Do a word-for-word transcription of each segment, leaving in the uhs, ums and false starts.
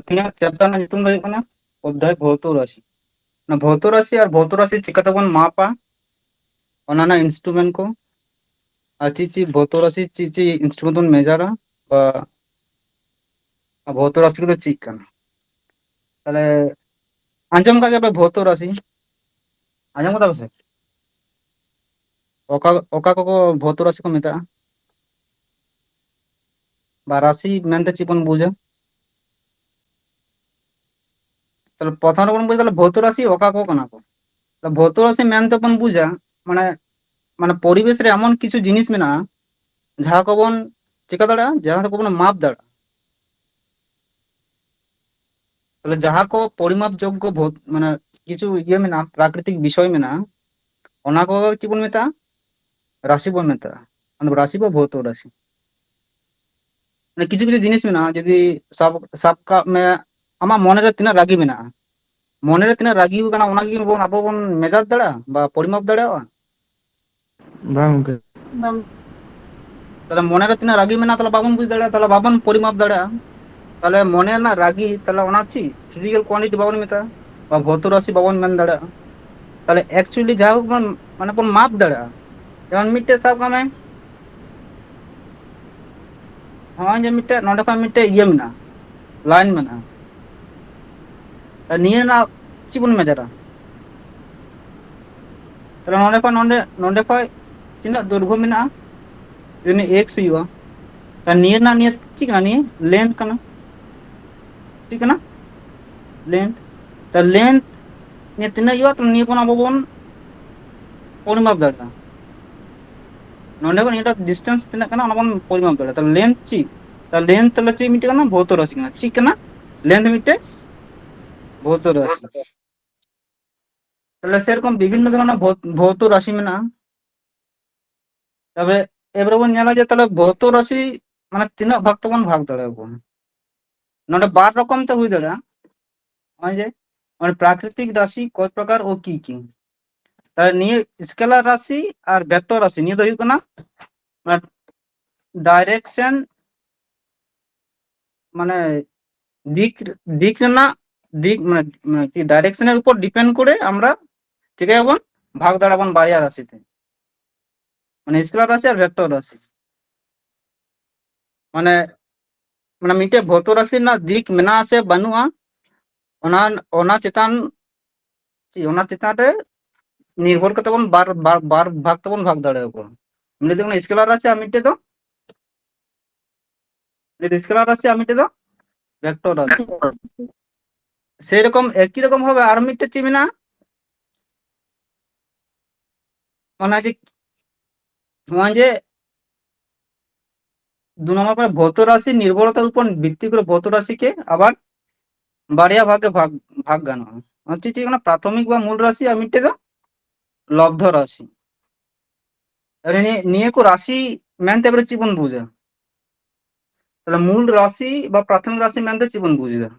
ᱛᱮᱦᱮᱧᱟᱜ ᱪᱮᱯᱴᱟᱨ ᱨᱮᱱᱟᱜ ᱧᱩᱛᱩᱢ ᱫᱚ ᱦᱩᱭᱩᱜ ᱠᱟᱱᱟ ᱚᱫᱽᱫᱷᱟᱭ ᱵᱷᱳᱣᱛᱚ ᱨᱟᱥᱤ᱾ ᱚᱱᱟ ᱵᱷᱳᱣᱛᱚ ᱨᱟᱥᱤ ᱟᱨ ᱵᱷᱳᱣᱛᱚ ᱨᱟᱥᱤ ᱪᱤᱠᱟᱹ ᱛᱮᱵᱚᱱ ᱢᱟᱯᱟ, ᱚᱱᱟ ᱨᱮᱱᱟᱜ ᱤᱱᱥᱴᱨᱩᱢᱮᱱᱴ ᱠᱚ, ᱟᱨ ᱪᱮᱫ ᱪᱮᱫ ᱵᱷᱳᱣᱛᱚ ᱨᱟᱥᱤ, ᱪᱮᱫ ᱪᱮᱫ ᱤᱱᱥᱴᱨᱩᱢᱮᱱᱴ ᱵᱚᱱ ᱢᱮᱡᱟᱨᱟ, ᱵᱟ ᱵᱷᱳᱣᱛᱚ ᱨᱟᱥᱤ ᱠᱚᱫᱚ ᱪᱮᱫ ᱠᱟᱱᱟ᱾ ᱛᱟᱦᱞᱮ ᱟᱸᱡᱚᱢ ᱠᱟᱜ ᱜᱮᱭᱟᱯᱮ ᱵᱷᱳᱣᱛᱚ ᱨᱟᱥᱤ? ᱟᱸᱡᱚᱢ ᱠᱟᱫᱟ ᱯᱮᱥᱮ? ᱚᱠᱟ, ᱚᱠᱟ ᱠᱚᱠᱚ ᱵᱷᱳᱣᱛᱚ ᱨᱟᱥᱤ ᱠᱚ ᱢᱮᱛᱟᱜᱼᱟ? ᱵᱟ ᱨᱟᱥᱤ ᱢᱮᱱᱛᱮ ᱪᱮᱫ ᱵᱚᱱ ᱵᱩᱡᱟ? ᱛᱟᱦᱞᱮ ᱯᱨᱚᱛᱷᱚᱢ ᱨᱮᱵᱚᱱ ᱵᱩᱡᱟ, ᱛᱟᱦᱞᱮ ᱵᱷᱳᱣᱛᱚ ᱨᱟᱥᱤ ᱚᱠᱟ ᱠᱚ ᱠᱟᱱᱟ ᱠᱚ? ᱛᱟᱦᱞᱮ ᱵᱷᱳᱣᱛᱚ ᱨᱟᱥᱤ ᱢᱮᱱᱛᱮ ᱵᱚᱱ ᱵᱩᱡᱟ, ᱢᱟᱱᱮ, ᱢᱟᱱᱮ ᱯᱚᱨᱤᱵᱮᱥ ᱨᱮ ᱮᱢᱚᱱ ᱠᱤᱪᱷᱩ ᱡᱤᱱᱤᱥ ᱢᱮᱱᱟᱜᱼᱟ, ᱡᱟᱦᱟᱸ ᱠᱚᱵᱚᱱ ᱪᱤᱠᱟᱹ ᱫᱟᱲᱮᱭᱟᱜᱼᱟ, ᱡᱟᱦᱟᱸ ᱠᱚᱵᱚᱱ ᱢᱟᱯ ᱫᱟᱲᱮᱭᱟᱜᱼᱟ᱾ ᱛᱟᱦᱞᱮ ᱡᱟᱦᱟᱸ ᱠᱚ ᱯᱚᱨᱤᱢᱟᱯ ᱡᱳᱜᱽᱜᱚ ᱵᱷᱳ-, ᱢᱟᱱᱮ ᱠᱤᱪᱷᱩ ᱤᱭᱟᱹ ᱢᱮᱱᱟᱜᱼᱟ, ᱯᱨᱟᱠᱨᱤᱛᱤᱠ ᱵᱤᱥᱚᱭ ᱢᱮᱱᱟᱜᱼᱟ, ᱚᱱᱟ ᱠᱚ ᱪᱮᱫ ᱵᱚᱱ ᱢᱮᱛᱟᱜᱼᱟ? ᱨᱟᱥᱤ ᱵᱚᱱ ᱢᱮᱛᱟᱜᱼᱟ᱾ ᱚᱱᱟ ᱨᱟᱥᱤ ᱵᱟ ᱵᱷᱳᱣᱛᱚ ᱨᱟᱥᱤ᱾ ᱢᱟᱱᱮ ᱠᱤᱪᱷᱩ ᱠᱤᱪᱷᱩ ᱡᱤᱱᱤᱥ ᱢᱮᱱᱟᱜᱼᱟ, ᱡᱩᱫᱤ ᱥᱟᱵ, ᱥᱟᱵ ᱠᱟᱜ ᱢᱮ, ᱟᱢᱟᱜ ᱢᱚᱱᱮᱨᱮ ᱛᱤᱱᱟᱹᱜ ᱨᱟᱹᱜᱤ ᱢᱮᱱᱟᱜᱼᱟ, ᱢᱚᱱᱮᱨᱮ ᱛᱤᱱᱟᱹᱜ ᱨᱟᱹᱜᱤ ᱟᱠᱟᱱᱟ, ᱚᱱᱟ ᱜᱮ ᱵᱚᱱ, ᱟᱵᱚ ᱵᱚᱱ ᱢᱮᱡᱟᱨ ᱫᱟᱲᱮᱭᱟᱜᱼᱟ ᱵᱟ ᱯᱚᱨᱤᱢᱟᱯ ᱫᱟᱲᱮᱭᱟᱜᱼᱟ? ᱵᱟᱝ ᱜᱚᱝᱠᱮ᱾ ᱛᱟᱦᱞᱮ ᱢᱚᱱᱮᱨᱮ ᱛᱤᱱᱟᱹᱜ ᱨᱟᱹᱜᱤ ᱢᱮᱱᱟᱜᱼᱟ, ᱛᱟᱦᱞᱮ ᱵᱟᱵᱚᱱ ᱵᱩᱡᱽ ᱫᱟᱲᱮᱭᱟᱜᱼᱟ, ᱛᱟᱦᱞᱮ ᱵᱟᱵᱚᱱ ᱯᱚᱨᱤᱢᱟᱯ ᱫᱟᱲᱮᱭᱟᱜᱼᱟ᱾ ᱛᱟᱦᱞᱮ ᱢᱚᱱᱮ ᱨᱮᱱᱟᱜ ᱨᱟᱹᱜᱤ, ᱛᱟᱦᱞᱮ ᱚᱱᱟ ᱪᱮᱫ ᱯᱷᱤᱡᱤᱠᱟᱞ ᱠᱚᱣᱟᱱᱴᱤᱴᱤ ᱵᱟᱵᱚᱱ ᱢᱮᱛᱟᱜᱼᱟ, ᱵᱟ ᱵᱷᱳᱣᱛᱚ ᱨᱟᱥᱤ ᱵᱟᱵᱚᱱ ᱢᱮᱱ ᱫᱟᱲᱮᱭᱟᱜᱼᱟ᱾ ᱛᱟᱦᱞᱮ ᱮᱠᱪᱩᱭᱮᱞᱤ ᱡᱟᱦᱟᱸ ᱵᱚᱱ, ᱢᱟᱱᱮ ᱵᱚᱱ ᱢᱟᱯ ᱫᱟᱲᱮᱭᱟᱜᱼᱟ, ᱡᱮᱢᱚᱱ ᱢᱤᱫᱴᱮᱡ ᱥᱟᱵ ᱠᱟᱜ ᱢᱮ, ᱱᱚᱜᱼᱚᱭ ᱡᱮ ᱢᱤᱫᱴᱮᱡ ᱱᱚᱸᱰᱮ ᱠᱷᱚᱱ ᱢᱤᱫᱴᱮᱡ ᱤᱭᱟᱹ ᱢᱮᱱᱟᱜᱼᱟ, ᱞᱟᱭᱤᱱ ᱢᱮᱱᱟᱜᱼᱟ, ᱛᱟᱦᱞᱮ ᱱᱤᱭᱟᱹ ᱨᱮᱱᱟᱜ ᱪᱮᱫ ᱵᱚᱱ ᱢᱮᱡᱟᱨᱟ? ᱛᱟᱦᱞᱮ ᱱᱚᱸᱰᱮ ᱠᱷᱚᱱ ᱱᱚᱸᱰᱮ, ᱱᱚᱸᱰᱮ ᱠᱷᱚᱱ ᱛᱤᱱᱟᱹᱜ ᱫᱳᱭᱨᱜᱷᱚ ᱢᱮᱱᱟᱜᱼᱟ? ᱡᱩᱫᱤ ᱮᱠᱥ ᱦᱩᱭᱩᱜᱼᱟ, ᱛᱟᱦᱞᱮ ᱱᱤᱭᱟᱹ ᱨᱮᱱᱟᱜ ᱱᱤᱭᱟᱹ ᱪᱮᱫ ᱠᱟᱱᱟ? ᱱᱤᱭᱟᱹ ᱞᱮᱱᱛᱷ ᱠᱟᱱᱟ, ᱪᱮᱫ ᱠᱟᱱᱟ? ᱞᱮᱱᱛᱷ᱾ ᱛᱟᱦᱞᱮ ᱞᱮᱱᱛᱷ ᱱᱤᱭᱟᱹ ᱛᱤᱱᱟᱹᱜ ᱦᱩᱭᱩᱜᱼᱟ? ᱛᱟᱦᱞᱮ ᱱᱤᱭᱟᱹ ᱵᱚᱱ ᱟᱵᱚ ᱵᱚᱱ ᱯᱚᱨᱤᱢᱟᱯ ᱫᱟᱲᱮᱭᱟᱜᱼᱟ᱾ ᱱᱚᱸᱰᱮ ᱠᱷᱚᱱ ᱱᱤᱭᱟᱹᱴᱟᱜ ᱰᱤᱥᱴᱮᱱᱥ ᱛᱤᱱᱟᱹᱜ ᱠᱟᱱᱟ, ᱚᱱᱟ ᱵᱚᱱ ᱯᱚᱨᱤᱢᱟᱯ ᱫᱟᱲᱮᱭᱟᱜᱼᱟ᱾ ᱛᱟᱦᱞᱮ ᱞᱮᱱᱛᱷ ᱪᱮᱫ? ᱛᱟᱦᱞᱮ ᱞᱮᱱᱛᱷ ᱛᱟᱦᱞᱮ ᱪᱮᱫ ᱢᱤᱫᱴᱮᱡ ᱠᱟᱱᱟ? ᱵᱷᱳᱣᱛᱚ ᱨᱟᱥᱤ ᱠᱟᱱᱟ᱾ ᱪᱮᱫ ᱠᱟᱱᱟ? ᱞᱮᱱᱛᱷ ᱢᱤᱫᱴᱮᱡ ᱵᱷᱳᱣᱛᱚ ᱨᱟᱥᱤ᱾ ᱛᱟᱦᱞᱮ ᱥᱮᱨᱚᱠᱚᱢ ᱵᱤᱵᱷᱤᱱᱱᱚ ᱫᱷᱚᱨᱚᱱᱮᱨ ᱵᱷᱳᱣ-, ᱵᱷᱳᱣᱛᱚ ᱨᱟᱥᱤ ᱢᱮᱱᱟᱜᱼᱟ᱾ ᱛᱚᱵᱮ ᱮᱵᱟᱨᱮ ᱵᱚᱱ ᱧᱮᱞᱟ ᱡᱮ ᱛᱟᱦᱞᱮ ᱵᱷᱳᱣᱛᱚ ᱨᱟᱥᱤ ᱢᱟᱱᱮ ᱛᱤᱱᱟᱹᱜ ᱵᱷᱟᱜᱽ ᱛᱮᱵᱚᱱ ᱵᱷᱟᱜᱽ ᱫᱟᱲᱮᱭᱟᱠᱚᱣᱟ᱾ ᱱᱚᱰᱮ ᱵᱟᱨ ᱨᱚᱠᱚᱢ ᱛᱮ ᱦᱩᱭ ᱫᱟᱲᱮᱭᱟᱜᱼᱟ᱾ ᱱᱚᱜᱼᱚᱭ ᱡᱮ, ᱢᱟᱱᱮ ᱯᱨᱟᱠᱨᱤᱛᱤᱠ ᱨᱟᱥᱤ ᱠᱚᱭ ᱯᱨᱚᱠᱟᱨ ᱳ ᱠᱤ ᱠᱤ? ᱛᱟᱦᱞᱮ ᱱᱤᱭᱟᱹ ᱥᱠᱮᱞᱟᱨ ᱨᱟᱥᱤ ᱟᱨ ᱵᱷᱮᱠᱴᱚᱨ ᱨᱟᱥᱤ, ᱱᱤᱭᱟᱹ ᱫᱚ ᱦᱩᱭᱩᱜ ᱠᱟᱱᱟ, ᱢᱟᱱᱮ, ᱰᱟᱭᱨᱮᱠᱥᱚᱱ, ᱢᱟᱱᱮ ᱫᱤᱠ ᱫᱤᱠ ᱨᱮᱱᱟᱜ ᱫᱤᱠ ᱢᱟᱱᱮ ᱢᱟᱱᱮ ᱪᱮᱫ ᱰᱟᱭᱨᱮᱠᱥᱚᱱ ᱮᱨ ᱩᱯᱚᱨ ᱰᱤᱯᱮᱱᱰ ᱠᱚᱨᱮ ᱟᱢᱨᱟ ᱪᱤᱠᱟᱹᱭᱟᱵᱚᱱ, ᱵᱷᱟᱜᱽ ᱫᱟᱲᱮᱭᱟᱜ ᱵᱚᱱ ᱵᱟᱨᱭᱟ ᱨᱟᱥᱤ ᱛᱮ, ᱢᱟᱱᱮ ᱥᱠᱮᱞᱟᱨ ᱨᱟᱥᱤ ᱟᱨ ᱵᱷᱮᱠᱴᱚᱨ ᱨᱟᱥᱤ᱾ ᱢᱟᱱᱮ ᱢᱟᱱᱮ ᱢᱤᱫᱴᱮᱡ ᱵᱷᱚᱨᱛᱚ ᱨᱟᱥᱤ ᱨᱮᱱᱟᱜ ᱫᱤᱠ ᱢᱮᱱᱟᱜᱼᱟ ᱥᱮ ᱵᱟᱹᱱᱩᱜᱼᱟ, ᱚᱱᱟ ᱚᱱᱟ ᱪᱮᱛᱟᱱ ᱪᱮᱫ ᱚᱱᱟ ᱪᱮᱛᱟᱱ ᱨᱮ ᱱᱤᱨᱵᱷᱚᱨ ᱠᱟᱛᱮ ᱵᱚᱱ ᱵᱟᱨ ᱵᱟᱨ ᱵᱟᱨ ᱵᱷᱟᱜᱽ ᱛᱮᱵᱚᱱ ᱵᱷᱟᱜᱽ ᱫᱟᱲᱮᱭᱟᱠᱚᱣᱟ᱾ ᱢᱤᱫᱴᱮᱡ ᱫᱚ ᱥᱠᱮᱞᱟᱨ ᱨᱟᱥᱤ ᱟᱨ ᱢᱤᱫᱴᱮᱡ ᱫᱚ ᱢᱤᱫᱴᱮᱡ ᱫᱚ ᱥᱠᱮᱞᱟᱨ ᱨᱟᱥᱤ ᱟᱨ ᱢᱤᱫᱴᱮᱡ ᱫᱚ ᱵᱷᱮᱠᱴᱚᱨ ᱨᱟᱥᱤ᱾ ᱥᱮᱨᱚᱠᱚᱢ ᱮᱠᱤ ᱨᱚᱠᱚᱢ ᱵᱷᱟᱵᱮ ᱟᱨ ᱢᱤᱫᱴᱮᱡ ᱪᱮᱫ ᱢᱮᱱᱟᱜᱼᱟ? ᱚᱱᱟ ᱡᱮ ᱱᱚᱣᱟ ᱡᱮ ᱫᱩ নম্বর পয়েন্ট, ভৌত রাশি নির্ভরতার উপর ভিত্তি করে ভৌত রাশিকে আবার বারিয়া ভাগে ভাগ ভাগ গানো। হচ্ছে কি না, প্রাথমিক বা মূল রাশি আর মিটে তো লব্ধ রাশি। এবারে নিয়ে নিয়ে কো রাশি মেনতে এবারে জীবন বুঝা। তাহলে মূল রাশি বা প্রাথমিক রাশি মেনতে জীবন বুঝা।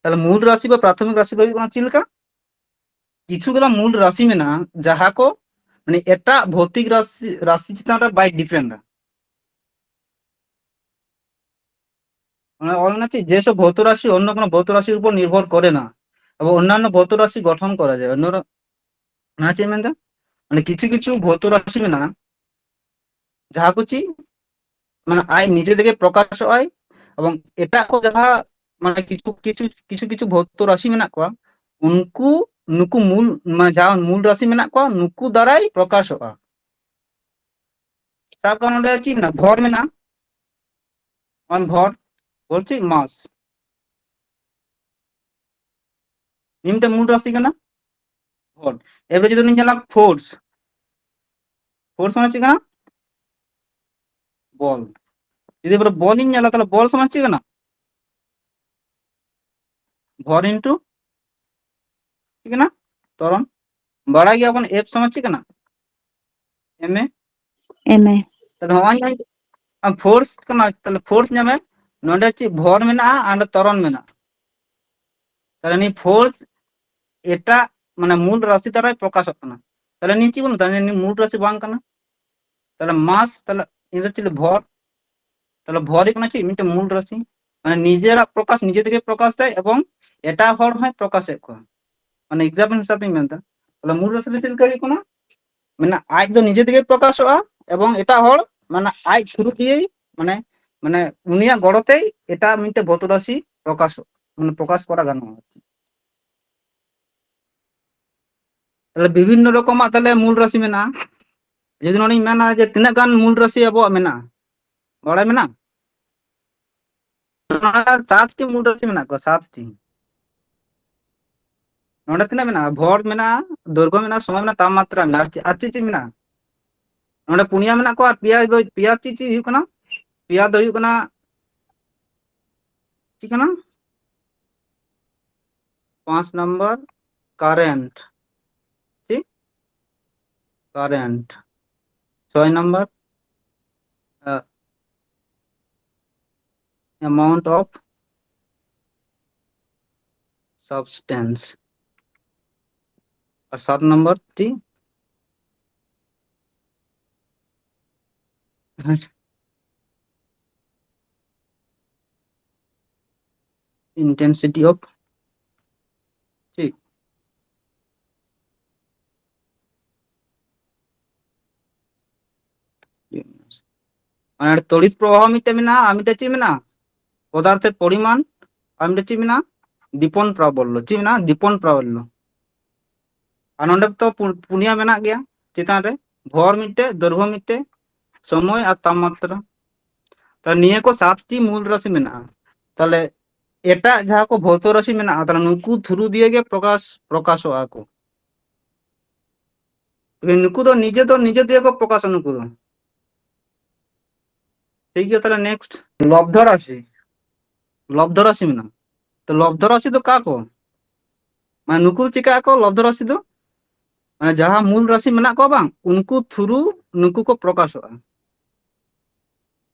ᱛᱟᱦᱞᱮ ᱢᱩᱞ ᱨᱟᱥᱤ ᱵᱟ ᱯᱨᱟᱛᱷᱚᱢᱤᱠ ᱨᱟᱥᱤ ᱫᱚ ᱦᱩᱭᱩᱜ ᱠᱟᱱᱟ ᱪᱮᱫ ᱞᱮᱠᱟ? ᱠᱤᱪᱷᱩ ᱜᱩᱞᱟ ᱢᱩᱞ ᱨᱟᱥᱤ ᱢᱮᱱᱟᱜᱼᱟ ᱡᱟᱦᱟᱸ ᱠᱚ ᱢᱟᱱᱮ ᱮᱴᱟᱜ ᱵᱷᱳᱣᱛᱤᱠ ᱨᱟᱥᱤ ᱨᱟᱥᱤ ᱪᱮᱛᱟᱱ ᱨᱮ ᱵᱟᱭ ᱰᱤᱯᱮᱱᱰᱟ᱾ ᱢᱟᱱᱮ ᱚᱞ ᱢᱮᱱᱟᱜᱼᱟ ᱪᱮᱫ, ᱡᱮᱥᱚᱵ ᱵᱷᱳᱣᱛᱚ ᱨᱟᱥᱤ ᱚᱱᱱᱚ ᱠᱳᱱᱳ ᱵᱷᱳᱣᱛᱚ ᱨᱟᱥᱤ ᱩᱯᱚᱨ ᱱᱤᱨᱵᱷᱚᱨ ᱠᱚᱨᱮ ᱱᱟ, ᱟᱵᱚ ᱚᱱᱱᱟᱱᱱᱚ ᱵᱷᱳᱣᱛᱚ ᱨᱟᱥᱤ ᱜᱚᱴᱷᱚᱱ ᱠᱚᱨᱟ ᱡᱟᱭ, ᱚᱱᱱᱚ ᱚᱱᱟ ᱪᱮᱫ ᱢᱮᱱᱫᱟ? ᱢᱟᱱᱮ ᱠᱤᱪᱷᱩ ᱠᱤᱪᱷᱩ ᱵᱷᱳᱣᱛᱚ ᱨᱟᱥᱤ ᱢᱮᱱᱟᱜᱼᱟ ᱡᱟᱦᱟᱸ ᱠᱚ ᱪᱮᱫ ᱢᱟᱱᱮ ᱟᱡ ᱱᱤᱡᱮ ᱛᱮᱜᱮ ᱯᱨᱚᱠᱟᱥᱚᱜ ᱟᱭ, ᱮᱵᱚᱝ ᱮᱴᱟᱜ ᱠᱚ ᱡᱟᱦᱟᱸ ᱢᱟᱱᱮ ᱠᱤᱪᱷᱩ ᱠᱤᱪᱷᱩ ᱠᱤᱪᱷᱩ ᱠᱤᱪᱷᱩ ᱵᱷᱳᱣᱛᱚ ᱨᱟᱥᱤ ᱢᱮᱱᱟᱜ ᱠᱚᱣᱟ, ᱩᱱᱠᱩ ᱱᱩᱠᱩ ᱢᱩᱞ ᱢᱟᱱᱮ ᱡᱟᱦᱟᱸ ᱢᱩᱞ ᱨᱟᱥᱤ ᱢᱮᱱᱟᱜ ᱠᱚᱣᱟ ᱱᱩᱠᱩ ᱫᱟᱨᱟᱭ ᱯᱨᱚᱠᱟᱥᱚᱜᱼᱟ᱾ ᱥᱟᱵ ᱠᱟᱜ ᱢᱮ ᱱᱚᱰᱮ ᱪᱮᱫ ᱢᱮᱱᱟᱜᱼᱟ? ᱵᱷᱚᱨ ᱢᱮᱱᱟᱜᱼᱟ, ᱚᱱ ᱵᱷᱚᱨ ᱵᱚᱞ ᱪᱮᱫ ᱢᱟᱥ, ᱱᱤᱭᱟᱹ ᱢᱤᱫᱴᱮᱱ ᱢᱩᱞ ᱨᱟᱥᱤ ᱠᱟᱱᱟ ᱵᱷᱚᱨ᱾ ᱮᱵᱟᱨᱮ ᱡᱩᱫᱤ ᱵᱚᱱ ᱧᱮᱞᱟ ᱯᱷᱳᱨᱥ, ᱯᱷᱳᱨᱥ ᱢᱟᱱᱮ ᱪᱮᱫ ᱠᱟᱱᱟ? ᱵᱚᱞ᱾ ᱡᱩᱫᱤ ᱮᱵᱟᱨᱮ ᱵᱚᱞ ᱤᱧ ᱧᱮᱞᱟ ᱛᱟᱦᱞᱮ ᱵᱚᱞ ᱥᱚᱢᱟᱱ ᱪᱮᱫ ᱠᱟᱱᱟ? ᱵᱷᱚᱨ ᱤᱱᱴᱩ ᱪᱮᱫ ᱠᱟᱱᱟ? ᱛᱚᱨᱚᱱ᱾ ᱵᱟᱲᱟᱭ ᱜᱮᱭᱟᱵᱚᱱ ᱮᱯ ᱥᱚᱢᱟᱱ ᱪᱮᱫ ᱠᱟᱱᱟ? ᱮᱢ ᱮ᱾ ᱮᱢ ᱮ᱾ ᱛᱟᱦᱞᱮ ᱱᱚᱜᱼᱚᱭ ᱧᱮᱞ ᱯᱷᱳᱨᱥ ᱠᱟᱱᱟ, ᱛᱟᱦᱞᱮ ᱯᱷᱳᱨᱥ ᱧᱟᱢᱮ ᱱᱚᱰᱮ ᱪᱮᱫ ᱵᱷᱚᱨ ᱢᱮᱱᱟᱜᱼᱟ ᱟᱨ ᱱᱚᱰᱮ ᱛᱚᱨᱚᱱ ᱢᱮᱱᱟᱜᱼᱟ᱾ ᱛᱟᱦᱞᱮ ᱱᱤᱭᱟᱹ ᱯᱷᱳᱨᱥ ᱮᱴᱟᱜ ᱢᱟᱱᱮ ᱢᱩᱞ ᱨᱟᱥᱤ ᱫᱟᱨᱟᱭ ᱯᱨᱚᱠᱟᱥᱚᱜ ᱠᱟᱱᱟ᱾ ᱛᱟᱦᱞᱮ ᱱᱤᱭᱟᱹ ᱪᱮᱫ ᱵᱚᱱ ᱢᱮᱛᱟᱜᱼᱟ? ᱱᱤᱭᱟᱹ ᱢᱩᱞ ᱨᱟᱥᱤ ᱵᱟᱝ ᱠᱟᱱᱟ᱾ ᱛᱟᱦᱞᱮ ᱢᱟᱥ, ᱛᱟᱦᱞᱮ ᱤᱧ ᱫᱚ ᱪᱮᱫ ᱵᱷᱚᱨ, ᱛᱟᱦᱞᱮ ᱵᱷᱚᱨ ᱦᱩᱭᱩᱜ ᱠᱟᱱᱟ ᱪᱮᱫ? ᱢᱤᱫᱴᱮᱱ ᱢᱩᱞ ᱨᱟᱥᱤ, ᱢᱟᱱᱮ ᱱᱤᱡᱮᱨᱟᱜ ᱯᱨᱚᱠᱟᱥ ᱱᱤᱡᱮ ᱛᱮᱜᱮ ᱯᱨᱚᱠᱟᱥ ᱫᱟᱭ ᱮᱵᱚᱝ ᱮᱴᱟᱜ ᱦᱚᱲ ᱦᱚᱸᱭ ᱯᱨᱚᱠᱟᱥᱮᱫ ᱠᱚᱣᱟ᱾ ᱢᱟᱱᱮ ᱮᱠᱡᱟᱢᱯᱚᱞ ᱦᱤᱥᱟᱹᱵ ᱛᱮᱧ ᱢᱮᱱᱫᱟ, ᱛᱟᱦᱞᱮ ᱢᱩᱞ ᱨᱟᱥᱤ ᱫᱚ ᱪᱮᱫ ᱞᱮᱠᱟ ᱦᱩᱭᱩᱜ ᱠᱟᱱᱟ? ᱢᱟᱱᱮ ᱟᱡ ᱫᱚ ᱱᱤᱡᱮ ᱛᱮᱜᱮ ᱯᱨᱚᱠᱟᱥᱚᱜᱼᱟ ᱮᱵᱚᱝ ᱮᱴᱟᱜ ᱦᱚᱲ, ᱢᱟᱱᱮ ᱟᱡ ᱛᱷᱨᱩ ᱫᱤᱭᱮᱭ, ᱢᱟᱱᱮ, ᱢᱟᱱᱮ ᱩᱱᱤᱭᱟᱜ ᱜᱚᱲᱚ ᱛᱮᱭ ᱮᱴᱟᱜ ᱢᱤᱫᱴᱮᱱ ᱵᱷᱚᱨᱛᱩ ᱨᱟᱥᱤ ᱯᱨᱚᱠᱟᱥᱚᱜ, ᱢᱟᱱᱮ ᱯᱨᱚᱠᱟᱥ ᱠᱚᱨᱟ ᱜᱟᱱᱚᱜᱼᱟ᱾ ᱛᱟᱦᱞᱮ ᱵᱤᱵᱷᱤᱱᱱᱚ ᱨᱚᱠᱚᱢᱟᱜ ᱛᱟᱦᱞᱮ ᱢᱩᱞ ᱨᱟᱥᱤ ᱢᱮᱱᱟᱜᱼᱟ᱾ ᱡᱩᱫᱤ ᱱᱚᱰᱮᱧ ᱢᱮᱱᱟ ᱡᱮ ᱛᱤᱱᱟᱹᱜ ᱜᱟᱱ ᱢᱩᱞ ᱨᱟᱥᱤ ᱟᱵᱚᱣᱟᱜ ᱢᱮᱱᱟᱜᱼᱟ, ᱵᱟᱲᱟᱭ ᱢᱮᱱᱟᱜᱼᱟ? ᱥᱟᱛ ᱴᱤ ᱢᱩᱞ ᱨᱟᱥᱤ ᱢᱮᱱᱟᱜ ᱠᱚᱣᱟ, ᱥᱟᱛ ᱴᱤ᱾ ᱱᱚᱰᱮ ᱛᱤᱱᱟᱹᱜ ᱢᱮᱱᱟᱜᱼᱟ? ᱵᱷᱚᱨ ᱢᱮᱱᱟᱜᱼᱟ, ᱫᱳᱭᱨᱜᱷᱚ ᱢᱮᱱᱟᱜᱼᱟ, ᱥᱚᱢᱚᱭ ᱢᱮᱱᱟᱜᱼᱟ, ᱛᱟᱯᱢᱟᱛᱨᱟ ᱢᱮᱱᱟᱜᱼᱟ, ᱟᱨ ᱪᱮᱫ, ᱟᱨ ᱪᱮᱫ ᱪᱮᱫ ᱢᱮᱱᱟᱜᱼᱟ? ᱱᱚᱰᱮ ᱯᱩᱱᱭᱟ ᱢᱮᱱᱟᱜ ᱠᱚᱣᱟ, ᱟᱨ ᱯᱮᱭᱟ ᱫᱚ, ᱯᱮᱭᱟ ᱪᱮᱫ ᱪᱮᱫ ᱦᱩᱭᱩᱜ ᱠᱟᱱᱟ? ᱯᱮᱭᱟ ᱫᱚ ᱦᱩᱭᱩᱜ ᱠᱟᱱᱟ ᱪᱮᱫ ᱠᱟᱱᱟ? ᱯᱟᱸᱪ ᱱᱟᱢᱵᱟᱨ ᱠᱟᱨᱮᱱᱴ, ᱪᱮᱫ? ᱠᱟᱨᱮᱱᱴ᱾ ᱪᱷᱚᱭ ᱱᱟᱢᱵᱟᱨ, ᱟᱢᱟᱣᱩᱱᱴ ᱚᱯᱷ ᱥᱟᱵᱥᱴᱮᱱᱥ᱾ ᱟᱨ ᱥᱟᱛ ᱱᱟᱢᱵᱟᱨ ᱪᱮᱫ? ᱤᱱᱴᱮᱱᱥᱤᱴᱤ ᱚᱯᱷ ᱪᱮᱫ? ᱢᱟᱱᱮ ᱛᱚᱲᱤᱛ ᱯᱨᱚᱵᱟᱦᱚ ᱢᱤᱫᱴᱮᱱ ᱢᱮᱱᱟᱜᱼᱟ, ᱟᱨ ᱢᱤᱫᱴᱮᱱ ᱪᱮᱫ ᱢᱮᱱᱟᱜᱼᱟ? ᱯᱚᱫᱟᱨᱛᱷᱮᱨ ᱯᱚᱨᱤᱢᱟᱱ᱾ ᱟᱨ ᱢᱤᱫᱴᱮᱱ ᱪᱮᱫ ᱢᱮᱱᱟᱜᱼᱟ? ᱫᱤᱯᱚᱱ ᱯᱨᱟᱵᱚᱞᱞᱚ᱾ ᱪᱮᱫ ᱢᱮᱱᱟᱜᱼᱟ? ᱫᱤᱯᱚᱱ ᱯᱨᱟᱵᱚᱞᱞᱚ᱾ ᱟᱨ ᱱᱚᱰᱮ ᱛᱚ ᱯᱩ-, ᱯᱩᱱᱭᱟ ᱢᱮᱱᱟᱜ ᱜᱮᱭᱟ ᱪᱮᱛᱟᱱ ᱨᱮ, ᱵᱷᱚᱨ ᱢᱤᱫᱴᱮᱡ, ᱫᱳᱭᱨᱜᱷᱚ ᱢᱤᱫᱴᱮᱡ, ᱥᱚᱢᱚᱭ ᱟᱨ ᱛᱟᱯᱢᱟᱛᱨᱟ᱾ ᱛᱟᱦᱞᱮ ᱱᱤᱭᱟᱹ ᱠᱚ ᱥᱟᱛᱴᱤ ᱢᱩᱞ ᱨᱟᱥᱤ ᱢᱮᱱᱟᱜᱼᱟ᱾ ᱛᱟᱦᱞᱮ ᱮᱴᱟᱜ ᱡᱟᱦᱟᱸ ᱠᱚ ᱵᱷᱳᱣᱛᱚ ᱨᱟᱥᱤ ᱢᱮᱱᱟᱜᱼᱟ, ᱛᱟᱦᱞᱮ ᱱᱩᱠᱩ ᱛᱷᱨᱩ ᱫᱤᱭᱮ ᱜᱮ ᱯᱨᱚᱠᱟᱥ, ᱯᱨᱚᱠᱟᱥᱚᱜᱼᱟ ᱠᱚ᱾ ᱱᱩᱠᱩ ᱫᱚ ᱱᱤᱡᱮ ᱫᱚ ᱱᱤᱡᱮ ᱛᱮᱜᱮ ᱠᱚ ᱯᱨᱚᱠᱟᱥᱚᱜᱼᱟ ᱱᱩᱠᱩ ᱫᱚ᱾ ᱴᱷᱤᱠ ᱜᱮᱭᱟ, ᱛᱟᱦᱞᱮ ᱱᱮᱠᱥᱴ ᱞᱚᱵᱽᱫᱷᱚ ᱨᱟᱥᱤ, ᱞᱚᱵᱽᱫᱷᱚ ᱨᱟᱥᱤ ᱢᱮᱱᱟᱜᱼᱟ᱾ ᱛᱚ ᱞᱚᱵᱽᱫᱷᱚ ᱨᱟᱥᱤ ᱫᱚ ᱚᱠᱟ ᱠᱚ? ᱢᱟᱱᱮ ᱱᱩᱠᱩ ᱪᱤᱠᱟᱹᱜ ᱟᱠᱚ ᱞᱚᱵᱽᱫᱷᱚ ᱨᱟᱥᱤ ᱫᱚ? ᱢᱟᱱᱮ ᱡᱟᱦᱟᱸ ᱢᱩᱞ ᱨᱟᱥᱤ ᱢᱮᱱᱟᱜ ᱠᱚᱣᱟ ᱵᱟᱝ, ᱩᱱᱠᱩ ᱛᱷᱨᱩ ᱱᱩᱠᱩ ᱠᱚ ᱯᱨᱚᱠᱟᱥᱚᱜᱼᱟ᱾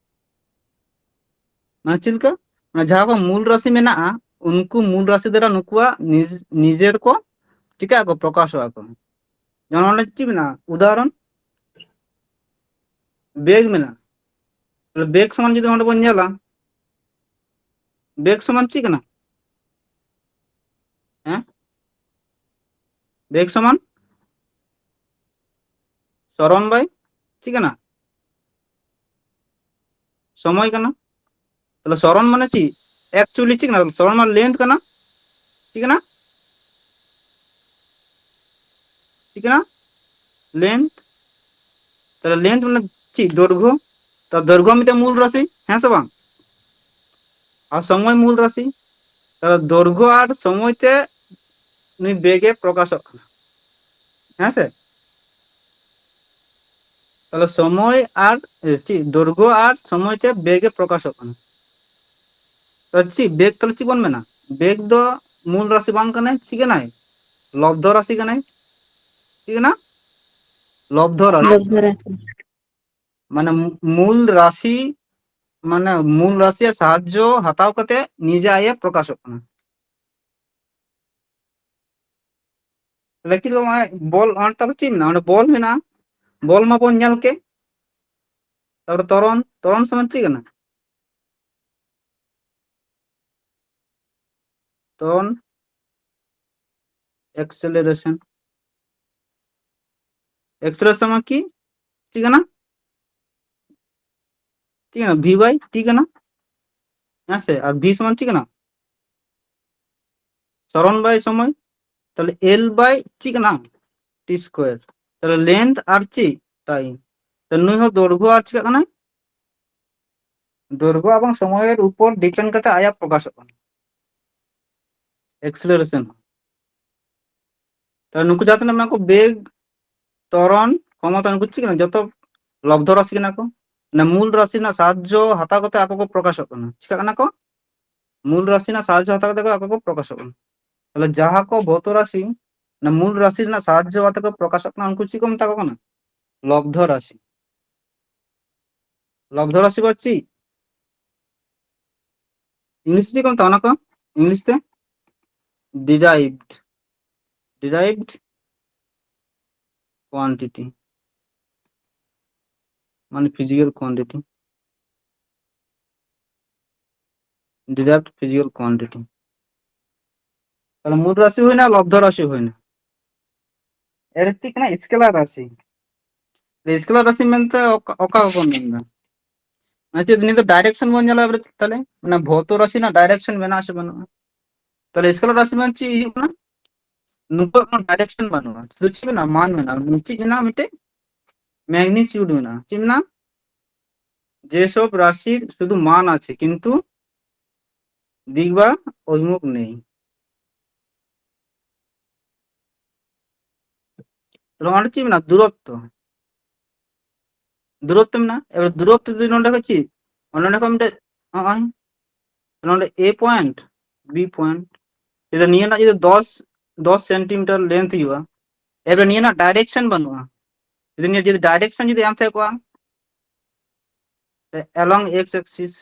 ᱢᱟᱱᱮ ᱪᱮᱫ ᱞᱮᱠᱟ? ᱢᱟᱱᱮ ᱡᱟᱦᱟᱸ ᱠᱚ ᱢᱩᱞ ᱨᱟᱥᱤ ᱢᱮᱱᱟᱜᱼᱟ, ᱩᱱᱠᱩ ᱢᱩᱞ ᱨᱟᱥᱤ ᱫᱟᱨᱟ ᱱᱩᱠᱩᱣᱟᱜ ᱱᱤᱡ-, ᱱᱤᱡᱮᱨ ᱠᱚ ᱪᱤᱠᱟᱹᱜ ᱟᱠᱚ? ᱯᱨᱚᱠᱟᱥᱚᱜᱼᱟ ᱠᱚ᱾ ᱡᱮᱢᱚᱱ ᱚᱸᱰᱮ ᱪᱮᱫ ᱢᱮᱱᱟᱜᱼᱟ? ᱩᱫᱟᱦᱚᱨᱚᱱ, ᱵᱮᱜᱽ ᱢᱮᱱᱟᱜᱼᱟ᱾ ᱛᱟᱦᱞᱮ ᱵᱮᱜᱽ ᱥᱚᱢᱟᱱ ᱡᱩᱫᱤ ᱚᱸᱰᱮ ᱵᱚᱱ ᱧᱮᱞᱟ, ᱵᱮᱜᱽ ᱥᱚᱢᱟᱱ ᱪᱮᱫ ᱠᱟᱱᱟ? ᱦᱮᱸ, ᱵᱮᱜᱽ ᱥᱚᱢᱟᱱ ᱥᱚᱨᱚᱱ ᱵᱟᱭ ᱪᱮᱫ ᱠᱟᱱᱟ? ᱥᱚᱢᱚᱭ ᱠᱟᱱᱟ᱾ ᱛᱟᱦᱞᱮ ᱥᱚᱨᱚᱱ ᱢᱟᱱᱮ ᱪᱮᱫ? ᱮᱠᱪᱩᱭᱮᱞᱤ ᱪᱮᱫ ᱠᱟᱱᱟ? ᱥᱚᱨᱚᱱ ᱢᱟᱱᱮ ᱞᱮᱱᱛᱷ ᱠᱟᱱᱟ᱾ ᱪᱮᱫ ᱠᱟᱱᱟ? ᱪᱮᱫ ᱠᱟᱱᱟ? ᱞᱮᱱᱛᱷ᱾ ᱛᱟᱦᱞᱮ ᱞᱮᱱᱛᱷ ᱢᱟᱱᱮ ᱪᱮᱫ? ᱫᱳᱨᱜᱷᱚ᱾ ᱛᱚ ᱫᱳᱨᱜᱷᱚ ᱢᱤᱫᱴᱮᱱ ᱢᱩᱞ ᱨᱟᱥᱤ, ᱦᱮᱸ ᱥᱮ ᱵᱟᱝ? ᱟᱨ ᱥᱚᱢᱚᱭ ᱢᱩᱞ ᱨᱟᱥᱤ᱾ ᱛᱟᱦᱞᱮ ᱫᱳᱨᱜᱷᱚ ᱟᱨ ᱥᱚᱢᱚᱭ ᱛᱮ ᱱᱩᱭ ᱵᱮᱜᱽ ᱮ ᱯᱨᱚᱠᱟᱥᱚᱜ ᱠᱟᱱᱟ, ᱦᱮᱸ ᱥᱮ? ᱛᱟᱦᱞᱮ ᱥᱚᱢᱚᱭ ᱟᱨ, ᱮ, ᱪᱮᱫ, ᱫᱳᱨᱜᱷᱚ ᱟᱨ ᱥᱚᱢᱚᱭ ᱛᱮ ᱵᱮᱜᱽ ᱮ ᱯᱨᱚᱠᱟᱥᱚᱜ ᱠᱟᱱᱟ᱾ ᱛᱚ ᱪᱮᱫ ᱵᱮᱜᱽ, ᱛᱟᱦᱞᱮ ᱪᱮᱫ ᱵᱚᱱ ᱢᱮᱱᱟ? ᱵᱮᱜᱽ ᱫᱚ ᱢᱩᱞ ᱨᱟᱥᱤ ᱵᱟᱝ ᱠᱟᱱᱟᱭ, ᱪᱮᱫ ᱠᱟᱱᱟᱭ? ᱞᱚᱵᱽᱫᱷᱚ ᱨᱟᱥᱤ ᱠᱟᱱᱟᱭ᱾ ᱪᱮᱫ ᱠᱟᱱᱟ? ᱞᱚᱵᱽᱫᱷᱚ ᱨᱟᱥᱤ᱾ ᱞᱚᱵᱽᱫᱷᱚ ᱨᱟᱥᱤ᱾ ᱢᱟᱱᱮ ᱢᱩ-, ᱢᱩᱞ ᱨᱟᱥᱤ, ᱢᱟᱱᱮ ᱢᱩᱞ ᱨᱟᱥᱤᱭᱟᱜ ᱥᱟᱦᱟᱡᱽᱡᱚ ᱦᱟᱛᱟᱣ ᱠᱟᱛᱮ ᱱᱤᱡᱮ ᱟᱡ ᱮ ᱯᱨᱚᱠᱟᱥᱚᱜ ᱠᱟᱱᱟ᱾ ᱞᱟᱹᱠᱛᱤ ᱫᱚ ᱢᱟᱱᱮ ᱵᱚᱞ, ᱚᱸᱰᱮ ᱛᱟᱦᱞᱮ ᱪᱮᱫ ᱢᱮᱱᱟᱜᱼᱟ? ᱚᱸᱰᱮ ᱵᱚᱞ ᱢᱮᱱᱟᱜᱼᱟ, ᱵᱚᱞ ᱢᱟᱵᱚᱱ ᱧᱮᱞ ᱠᱮᱫ᱾ ᱛᱟᱨᱯᱚᱨᱮ ᱛᱚᱨᱚᱱ, ᱛᱚᱨᱚᱱ ᱥᱚᱢᱟᱱ ᱪᱮᱫ ᱠᱟᱱᱟ? ᱛᱚᱨᱚᱱ ᱮᱠᱥᱮᱞᱟᱨᱮᱥᱚᱱ᱾ ᱮᱠᱥᱮᱞᱟᱨᱮᱥᱚᱱ ᱢᱟᱱᱮ ᱠᱤ? ᱪᱮᱫ ᱠᱟᱱᱟ? ᱪᱮᱫ ᱠᱟᱱᱟ? ᱵᱷᱤ ᱵᱟᱭ ᱴᱤ ᱠᱟᱱᱟ, ᱦᱮᱸ ᱥᱮ? ᱟᱨ ᱵᱷᱤ ᱥᱚᱢᱟᱱ ᱪᱮᱫ ᱠᱟᱱᱟ? ᱥᱚᱨᱚᱱ ᱵᱟᱭ ᱥᱚᱢᱚᱭ᱾ ᱛᱟᱦᱞᱮ ᱮᱞ ᱵᱟᱭ ᱪᱮᱫ ᱠᱟᱱᱟ? T square. ᱛᱟᱦᱞᱮ ᱞᱮᱱᱛᱷ ᱟᱨ ᱪᱮᱫ? ᱴᱟᱭᱤᱢ᱾ ᱛᱟᱦᱞᱮ ᱱᱩᱭ ᱦᱚᱸ ᱫᱳᱨᱜᱷᱚ ᱟᱨ ᱪᱮᱫ ᱠᱟᱱᱟᱭ? ᱫᱳᱨᱜᱷᱚ ᱮᱵᱚᱝ ᱥᱚᱢᱚᱭᱮᱨ ᱩᱯᱚᱨ ᱰᱤᱯᱮᱱᱰ ᱠᱟᱛᱮ ᱟᱭᱟᱜ ᱯᱨᱚᱠᱟᱥᱚᱜ ᱠᱟᱱᱟ, ᱮᱠᱥᱮᱞᱟᱨᱮᱥᱚᱱ᱾ ᱛᱟᱦᱞᱮ ᱱᱩᱠᱩ ᱡᱟᱦᱟᱸ ᱛᱤᱱᱟᱹᱜ ᱢᱮᱱᱟᱜ ᱠᱚ, ᱵᱮᱜᱽ, ᱛᱚᱨᱚᱱ, ᱠᱷᱚᱢᱚᱛᱟ, ᱱᱩᱠᱩ ᱪᱮᱫ ᱠᱟᱱᱟ? ᱡᱚᱛᱚ ᱞᱚᱵᱽᱫᱷᱚ ᱨᱟᱥᱤ ᱠᱟᱱᱟ ᱠᱚ᱾ ᱢᱟᱱᱮ ᱢᱩᱞ ᱨᱟᱥᱤ ᱨᱮᱱᱟᱜ ᱥᱟᱦᱟᱡᱽᱡᱚ ᱦᱟᱛᱟᱣ ᱠᱟᱛᱮ ᱟᱠᱚ ᱠᱚ ᱯᱨᱚᱠᱟᱥᱚᱜ ᱠᱟᱱᱟ᱾ ᱪᱤᱠᱟᱹᱜ ᱠᱟᱱᱟ ᱠᱚ? ᱢᱩᱞ ᱨᱟᱥᱤ ᱨᱮᱱᱟᱜ ᱥᱟᱦᱟᱡᱽᱡᱚ ᱦᱟᱛᱟᱣ ᱠᱟᱛᱮ ᱟᱠᱚ ᱠᱚ ᱯᱨᱚᱠᱟᱥᱚᱜ ᱠᱟᱱᱟ᱾ ᱛᱟᱦᱞᱮ ᱡᱟᱦᱟᱸ ᱠᱚ ᱵᱷᱚᱣᱛᱚ ᱨᱟᱥᱤ, ᱚᱱᱟ ᱢᱩᱞ ᱨᱟᱥᱤ ᱨᱮᱱᱟᱜ ᱥᱟᱦᱟᱡᱽᱡᱚ ᱠᱟᱛᱮ ᱠᱚ ᱯᱨᱚᱠᱟᱥᱚᱜ ᱠᱟᱱᱟ, ᱩᱱᱠᱩ ᱪᱮᱫ ᱠᱚ ᱢᱮᱛᱟ ᱠᱚ ᱠᱟᱱᱟ? ᱞᱚᱵᱽᱫᱷᱚ ᱨᱟᱥᱤ᱾ ᱞᱚᱵᱽᱫᱷᱚ ᱨᱟᱥᱤ ᱠᱚ ᱪᱮᱫ? ᱤᱝᱞᱤᱥ ᱛᱮ ᱪᱮᱫ ᱠᱚ ᱢᱮᱛᱟᱜᱼᱟ ᱚᱱᱟ ᱠᱚ? ᱤᱝᱞᱤᱥ ᱛᱮ derived, derived quantity᱾ ᱢᱟᱱᱮ physical quantity, derived physical quantity. ᱛᱟᱦᱞᱮ ᱢᱩᱞ ᱨᱟᱥᱤ ᱦᱩᱭᱱᱟ, ᱞᱚᱵᱽᱫᱷᱚ ᱨᱟᱥᱤ ᱦᱩᱭᱱᱟ᱾ ᱮᱨ ᱪᱮᱫ ᱠᱟᱱᱟ? Scalar ᱨᱟᱥᱤ᱾ Scalar ᱨᱟᱥᱤ ᱢᱮᱱᱛᱮ ᱚᱠᱟ, ᱚᱠᱟ ᱠᱚ ᱢᱮᱱᱫᱟ? ᱢᱟᱱᱮ ᱪᱮᱫ, ᱱᱤᱭᱟᱹ ᱫᱚ direction ᱵᱚᱱ ᱧᱮᱞᱟ ᱮᱵᱟᱨᱮ ᱛᱟᱦᱞᱮ, ᱚᱱᱟ ᱵᱷᱚᱣᱛᱚ ᱨᱟᱥᱤ ᱨᱮᱱᱟᱜ direction ᱢᱮᱱᱟᱜᱼᱟ ᱥᱮ ᱵᱟᱹᱱᱩᱜᱼᱟ? ᱛᱟᱦᱞᱮ scalar ᱨᱟᱥᱤ ᱢᱟᱱᱮ ᱪᱮᱫ ᱦᱩᱭᱩᱜ ᱠᱟᱱᱟ? ᱱᱩᱠᱩᱣᱟᱜ ᱠᱳᱱᱳ direction ᱵᱟᱹᱱᱩᱜᱼᱟ, ᱥᱩᱫᱷᱩ ᱪᱮᱫ ᱢᱮᱱᱟᱜᱼᱟ? ᱢᱟᱱ ᱢᱮᱱᱟᱜᱼᱟ᱾ ᱪᱮᱫ ᱢᱮᱱᱟᱜᱼᱟ? ᱢᱤᱫᱴᱮᱡ magnitude ᱢᱮᱱᱟᱜᱼᱟ᱾ ᱪᱮᱫ ᱢᱮᱱᱟᱜᱼᱟ? যেসব রাশির শুধু মান আছে কিন্তু দিক বা অভিমুখ নেই। ᱛᱟᱦᱞᱮ ᱚᱸᱰᱮ ᱪᱮᱫ ᱢᱮᱱᱟᱜᱼᱟ? ᱫᱩᱨᱚᱛᱛᱚ, ᱫᱩᱨᱚᱛᱛᱚ ᱢᱮᱱᱟᱜᱼᱟ᱾ ᱮᱵᱟᱨ ᱫᱩᱨᱚᱛᱛᱚ ᱡᱩᱫᱤ ᱱᱚᱰᱮ ᱠᱷᱚᱡ ᱪᱮᱫ, ᱱᱚᱰᱮ ᱠᱷᱚᱡ ᱢᱤᱫᱴᱮᱡ, ᱱᱚᱜᱼᱚᱭ ᱱᱚᱰᱮ A point, B point, ᱡᱩᱫᱤ ᱱᱤᱭᱟᱹ ᱨᱮᱱᱟᱜ ᱡᱩᱫᱤ ᱫᱚᱥ, ᱫᱚᱥ centimeter length ᱦᱩᱭᱩᱜᱼᱟ, ᱮᱵᱟᱨ ᱱᱤᱭᱟᱹ ᱨᱮᱱᱟᱜ direction ᱵᱟᱹᱱᱩᱜᱼᱟ, ᱡᱩᱫᱤ ᱱᱤᱭᱟᱹ ᱡᱩᱫᱤ direction ᱡᱩᱫᱤ ᱮᱢ ᱛᱟᱦᱮᱸ ᱠᱚᱜᱼᱟ, along x axis,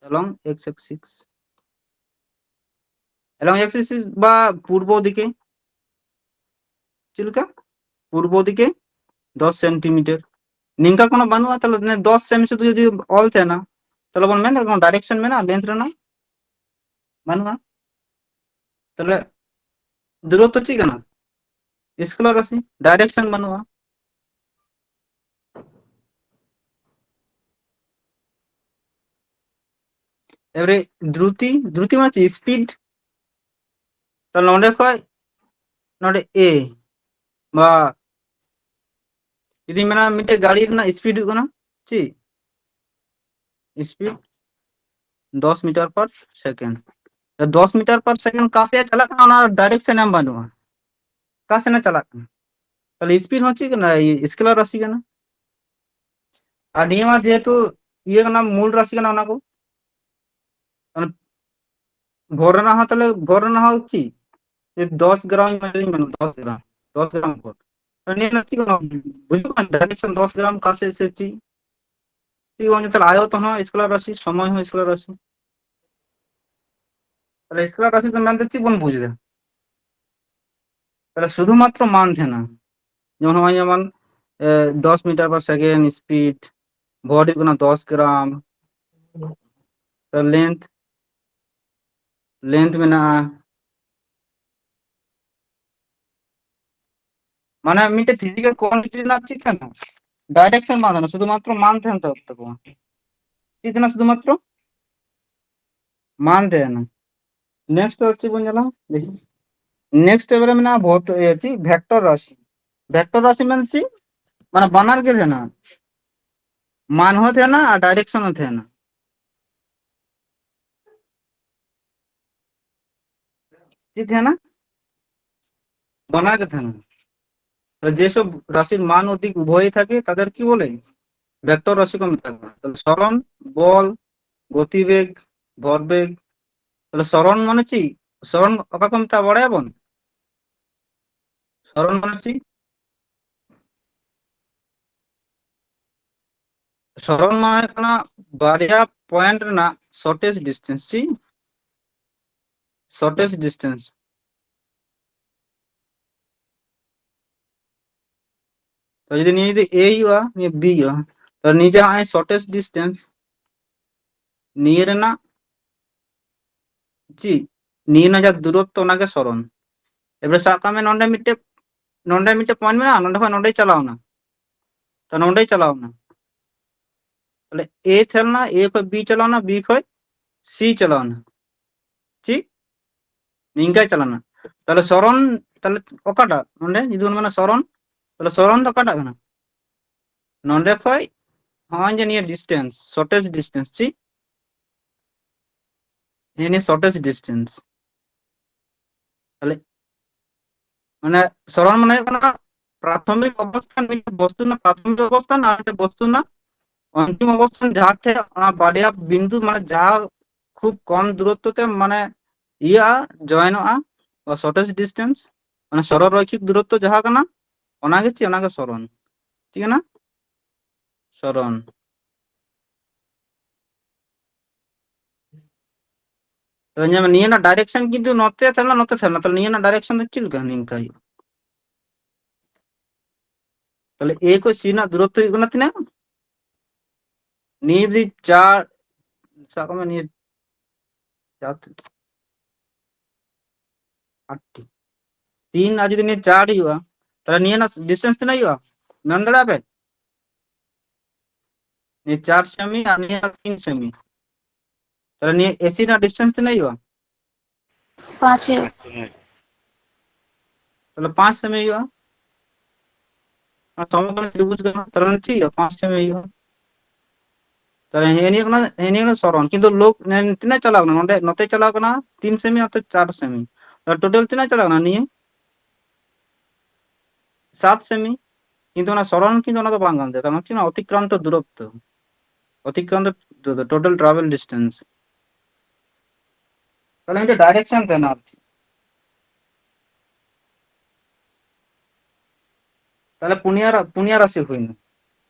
along x axis, along x axis বা পূর্ব দিকে, ᱪᱮᱫ ᱞᱮᱠᱟ? ᱯᱩᱨᱵᱚ ᱫᱤᱠᱮ ᱫᱚᱥ centimeter, ᱱᱤᱝᱠᱟ ᱠᱳᱱᱳ ᱵᱟᱹᱱᱩᱜᱼᱟ᱾ ᱛᱟᱦᱞᱮ ᱫᱚᱥ centimeter ᱥᱩᱫᱷᱩ ᱡᱩᱫᱤ ᱚᱞ ᱛᱟᱦᱮᱱᱟ, ᱛᱟᱦᱞᱮ ᱵᱚᱱ ᱢᱮᱱ ᱫᱟᱲᱮᱭᱟᱜᱼᱟ ᱠᱳᱱᱳ direction ᱢᱮᱱᱟᱜᱼᱟ length ᱨᱮᱱᱟᱜ? ᱵᱟᱹᱱᱩᱜᱼᱟ᱾ ᱛᱟᱦᱞᱮ ᱫᱩᱨᱚᱛᱛᱚ ᱪᱮᱫ ᱠᱟᱱᱟ? Scalar ᱨᱟᱥᱤ, direction ᱵᱟᱹᱱᱩᱜᱼᱟ᱾ ᱮᱵᱟᱨᱮ ᱫᱨᱩᱛᱤ, ᱫᱨᱩᱛᱤ ᱢᱟᱱᱮ ᱪᱮᱫ? Speed᱾ ᱛᱟᱦᱞᱮ ᱱᱚᱰᱮ ᱠᱷᱚᱡ ᱱᱚᱰᱮ A ᱵᱟ ᱡᱩᱫᱤᱧ ᱢᱮᱱᱟ ᱢᱤᱫᱴᱮᱡ ᱜᱟᱹᱲᱤ ᱨᱮᱱᱟᱜ speed ᱦᱩᱭᱩᱜ ᱠᱟᱱᱟ ᱪᱮᱫ? Speed ᱫᱚᱥ meter per second᱾ ᱫᱚᱥ meter per second ᱚᱠᱟ ᱥᱮᱫ ᱪᱟᱞᱟᱜ ᱠᱟᱱᱟ ᱚᱱᱟ direction ᱮᱢ ᱵᱟᱹᱱᱩᱜᱼᱟ, ᱚᱠᱟ ᱥᱮᱫ ᱮ ᱪᱟᱞᱟᱜ ᱠᱟᱱᱟ᱾ ᱛᱟᱦᱞᱮ speed ᱦᱚᱸ ᱪᱮᱫ ᱠᱟᱱᱟ? Scalar ᱨᱟᱥᱤ ᱠᱟᱱᱟ᱾ ᱟᱨ ᱱᱤᱭᱟᱹ ᱢᱟ ᱡᱮᱦᱮᱛᱩ ᱤᱭᱟᱹ ᱠᱟᱱᱟ, ᱢᱩᱞ ᱨᱟᱥᱤ ᱠᱟᱱᱟ ᱚᱱᱟ ᱠᱚ, ᱢᱟᱱᱮ ᱵᱷᱚᱨ ᱨᱮᱱᱟᱜ ᱦᱚᱸ, ᱛᱟᱦᱞᱮ ᱵᱷᱚᱨ ᱨᱮᱱᱟᱜ ᱦᱚᱸ ᱪᱮᱫ? ᱡᱮ ᱫᱚᱥ ᱜᱨᱟᱢ ᱤᱧ ᱢᱮᱱᱫᱟᱹᱧ, ᱢᱟᱱᱮ ᱫᱚᱥ ᱜᱨᱟᱢ, ᱫᱚᱥ ᱜᱨᱟᱢ ᱵᱷᱚᱨ᱾ ᱱᱤᱭᱟᱹ ᱨᱮᱱᱟᱜ ᱪᱮᱫ ᱠᱟᱱᱟ? ᱵᱩᱡᱩᱜ ᱠᱟᱱᱟ direction ᱫᱚᱥ ᱜᱨᱟᱢ ᱚᱠᱟ ᱥᱮᱫ ᱥᱮ ᱪᱮᱫ? ᱪᱮᱫ ᱵᱟᱝ, ᱛᱟᱦᱞᱮ ᱟᱭᱚᱛᱚᱱ ᱦᱚᱸ scalar ᱨᱟᱥᱤ, ᱥᱚᱢᱚᱭ ᱦᱚᱸ scalar ᱨᱟᱥᱤ᱾ ᱛᱟᱦᱞᱮ scalar ᱨᱟᱥᱤ ᱫᱚ ᱢᱮᱱᱛᱮ ᱪᱮᱫ ᱵᱚᱱ ᱵᱩᱡ ᱮᱫᱟ? ᱛᱟᱦᱞᱮ ᱥᱩᱫᱷᱩ ᱢᱟᱛᱨᱚ ᱢᱟᱱ ᱛᱟᱦᱮᱱᱟ, ᱡᱮᱢᱚᱱ ᱱᱚᱜᱼᱚᱭ ᱡᱮᱢᱚᱱ ᱫᱚᱥ meter per second speed, ᱵᱷᱚᱨ ᱦᱩᱭᱩᱜ ᱠᱟᱱᱟ ᱫᱚᱥ ᱜᱨᱟᱢ, ᱞᱮᱱᱛᱷ ᱞᱮᱱᱛᱷ ᱢᱮᱱᱟᱜᱼᱟ᱾ ᱢᱟᱱᱮ ᱢᱤᱫᱴᱮᱡ ᱯᱷᱤᱡᱤᱠᱟᱞ ᱠᱚᱣᱟᱱᱴᱤᱴᱤ ᱨᱮᱱᱟᱜ ᱪᱮᱫ ᱛᱟᱦᱮᱱᱟ? ᱰᱟᱭᱨᱮᱠᱥᱚᱱ ᱵᱟᱝ ᱛᱟᱦᱮᱱᱟ, ᱥᱩᱫᱷᱩ ᱢᱟᱛᱨᱚ ᱢᱟᱱ ᱛᱟᱦᱮᱱ ᱛᱟᱠᱚᱣᱟ᱾ ᱪᱮᱫ ᱛᱟᱦᱮᱱᱟ? ᱥᱩᱫᱷᱩ ᱢᱟᱛᱨᱚ ᱢᱟᱱ ᱛᱟᱦᱮᱱᱟ᱾ ᱱᱮᱠᱥᱴ ᱪᱮᱫ ᱵᱚᱱ ᱧᱮᱞᱟ? ᱱᱮᱠᱥᱴ ᱮᱵᱟᱨᱮ ᱢᱮᱱᱟᱜᱼᱟ ᱵᱷᱚᱨ ᱤᱭᱟᱹ ᱪᱮᱫ ᱵᱷᱮᱠᱴᱚᱨ ᱨᱟᱥᱤ᱾ ᱵᱷᱮᱠᱴᱚᱨ ᱨᱟᱥᱤ ᱢᱮᱱ ᱪᱮᱫ? ᱢᱟᱱᱮ ᱵᱟᱱᱟᱨ ᱜᱮ ᱛᱟᱦᱮᱱᱟ, ᱢᱟᱱ ᱦᱚᱸ ᱛᱟᱦᱮᱱᱟ ᱟᱨ ᱰᱟᱭᱨᱮᱠᱥᱚᱱ ᱦᱚᱸ ᱛᱟᱦᱮᱱᱟ᱾ ᱪᱮᱫ ᱛᱟᱦᱮᱱᱟ? ᱵᱟᱱᱟᱨ ᱜᱮ ᱛᱟᱦᱮᱱᱟ᱾ ᱛᱚ ᱡᱮᱥᱚᱵ রাশির মান ও দিক উভয়ই থাকে তাদের কি বলে? ভেক্টর রাশি ᱠᱚ ᱢᱮᱛᱟ ᱠᱚᱣᱟ। ᱛᱟᱦᱞᱮ ᱥᱚᱨᱚᱱ, ᱵᱚᱞ, ᱜᱚᱛᱤᱵᱮᱜᱽ, ᱵᱷᱚᱨᱵᱮᱜᱽ। ᱛᱟᱦᱞᱮ ᱥᱚᱨᱚᱱ ᱢᱟᱱᱮ ᱪᱮᱫ? ᱥᱚᱨᱚᱱ ᱚᱠᱟ ᱠᱚ ᱢᱮᱛᱟᱜᱼᱟ ᱵᱟᱲᱟᱭᱟᱵᱚᱱ? ᱥᱚᱨᱚᱱ ᱢᱟᱱᱮ ᱪᱮᱫ? ᱥᱚᱨᱚᱱ ᱢᱟᱱᱮ ᱦᱩᱭᱩᱜ ᱠᱟᱱᱟ ᱵᱟᱨᱭᱟ ᱯᱚᱭᱮᱱᱴ ᱨᱮᱱᱟᱜ ᱥᱚᱨᱴᱮᱥᱴ ᱰᱤᱥᱴᱮᱱᱥ᱾ ᱪᱮᱫ? ᱥᱚᱨᱴᱮᱥᱴ ᱰᱤᱥᱴᱮᱱᱥ᱾ ᱛᱚ ᱡᱩᱫᱤ ᱱᱤᱭᱟᱹ ᱡᱩᱫᱤ ᱮ ᱦᱩᱭᱩᱜᱼᱟ, ᱱᱤᱭᱟᱹ ᱵᱤ ᱦᱩᱭᱩᱜᱼᱟ, ᱛᱚ ᱱᱤᱭᱟᱹ ᱡᱟᱦᱟᱸ ᱥᱚᱨᱴᱮᱥᱴ ᱰᱤᱥᱴᱮᱱᱥ, ᱱᱤᱭᱟᱹ ᱨᱮᱱᱟᱜ ᱪᱮᱫ, ᱱᱤᱭᱟᱹ ᱨᱮᱱᱟᱜ ᱡᱟ ᱫᱩᱨᱚᱛᱛᱚ ᱚᱱᱟᱜᱮ ᱥᱚᱨᱚᱱ᱾ ᱮᱵᱟᱨᱮ ᱥᱟᱵ ᱠᱟᱜ ᱢᱮ ᱱᱚᱰᱮ ᱢᱤᱫᱴᱮᱡ, ᱱᱚᱰᱮ ᱢᱤᱫᱴᱮᱡ ᱯᱚᱭᱮᱱᱴ ᱢᱮᱱᱟᱜᱼᱟ, ᱱᱚᱰᱮ ᱠᱷᱚᱱ ᱱᱚᱰᱮᱭ ᱪᱟᱞᱟᱣᱱᱟ, ᱛᱚ ᱱᱚᱰᱮᱭ ᱪᱟᱞᱟᱣᱱᱟ, ᱛᱟᱦᱞᱮ ᱮ ᱛᱟᱦᱮᱸ ᱞᱮᱱᱟ, ᱮ ᱠᱷᱚᱱ ᱵᱤ ᱪᱟᱞᱟᱣᱱᱟ, ᱵᱤ ᱠᱷᱚᱱ ᱥᱤ ᱪᱟᱞᱟᱣᱱᱟ, ᱴᱷᱤᱠ ᱱᱤᱝᱠᱟᱭ ᱪᱟᱞᱟᱣᱱᱟ᱾ ᱛᱟᱦᱞᱮ ᱥᱚᱨᱚᱱ, ᱛᱟᱦᱞᱮ ᱚᱠᱟᱴᱟᱜ ᱱᱚᱰᱮ ᱡᱩᱫᱤ ᱵᱚᱱ ᱢᱮᱱᱟ ᱥᱚᱨᱚᱱ, ᱛᱟᱦᱞᱮ ᱥᱚᱨᱚᱱ ᱫᱚ ᱚᱠᱟᱴᱟᱜ ᱠᱟᱱᱟ? ᱱᱚᱰᱮ ᱠᱷᱚᱱ ᱦᱚᱸᱜᱼᱚᱭ ᱡᱮ ᱱᱤᱭᱟᱹ ᱰᱤᱥᱴᱮᱱᱥ, ᱥᱚᱨᱴᱮᱥᱴ ᱰᱤᱥᱴᱮᱱᱥ, ᱪᱮᱫ ᱱᱤᱭᱟᱹ, ᱱᱤᱭᱟᱹ ᱥᱚᱨᱴᱮᱥᱴ ᱰᱤᱥᱴᱮᱱᱥ᱾ ᱛᱟᱦᱞᱮ ᱢᱟᱱᱮ ᱥᱚᱨᱚᱱ ᱢᱟᱱᱮ ᱦᱩᱭᱩᱜ ᱠᱟᱱᱟ ᱯᱨᱟᱛᱷᱚᱢᱤᱠ ᱚᱵᱚᱥᱛᱷᱟᱱ, ᱢᱤᱫᱴᱮᱱ ᱵᱚᱥᱛᱩ ᱨᱮᱱᱟᱜ ᱯᱨᱟᱛᱷᱚᱢᱤᱠ ᱚᱵᱚᱥᱛᱷᱟᱱ ᱟᱨ ᱢᱤᱫᱴᱮᱱ ᱵᱚᱥᱛᱩ ᱨᱮᱱᱟᱜ ᱚᱱᱛᱤᱢ ᱚᱵᱚᱥᱛᱷᱟᱱ, ᱡᱟᱦᱟᱸ ᱴᱷᱮᱱ ᱚᱱᱟ ᱵᱟᱨᱭᱟ ᱵᱤᱱᱫᱩ ᱢᱟᱱᱮ ᱡᱟᱦᱟᱸ ᱠᱷᱩᱵ ᱠᱚᱢ ᱫᱩᱨᱚᱛᱛᱚ ᱛᱮ ᱢᱟᱱᱮ ᱤᱭᱟᱹᱜᱼᱟ, ᱡᱚᱭᱮᱱᱚᱜᱼᱟ ᱵᱟ ᱥᱚᱨᱴᱮᱥᱴ ᱰᱤᱥᱴᱮᱱᱥ, ᱢᱟᱱᱮ ᱥᱚᱨᱚᱞ ᱨᱚᱭᱠᱷᱤᱠ ᱫᱩᱨᱚᱛᱛᱚ ᱡᱟᱦᱟᱸ ᱠᱟᱱᱟ ᱚᱱᱟᱜᱮ ᱪᱮᱫ, ᱚᱱᱟᱜᱮ ᱥᱚᱨᱚᱱ᱾ ᱴᱷᱤᱠ ᱠᱟᱱᱟ? ᱥᱚᱨᱚᱱ᱾ ᱛᱚ ᱧᱮᱞ ᱢᱮ, ᱱᱤᱭᱟᱹ ᱨᱮᱱᱟᱜ ᱰᱟᱭᱨᱮᱠᱥᱚᱱ ᱠᱤᱱᱛᱩ ᱱᱚᱛᱮ ᱛᱟᱦᱮᱸ ᱞᱮᱱᱟ, ᱱᱚᱛᱮ ᱛᱟᱦᱮᱸ ᱞᱮᱱᱟ, ᱛᱟᱦᱞᱮ ᱱᱤᱭᱟᱹ ᱨᱮᱱᱟᱜ ᱰᱟᱭᱨᱮᱠᱥᱚᱱ ᱫᱚ ᱪᱮᱫ ᱞᱮᱠᱟ ᱱᱤᱝᱠᱟ ᱦᱩᱭᱩᱜᱼᱟ? ᱛᱟᱦᱞᱮ A ᱠᱷᱚᱱ C ᱨᱮᱱᱟᱜ ᱫᱩᱨᱚᱛᱛᱚ ᱦᱩᱭᱩᱜ ᱠᱟᱱᱟ ᱛᱤᱱᱟᱹᱜ? ᱱᱤᱭᱟᱹ ᱡᱩᱫᱤ ᱪᱟᱨ, ᱥᱟᱵ ᱠᱟᱜ ᱢᱮ ᱱᱤᱭᱟᱹ ᱪᱟᱨ, ᱟᱴ ᱴᱤ, ᱛᱤᱱ ᱟᱨ ᱡᱩᱫᱤ ᱱᱤᱭᱟᱹ ᱪᱟᱨ ᱦᱩᱭᱩᱜᱼᱟ, ᱛᱟᱦᱞᱮ ᱱᱤᱭᱟᱹ ᱨᱮᱱᱟᱜ distance ᱛᱤᱱᱟᱹᱜ ᱦᱩᱭᱩᱜᱼᱟ? ᱢᱮᱱ ᱫᱟᱲᱮᱭᱟᱜᱼᱟ ᱯᱮ? ᱱᱤᱭᱟᱹ ᱪᱟᱨ ᱥᱮᱢᱤ ᱟᱨ ᱱᱤᱭᱟᱹ ᱛᱤᱱ ᱥᱮᱢᱤ᱾ ᱛᱟᱦᱞᱮ ᱱᱤᱭᱟᱹ AC ᱨᱮᱱᱟᱜ distance ᱛᱤᱱᱟᱹᱜ ᱦᱩᱭᱩᱜᱼᱟ? ᱯᱟᱸᱪ ᱦᱩᱭᱩᱜᱼᱟ᱾ ᱛᱟᱦᱞᱮ ᱯᱟᱸᱪ ᱥᱮᱢᱤ ᱦᱩᱭᱩᱜᱼᱟ᱾ ᱟᱨ ᱥᱚᱢᱚᱠᱚᱞᱚᱱ ᱛᱨᱤᱵᱷᱩᱡᱽ ᱠᱟᱱᱟ, ᱛᱟᱦᱞᱮ ᱪᱮᱫ ᱦᱩᱭᱩᱜᱼᱟ? ᱯᱟᱸᱪ ᱥᱮᱢᱤ ᱦᱩᱭᱩᱜᱼᱟ᱾ ᱛᱟᱦᱞᱮ ᱦᱮᱸ ᱱᱤᱭᱟᱹ ᱠᱟᱱᱟ, ᱦᱮᱸ ᱱᱤᱭᱟᱹ ᱠᱟᱱᱟ ᱥᱚᱨᱚᱱ, ᱠᱤᱱᱛᱩ ᱞᱳᱠ ᱛᱤᱱᱟᱹᱜ ᱪᱟᱞᱟᱣ ᱠᱟᱱᱟ? ᱱᱚᱰᱮ ᱱᱚᱛᱮ ᱪᱟᱞᱟᱣ ᱠᱟᱱᱟ ᱛᱤᱱ ᱥᱮᱢᱤ, ᱱᱚᱛᱮ ᱪᱟᱨ ᱥᱮᱢᱤ᱾ ᱴᱳᱴᱟᱞ ᱛᱤᱱᱟᱹᱜ ᱪᱟᱞᱟᱣ ᱠᱟᱱᱟ? ᱱᱤᱭᱟᱹ ᱥᱟᱛ ᱥᱮᱢᱤ᱾ ᱠᱤᱱᱛᱩ ᱚᱱᱟ ᱥᱚᱨᱚᱱ, ᱠᱤᱱᱛᱩ ᱚᱱᱟ ᱫᱚ ᱵᱟᱝ ᱠᱟᱱ ᱛᱟᱭᱟ, ᱠᱟᱨᱚᱱ ᱦᱚᱪᱪᱷᱮ ᱚᱱᱟ ᱚᱛᱤᱠᱨᱟᱱᱛᱚ ᱫᱩᱨᱚᱛᱛᱚ, ᱚᱛᱤᱠᱨᱟᱱᱛᱚ ᱴᱳᱴᱟᱞ ᱴᱨᱟᱵᱷᱮᱞ ᱰᱤᱥᱴᱮᱱᱥ᱾ ᱛᱟᱦᱞᱮ ᱢᱤᱫᱴᱮᱱ ᱰᱟᱭᱨᱮᱠᱥᱚᱱ ᱛᱟᱦᱮᱱᱟ ᱟᱨ ᱪᱮᱫ᱾ ᱛᱟᱦᱞᱮ ᱯᱩᱱᱭᱟ ᱨᱟ-, ᱯᱩᱱᱭᱟ ᱨᱟᱥᱤ ᱦᱩᱭᱱᱟ᱾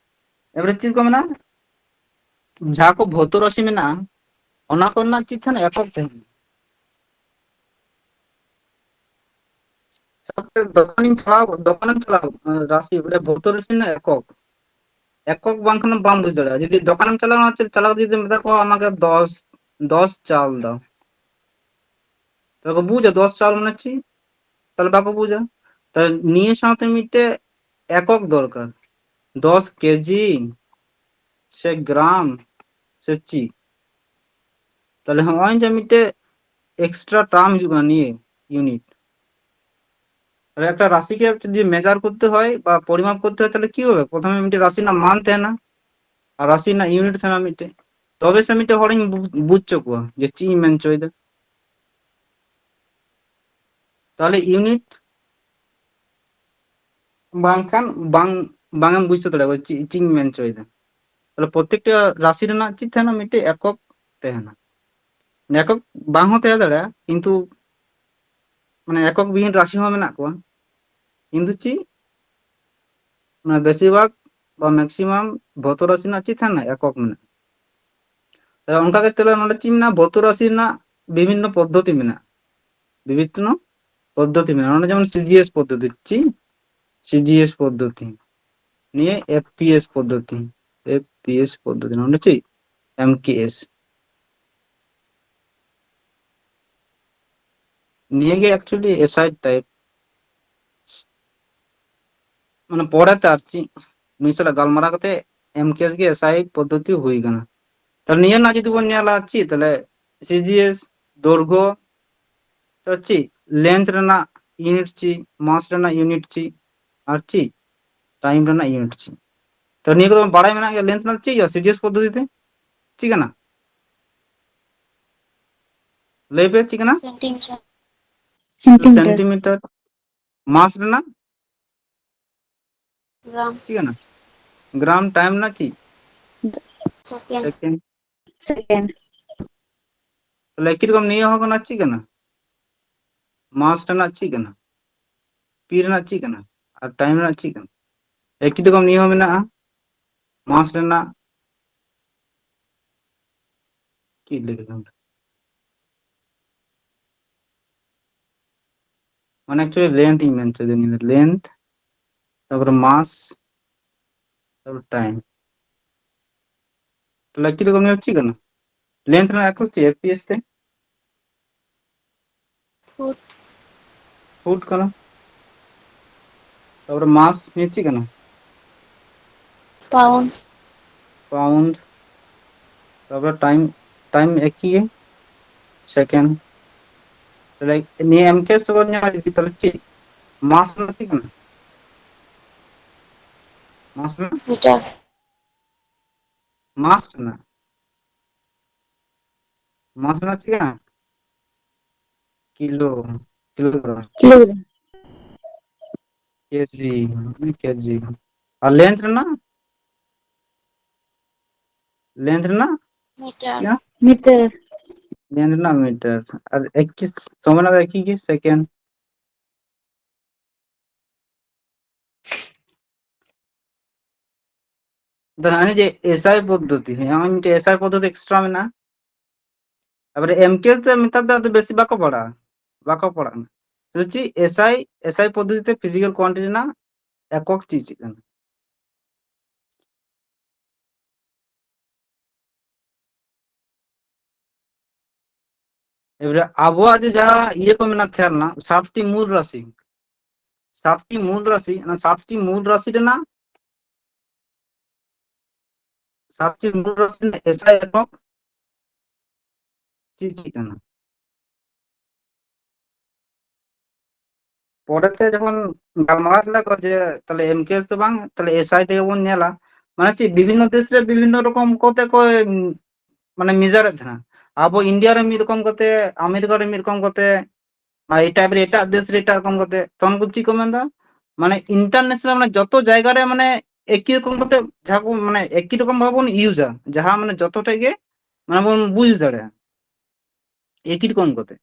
ᱮᱵᱟᱨᱮ ᱪᱮᱫ ᱠᱚ ᱢᱮᱱᱟᱜᱼᱟ? ᱡᱟᱦᱟᱸ ᱠᱚ ᱵᱷᱳᱣᱛᱚ ᱨᱟᱥᱤ ᱢᱮᱱᱟᱜᱼᱟ, ᱚᱱᱟ ᱠᱚᱨᱮᱱᱟᱜ ᱪᱮᱫ ᱛᱟᱦᱮᱱᱟ? ᱮᱠᱚᱠ ᱛᱟᱦᱮᱱᱟ᱾ ᱥᱟᱵ ᱠᱟᱜ ᱢᱮ ᱫᱚᱠᱟᱱᱤᱧ ᱪᱟᱞᱟᱣ, ᱫᱚᱠᱟᱱᱮᱢ ᱪᱟᱞᱟᱣ, ᱨᱟᱥᱤ, ᱵᱚᱞᱮ, ᱵᱷᱳᱣᱛᱚ ᱨᱟᱥᱤ ᱨᱮᱱᱟᱜ ᱮᱠᱚᱠ, ᱮᱠᱚᱠ ᱵᱟᱝᱠᱷᱟᱱ ᱵᱟᱢ ᱵᱩᱡᱽ ᱫᱟᱲᱮᱭᱟᱜᱼᱟ᱾ ᱡᱩᱫᱤ ᱫᱚᱠᱟᱱᱮᱢ ᱪᱟᱞᱟᱣ ᱮᱱᱟ, ᱪᱮᱫ ᱪᱟᱞᱟᱣ ᱠᱟᱛᱮ ᱡᱩᱫᱤ ᱢᱮᱛᱟ ᱠᱚᱣᱟ ᱟᱢᱟᱜᱮ ᱫᱚᱥ, ᱫᱚᱥ ᱪᱟᱞ ᱫᱟᱣ, ᱛᱟᱦᱞᱮ ᱠᱚ ᱵᱩᱡᱟ ᱫᱚᱥ ᱪᱟᱞ ᱢᱟᱱᱮ ᱪᱮᱫ? ᱛᱟᱦᱞᱮ ᱵᱟᱠᱚ ᱵᱩᱡᱟ᱾ ᱛᱟᱦᱞᱮ ᱱᱤᱭᱟᱹ ᱥᱟᱶᱛᱮ ᱢᱤᱫᱴᱮᱡ ᱮᱠᱚᱠ ᱫᱚᱨᱠᱟᱨ, ᱫᱚᱥ ᱠᱮᱡᱤ ᱥᱮ ᱜᱨᱟᱢ ᱥᱮ ᱪᱮᱫ? ᱛᱟᱦᱞᱮ ᱦᱚᱸᱜᱼᱚᱭ ᱡᱮ ᱢᱤᱫᱴᱮᱡ extra term ᱦᱤᱡᱩᱜ ᱠᱟᱱᱟ ᱱᱤᱭᱟᱹ unit, ᱛᱟᱦᱞᱮ ᱮᱠᱴᱟ ᱨᱟᱥᱤ ᱠᱮ ᱡᱩᱫᱤ measure ᱠᱚᱨᱛᱮ ᱦᱚᱭ ᱵᱟ ᱯᱚᱨᱤᱢᱟᱯ ᱠᱚᱨᱛᱮ ᱦᱚᱭ, ᱛᱟᱦᱞᱮ ᱠᱤ ᱦᱚᱵᱮ? ᱯᱨᱚᱛᱷᱚᱢᱮ ᱢᱤᱫᱴᱮᱡ ᱨᱟᱥᱤ ᱨᱮᱱᱟᱜ ᱢᱟᱱ ᱛᱟᱦᱮᱱᱟ, ᱟᱨ ᱨᱟᱥᱤ ᱨᱮᱱᱟᱜ unit ᱛᱟᱦᱮᱱᱟ ᱢᱤᱫᱴᱮᱡ, ᱛᱚᱵᱮ ᱥᱮ ᱢᱤᱫᱴᱮᱡ ᱦᱚᱲᱤᱧ ᱵᱩ-, ᱵᱩᱡᱽ ᱦᱚᱪᱚ ᱠᱚᱣᱟ ᱡᱮ ᱪᱮᱫ ᱤᱧ ᱢᱮᱱ ᱦᱚᱪᱚᱭᱮᱫᱟ᱾ ᱛᱟᱦᱞᱮ unit ᱵᱟᱝᱠᱷᱟᱱ ᱵᱟᱝ, ᱵᱟᱝ ᱮᱢ ᱵᱩᱡᱽ ᱦᱚᱪᱚ ᱫᱟᱲᱮᱭᱟᱜᱼᱟ ᱪᱮᱫ, ᱪᱮᱫ ᱤᱧ ᱢᱮᱱ ᱦᱚᱪᱚᱭᱮᱫᱟ᱾ ᱛᱟᱦᱞᱮ ᱯᱨᱚᱛᱮᱠᱴᱟ ᱨᱟᱥᱤ ᱨᱮᱱᱟᱜ ᱪᱮᱫ ᱛᱟᱦᱮᱱᱟ? ᱢᱤᱫᱴᱮᱡ ᱮᱠᱚᱠ ᱛᱟᱦᱮᱱᱟ᱾ ᱮᱠᱚᱠ ᱵᱟᱝ ᱦᱚᱸ ᱛᱟᱦᱮᱸ ᱫᱟᱲᱮᱭᱟᱜᱼᱟ, ᱠᱤᱱᱛᱩ ᱢᱟᱱᱮ ᱮᱠᱚᱠ ᱵᱤᱦᱤᱱ ᱨᱟᱥᱤ ᱦᱚᱸ ᱢᱮᱱᱟᱜ ᱠᱚᱣᱟ, ᱠᱤᱱᱛᱩ ᱪᱮᱫ, ᱢᱟᱱᱮ ᱵᱮᱥᱤᱨ ᱵᱷᱟᱜᱽ ᱵᱟ maximum ᱵᱷᱳᱣᱛᱚ ᱨᱟᱥᱤ ᱨᱮᱱᱟᱜ ᱪᱮᱫ ᱛᱟᱦᱮᱱᱟ? ᱮᱠᱚᱠ ᱢᱮᱱᱟᱜᱼᱟ᱾ ᱛᱟᱦᱞᱮ ᱚᱱᱠᱟ ᱜᱮ ᱛᱟᱦᱞᱮ ᱱᱚᱰᱮ ᱪᱮᱫ ᱢᱮᱱᱟᱜᱼᱟ? ᱵᱷᱳᱣᱛᱚ ᱨᱟᱥᱤ ᱨᱮᱱᱟᱜ ᱵᱤᱵᱷᱤᱱᱱᱚ ᱯᱚᱫᱽᱫᱷᱚᱛᱤ ᱢᱮᱱᱟᱜᱼᱟ, ᱵᱤᱵᱷᱤᱱᱱᱚ ᱯᱚᱫᱽᱫᱷᱚᱛᱤ ᱢᱮᱱᱟᱜᱼᱟ᱾ ᱱᱚᱰᱮ ᱡᱮᱢᱚᱱ CGS ᱯᱚᱫᱽᱫᱷᱚᱛᱤ, ᱪᱮᱫ? CGS ᱯᱚᱫᱽᱫᱷᱚᱛᱤ᱾ ᱱᱤᱭᱟᱹ ᱮᱯᱷ ᱯᱤ ᱮᱥ ᱯᱚᱫᱽᱫᱷᱚᱛᱤ, ᱮᱯᱷ ᱯᱤ ᱮᱥ ᱯᱚᱫᱽᱫᱷᱚᱛᱤ, ᱱᱚᱰᱮ ᱪᱮᱫ? ᱮᱢ ᱠᱮ ᱮᱥ᱾ ᱱᱤᱭᱟᱹ ᱜᱮ actually ᱮᱥ ᱟᱭ type, ᱢᱟᱱᱮ ᱯᱚᱨᱮᱛᱮ ᱟᱨ ᱪᱮᱫ, ᱱᱩᱭ ᱥᱟᱞᱟᱜ ᱜᱟᱞᱢᱟᱨᱟᱣ ᱠᱟᱛᱮ ᱮᱢ ᱠᱮ ᱮᱥ ᱜᱮ ᱮᱥ ᱟᱭ ᱯᱚᱫᱽᱫᱷᱚᱛᱤ ᱦᱩᱭ ᱠᱟᱱᱟ᱾ ᱛᱟᱦᱞᱮ ᱱᱤᱭᱟᱹ ᱨᱮᱱᱟᱜ ᱡᱩᱫᱤ ᱵᱚᱱ ᱧᱮᱞᱟ ᱪᱮᱫ, ᱛᱟᱦᱞᱮ ᱥᱤ ᱡᱤ ᱮᱥ ᱫᱳᱲᱜᱷᱚ, ᱛᱚ ᱪᱮᱫ length ᱨᱮᱱᱟᱜ unit ᱪᱮᱫ, mass ᱨᱮᱱᱟᱜ unit ᱪᱮᱫ, ᱟᱨ ᱪᱮᱫ time ᱨᱮᱱᱟᱜ unit ᱪᱮᱫ? ᱛᱚ ᱱᱤᱭᱟᱹ ᱠᱚᱫᱚ ᱵᱟᱲᱟᱭ ᱢᱮᱱᱟᱜ ᱜᱮᱭᱟ, length ᱨᱮᱱᱟᱜ ᱪᱮᱫ ᱦᱩᱭᱩᱜᱼᱟ ᱥᱤ ᱡᱤ ᱮᱥ ᱯᱚᱫᱽᱫᱷᱚᱛᱤ ᱛᱮ? ᱪᱮᱫ ᱠᱟᱱᱟ? ᱞᱟᱹᱭ ᱯᱮ, ᱪᱮᱫ ᱠᱟᱱᱟ? ᱥᱮᱱᱴᱤᱢᱤᱴᱟᱨ᱾ ᱥᱮᱱᱴᱤᱢᱤᱴᱟᱨ᱾ ᱥᱮᱱᱴᱤᱢᱤᱴᱟᱨ᱾ mass ᱨᱮᱱᱟᱜ ᱜᱨᱟᱢ᱾ ᱪᱮᱫ ᱠᱟᱱᱟ? ᱜᱨᱟᱢ᱾ time ᱨᱮᱱᱟᱜ ᱪᱮᱫ? ᱥᱮᱠᱮᱱᱰ᱾ second᱾ ᱥᱮᱠᱮᱱᱰ᱾ ᱛᱟᱦᱞᱮ ᱮᱠᱤ ᱨᱚᱠᱚᱢ ᱱᱤᱭᱟᱹ ᱦᱚᱸ ᱠᱟᱱᱟ, ᱪᱮᱫ ᱠᱟᱱᱟ? mass ᱨᱮᱱᱟᱜ ᱪᱮᱫ ᱠᱟᱱᱟ? ᱯᱤ ᱨᱮᱱᱟᱜ ᱪᱮᱫ ᱠᱟᱱᱟ? ᱟᱨ time ᱨᱮᱱᱟᱜ ᱪᱮᱫ ᱠᱟᱱᱟ? ᱮᱠᱤ ᱨᱚᱠᱚᱢ ᱱᱤᱭᱟᱹ ᱦᱚᱸ ᱢᱮᱱᱟᱜᱼᱟ, mass ᱨᱮᱱᱟᱜ ᱪᱮᱫ ᱞᱟᱹᱭ ᱠᱮᱫᱟ? ᱢᱟᱱᱮ actually length ᱤᱧ ᱢᱮᱱ ᱦᱚᱪᱚᱭᱮᱫᱟ, ᱱᱤᱭᱟᱹ ᱫᱚ length, ᱛᱟᱨᱯᱚᱨᱮ mass, ᱛᱟᱨᱯᱚᱨᱮ time᱾ ᱛᱟᱦᱞᱮ ᱮᱠᱤ ᱨᱚᱠᱚᱢ ᱱᱤᱭᱟᱹ ᱪᱮᱫ ᱠᱟᱱᱟ? length ᱨᱮᱱᱟᱜ ᱮᱠᱚᱠ ᱪᱮᱫ ᱮᱯᱷ ᱯᱤ ᱮᱥ ᱛᱮ? ᱯᱷᱩᱴ᱾ ᱯᱷᱩᱴ ᱠᱟᱱᱟ᱾ ᱛᱟᱨᱯᱚᱨᱮ mass ᱱᱤᱭᱟᱹ ᱪᱮᱫ ᱠᱟᱱᱟ? ᱯᱟᱣᱩᱱᱰ᱾ pound᱾ ᱛᱟᱨᱯᱚᱨᱮ time, time ᱮᱠᱤ ᱜᱮ, second᱾ ᱛᱟᱦᱞᱮ ᱱᱤᱭᱟᱹ ᱮᱢ ᱠᱮ ᱮᱥ ᱛᱮᱵᱚᱱ ᱧᱟᱢᱟ ᱡᱩᱫᱤ, ᱛᱟᱦᱞᱮ ᱪᱮᱫ mass ᱨᱮᱱᱟᱜ ᱪᱮᱫ ᱠᱟᱱᱟ? mass ᱨᱮᱱᱟᱜ? ᱢᱤᱴᱟᱨ᱾ mass ᱨᱮᱱᱟᱜ? mass ᱨᱮᱱᱟᱜ ᱪᱮᱫ ᱠᱟᱱᱟ? Kilo, kilogram. ᱠᱤᱞᱳᱜᱨᱟᱢ᱾ ᱠᱮᱡᱤ, ᱠᱮᱡᱤ᱾ ᱟᱨ length ᱨᱮᱱᱟᱜ? length ᱨᱮᱱᱟᱜ? ᱢᱤᱴᱟᱨ᱾ ᱢᱤᱴᱟᱨ᱾ length ᱨᱮᱱᱟᱜ ᱢᱤᱴᱟᱨ᱾ ᱟᱨ ᱮᱠᱤ ᱥᱚᱢᱚᱭ ᱨᱮᱱᱟᱜ ᱫᱚ ᱮᱠᱤ ᱜᱮ, second᱾ ᱫᱟᱫᱟ, ᱦᱟᱱᱮ ᱡᱮ ᱮᱥ ᱟᱭ ᱯᱚᱫᱽᱫᱷᱚᱛᱤ, ᱦᱮᱸ, ᱱᱚᱜᱼᱚᱭ ᱢᱤᱫᱴᱮᱡ ᱮᱥ ᱟᱭ ᱯᱚᱫᱽᱫᱷᱚᱛᱤ extra ᱢᱮᱱᱟᱜᱼᱟ᱾ ᱛᱟᱨᱯᱚᱨᱮ ᱮᱢ ᱠᱮ ᱮᱥ ᱫᱚ ᱱᱮᱛᱟᱨ ᱫᱚ ᱟᱫᱚ ᱵᱮᱥᱤ ᱵᱟᱠᱚ ᱯᱟᱲᱦᱟᱜᱼᱟ, ᱵᱟᱠᱚ ᱯᱟᱲᱦᱟᱜ ᱠᱟᱱᱟ᱾ ᱥᱩᱫᱷᱩ ᱪᱮᱫ ᱮᱥ ᱟᱭ, ᱮᱥ ᱟᱭ ᱯᱚᱫᱽᱫᱷᱚᱛᱤ ᱛᱮ physical quantity ᱨᱮᱱᱟᱜ ᱮᱠᱚᱠ ᱪᱮᱫ ᱪᱮᱫ ᱠᱟᱱᱟ? ᱮᱵᱟᱨᱮ ᱟᱵᱚᱣᱟᱜ ᱡᱮ ᱡᱟᱦᱟᱸ ᱤᱭᱟᱹ ᱠᱚ ᱢᱮᱱᱟᱜ ᱛᱟᱦᱮᱸ ᱞᱮᱱᱟ, ᱥᱟᱛᱴᱤ ᱢᱩᱞ ᱨᱟᱥᱤ, ᱥᱟᱛᱴᱤ ᱢᱩᱞ ᱨᱟᱥᱤ, ᱚᱱᱟ ᱥᱟᱛᱴᱤ ᱢᱩᱞ ᱨᱟᱥᱤ ᱨᱮᱱᱟᱜ, ᱥᱟᱛᱴᱤ ᱢᱩᱞ ᱨᱟᱥᱤ ᱨᱮᱱᱟᱜ ᱮᱥᱟᱭ ᱮᱠᱚᱠ ᱪᱮᱫ ᱪᱮᱫ ᱠᱟᱱᱟ? ᱯᱚᱨᱮᱛᱮ ᱡᱚᱠᱷᱚᱱ ᱜᱟᱞᱢᱟᱨᱟᱣ ᱞᱮᱫᱟ ᱠᱚ ᱡᱮ ᱛᱟᱦᱞᱮ ᱮᱢᱠᱮᱥ ᱫᱚ ᱵᱟᱝ, ᱛᱟᱦᱞᱮ ᱮᱥᱟᱭ ᱛᱮᱜᱮ ᱵᱚᱱ ᱧᱮᱞᱟ, ᱢᱟᱱᱮ ᱪᱮᱫ ᱵᱤᱵᱷᱤᱱᱱᱚ ᱫᱮᱥ ᱨᱮ ᱵᱤᱵᱷᱤᱱᱱᱚ ᱨᱚᱠᱚᱢ ᱠᱚᱛᱮ ᱠᱚ, ᱩᱢ, ᱢᱟᱱᱮ ᱢᱮᱡᱟᱨᱮᱫ ᱛᱟᱦᱮᱱᱟ᱾ ᱟᱵᱚ ᱤᱱᱰᱤᱭᱟ ᱨᱮ ᱢᱤᱫ ᱨᱚᱠᱚᱢ ᱠᱟᱛᱮ, ᱟᱢᱮᱨᱤᱠᱟ ᱨᱮ ᱢᱤᱫ ᱨᱚᱠᱚᱢ ᱠᱟᱛᱮ, ᱟᱨ ᱮᱴᱟᱜ ᱨᱮ, ᱮᱴᱟᱜ ᱫᱮᱥ ᱨᱮ ᱮᱴᱟᱜ ᱨᱚᱠᱚᱢ ᱠᱟᱛᱮ, ᱛᱚᱠᱷᱚᱱ ᱠᱚ ᱪᱮᱫ ᱠᱚ ᱢᱮᱱᱫᱟ, ᱢᱟᱱᱮ ᱤᱱᱴᱟᱨᱱᱮᱥᱱᱟᱞ, ᱢᱟᱱᱮ ᱡᱚᱛᱚ ᱡᱟᱭᱜᱟ ᱨᱮ ᱢᱟᱱᱮ ᱮᱠᱤ ᱨᱚᱠᱚᱢ ᱠᱟᱛᱮ ᱡᱟᱦᱟᱸ ᱠᱚ ᱢᱟᱱᱮ ᱮᱠᱤ ᱨᱚᱠᱚᱢ ᱵᱷᱟᱵᱮ ᱵᱚᱱ ᱤᱭᱩᱡᱟ, ᱡᱟᱦᱟᱸ ᱢᱟᱱᱮ ᱡᱚᱛᱚ ᱴᱷᱮᱡ ᱜᱮ ᱢᱟᱱᱮ ᱵᱚᱱ ᱵᱩᱡᱽ ᱫᱟᱲᱮᱭᱟᱜᱼᱟ ᱮᱠᱤ ᱨᱚᱠᱚᱢ ᱠᱟᱛᱮ᱾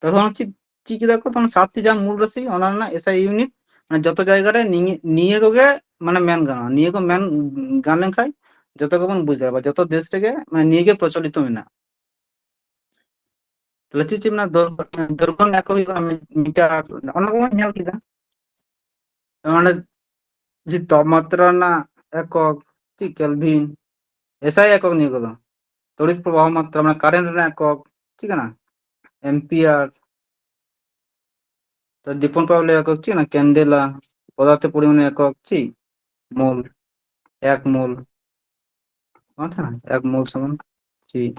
ᱛᱚᱠᱷᱚᱱ ᱪᱮᱫ, ᱪᱮᱫ ᱠᱮᱫᱟ ᱠᱚ? ᱛᱚᱠᱷᱚᱱ ᱥᱟᱛᱴᱤ ᱡᱟᱦᱟᱸ ᱢᱩᱞ ᱨᱟᱥᱤ, ᱚᱱᱟ ᱨᱮᱱᱟᱜ ᱮᱥᱟᱭ ᱤᱭᱩᱱᱤᱴ, ᱢᱟᱱᱮ ᱡᱚᱛᱚ ᱡᱟᱭᱜᱟ ᱨᱮ ᱱᱤᱭᱟᱹ, ᱱᱤᱭᱟᱹ ᱠᱚᱜᱮ ᱢᱟᱱᱮ ᱢᱮᱱ ᱜᱟᱱᱚᱜᱼᱟ᱾ ᱱᱤᱭᱟᱹ ᱠᱚ ᱢᱮᱱ ᱜᱟᱱ ᱞᱮᱱᱠᱷᱟᱱ ᱡᱚᱛᱚ ᱜᱮᱵᱚᱱ ᱵᱩᱡᱽ ᱫᱟᱲᱮᱭᱟᱜᱼᱟ, ᱡᱚᱛᱚ ᱫᱮᱥ ᱨᱮᱜᱮ ᱢᱟᱱᱮ ᱱᱤᱭᱟᱹ ᱜᱮ ᱯᱨᱚᱪᱚᱞᱤᱛᱚ ᱢᱮᱱᱟᱜᱼᱟ᱾ ᱛᱟᱦᱞᱮ ᱪᱮᱫ ᱪᱮᱫ ᱢᱮᱱᱟᱜᱼᱟ? ᱫᱚᱨ-, ᱫᱚᱨᱜᱚᱱ ᱮᱠᱚᱠ ᱦᱩᱭᱩᱜ ᱠᱟᱱᱟ ᱢᱤᱴᱟᱨ, ᱚᱱᱟ ᱠᱚᱵᱚᱱ ᱧᱮᱞ ᱠᱮᱫᱟ᱾ ᱚᱸᱰᱮ ᱡᱮ ᱛᱟᱯᱢᱟᱛᱨᱟ ᱨᱮᱱᱟᱜ ᱮᱠᱚᱠ ᱪᱮᱫ, ᱠᱮᱞᱵᱷᱤᱱ, ᱮᱥᱟᱭ ᱮᱠᱚᱠ ᱱᱤᱭᱟᱹ ᱠᱚᱫᱚ᱾ ᱛᱚᱲᱤᱛ ᱯᱨᱚᱵᱟᱦᱚ ᱢᱟᱛᱨᱟ, ᱢᱟᱱᱮ ᱠᱟᱨᱮᱱᱴ ᱨᱮᱱᱟᱜ ᱮᱠᱚᱠ ᱪᱮᱫ ᱠᱟᱱᱟ? ᱮᱢᱯᱤᱭᱟᱨ᱾ ᱛᱚ ᱫᱤᱯᱚᱱ ᱯᱟᱣᱞᱤ ᱮᱠᱚᱠ ᱪᱮᱫ ᱠᱟᱱᱟ? ᱠᱮᱱᱰᱮᱞᱟ᱾ ᱯᱚᱫᱟᱨᱛᱷᱚ ᱯᱚᱨᱤᱢᱟᱱ ᱮᱠᱚᱠ ᱪᱮᱫ? ᱢᱳᱞ, ᱮᱠ ᱢᱳᱞ᱾ ᱵᱟᱝ ᱛᱟᱦᱮᱱᱟ? ᱮᱠ ᱢᱳᱞ ᱥᱚᱢᱟᱱ ᱪᱮᱫ?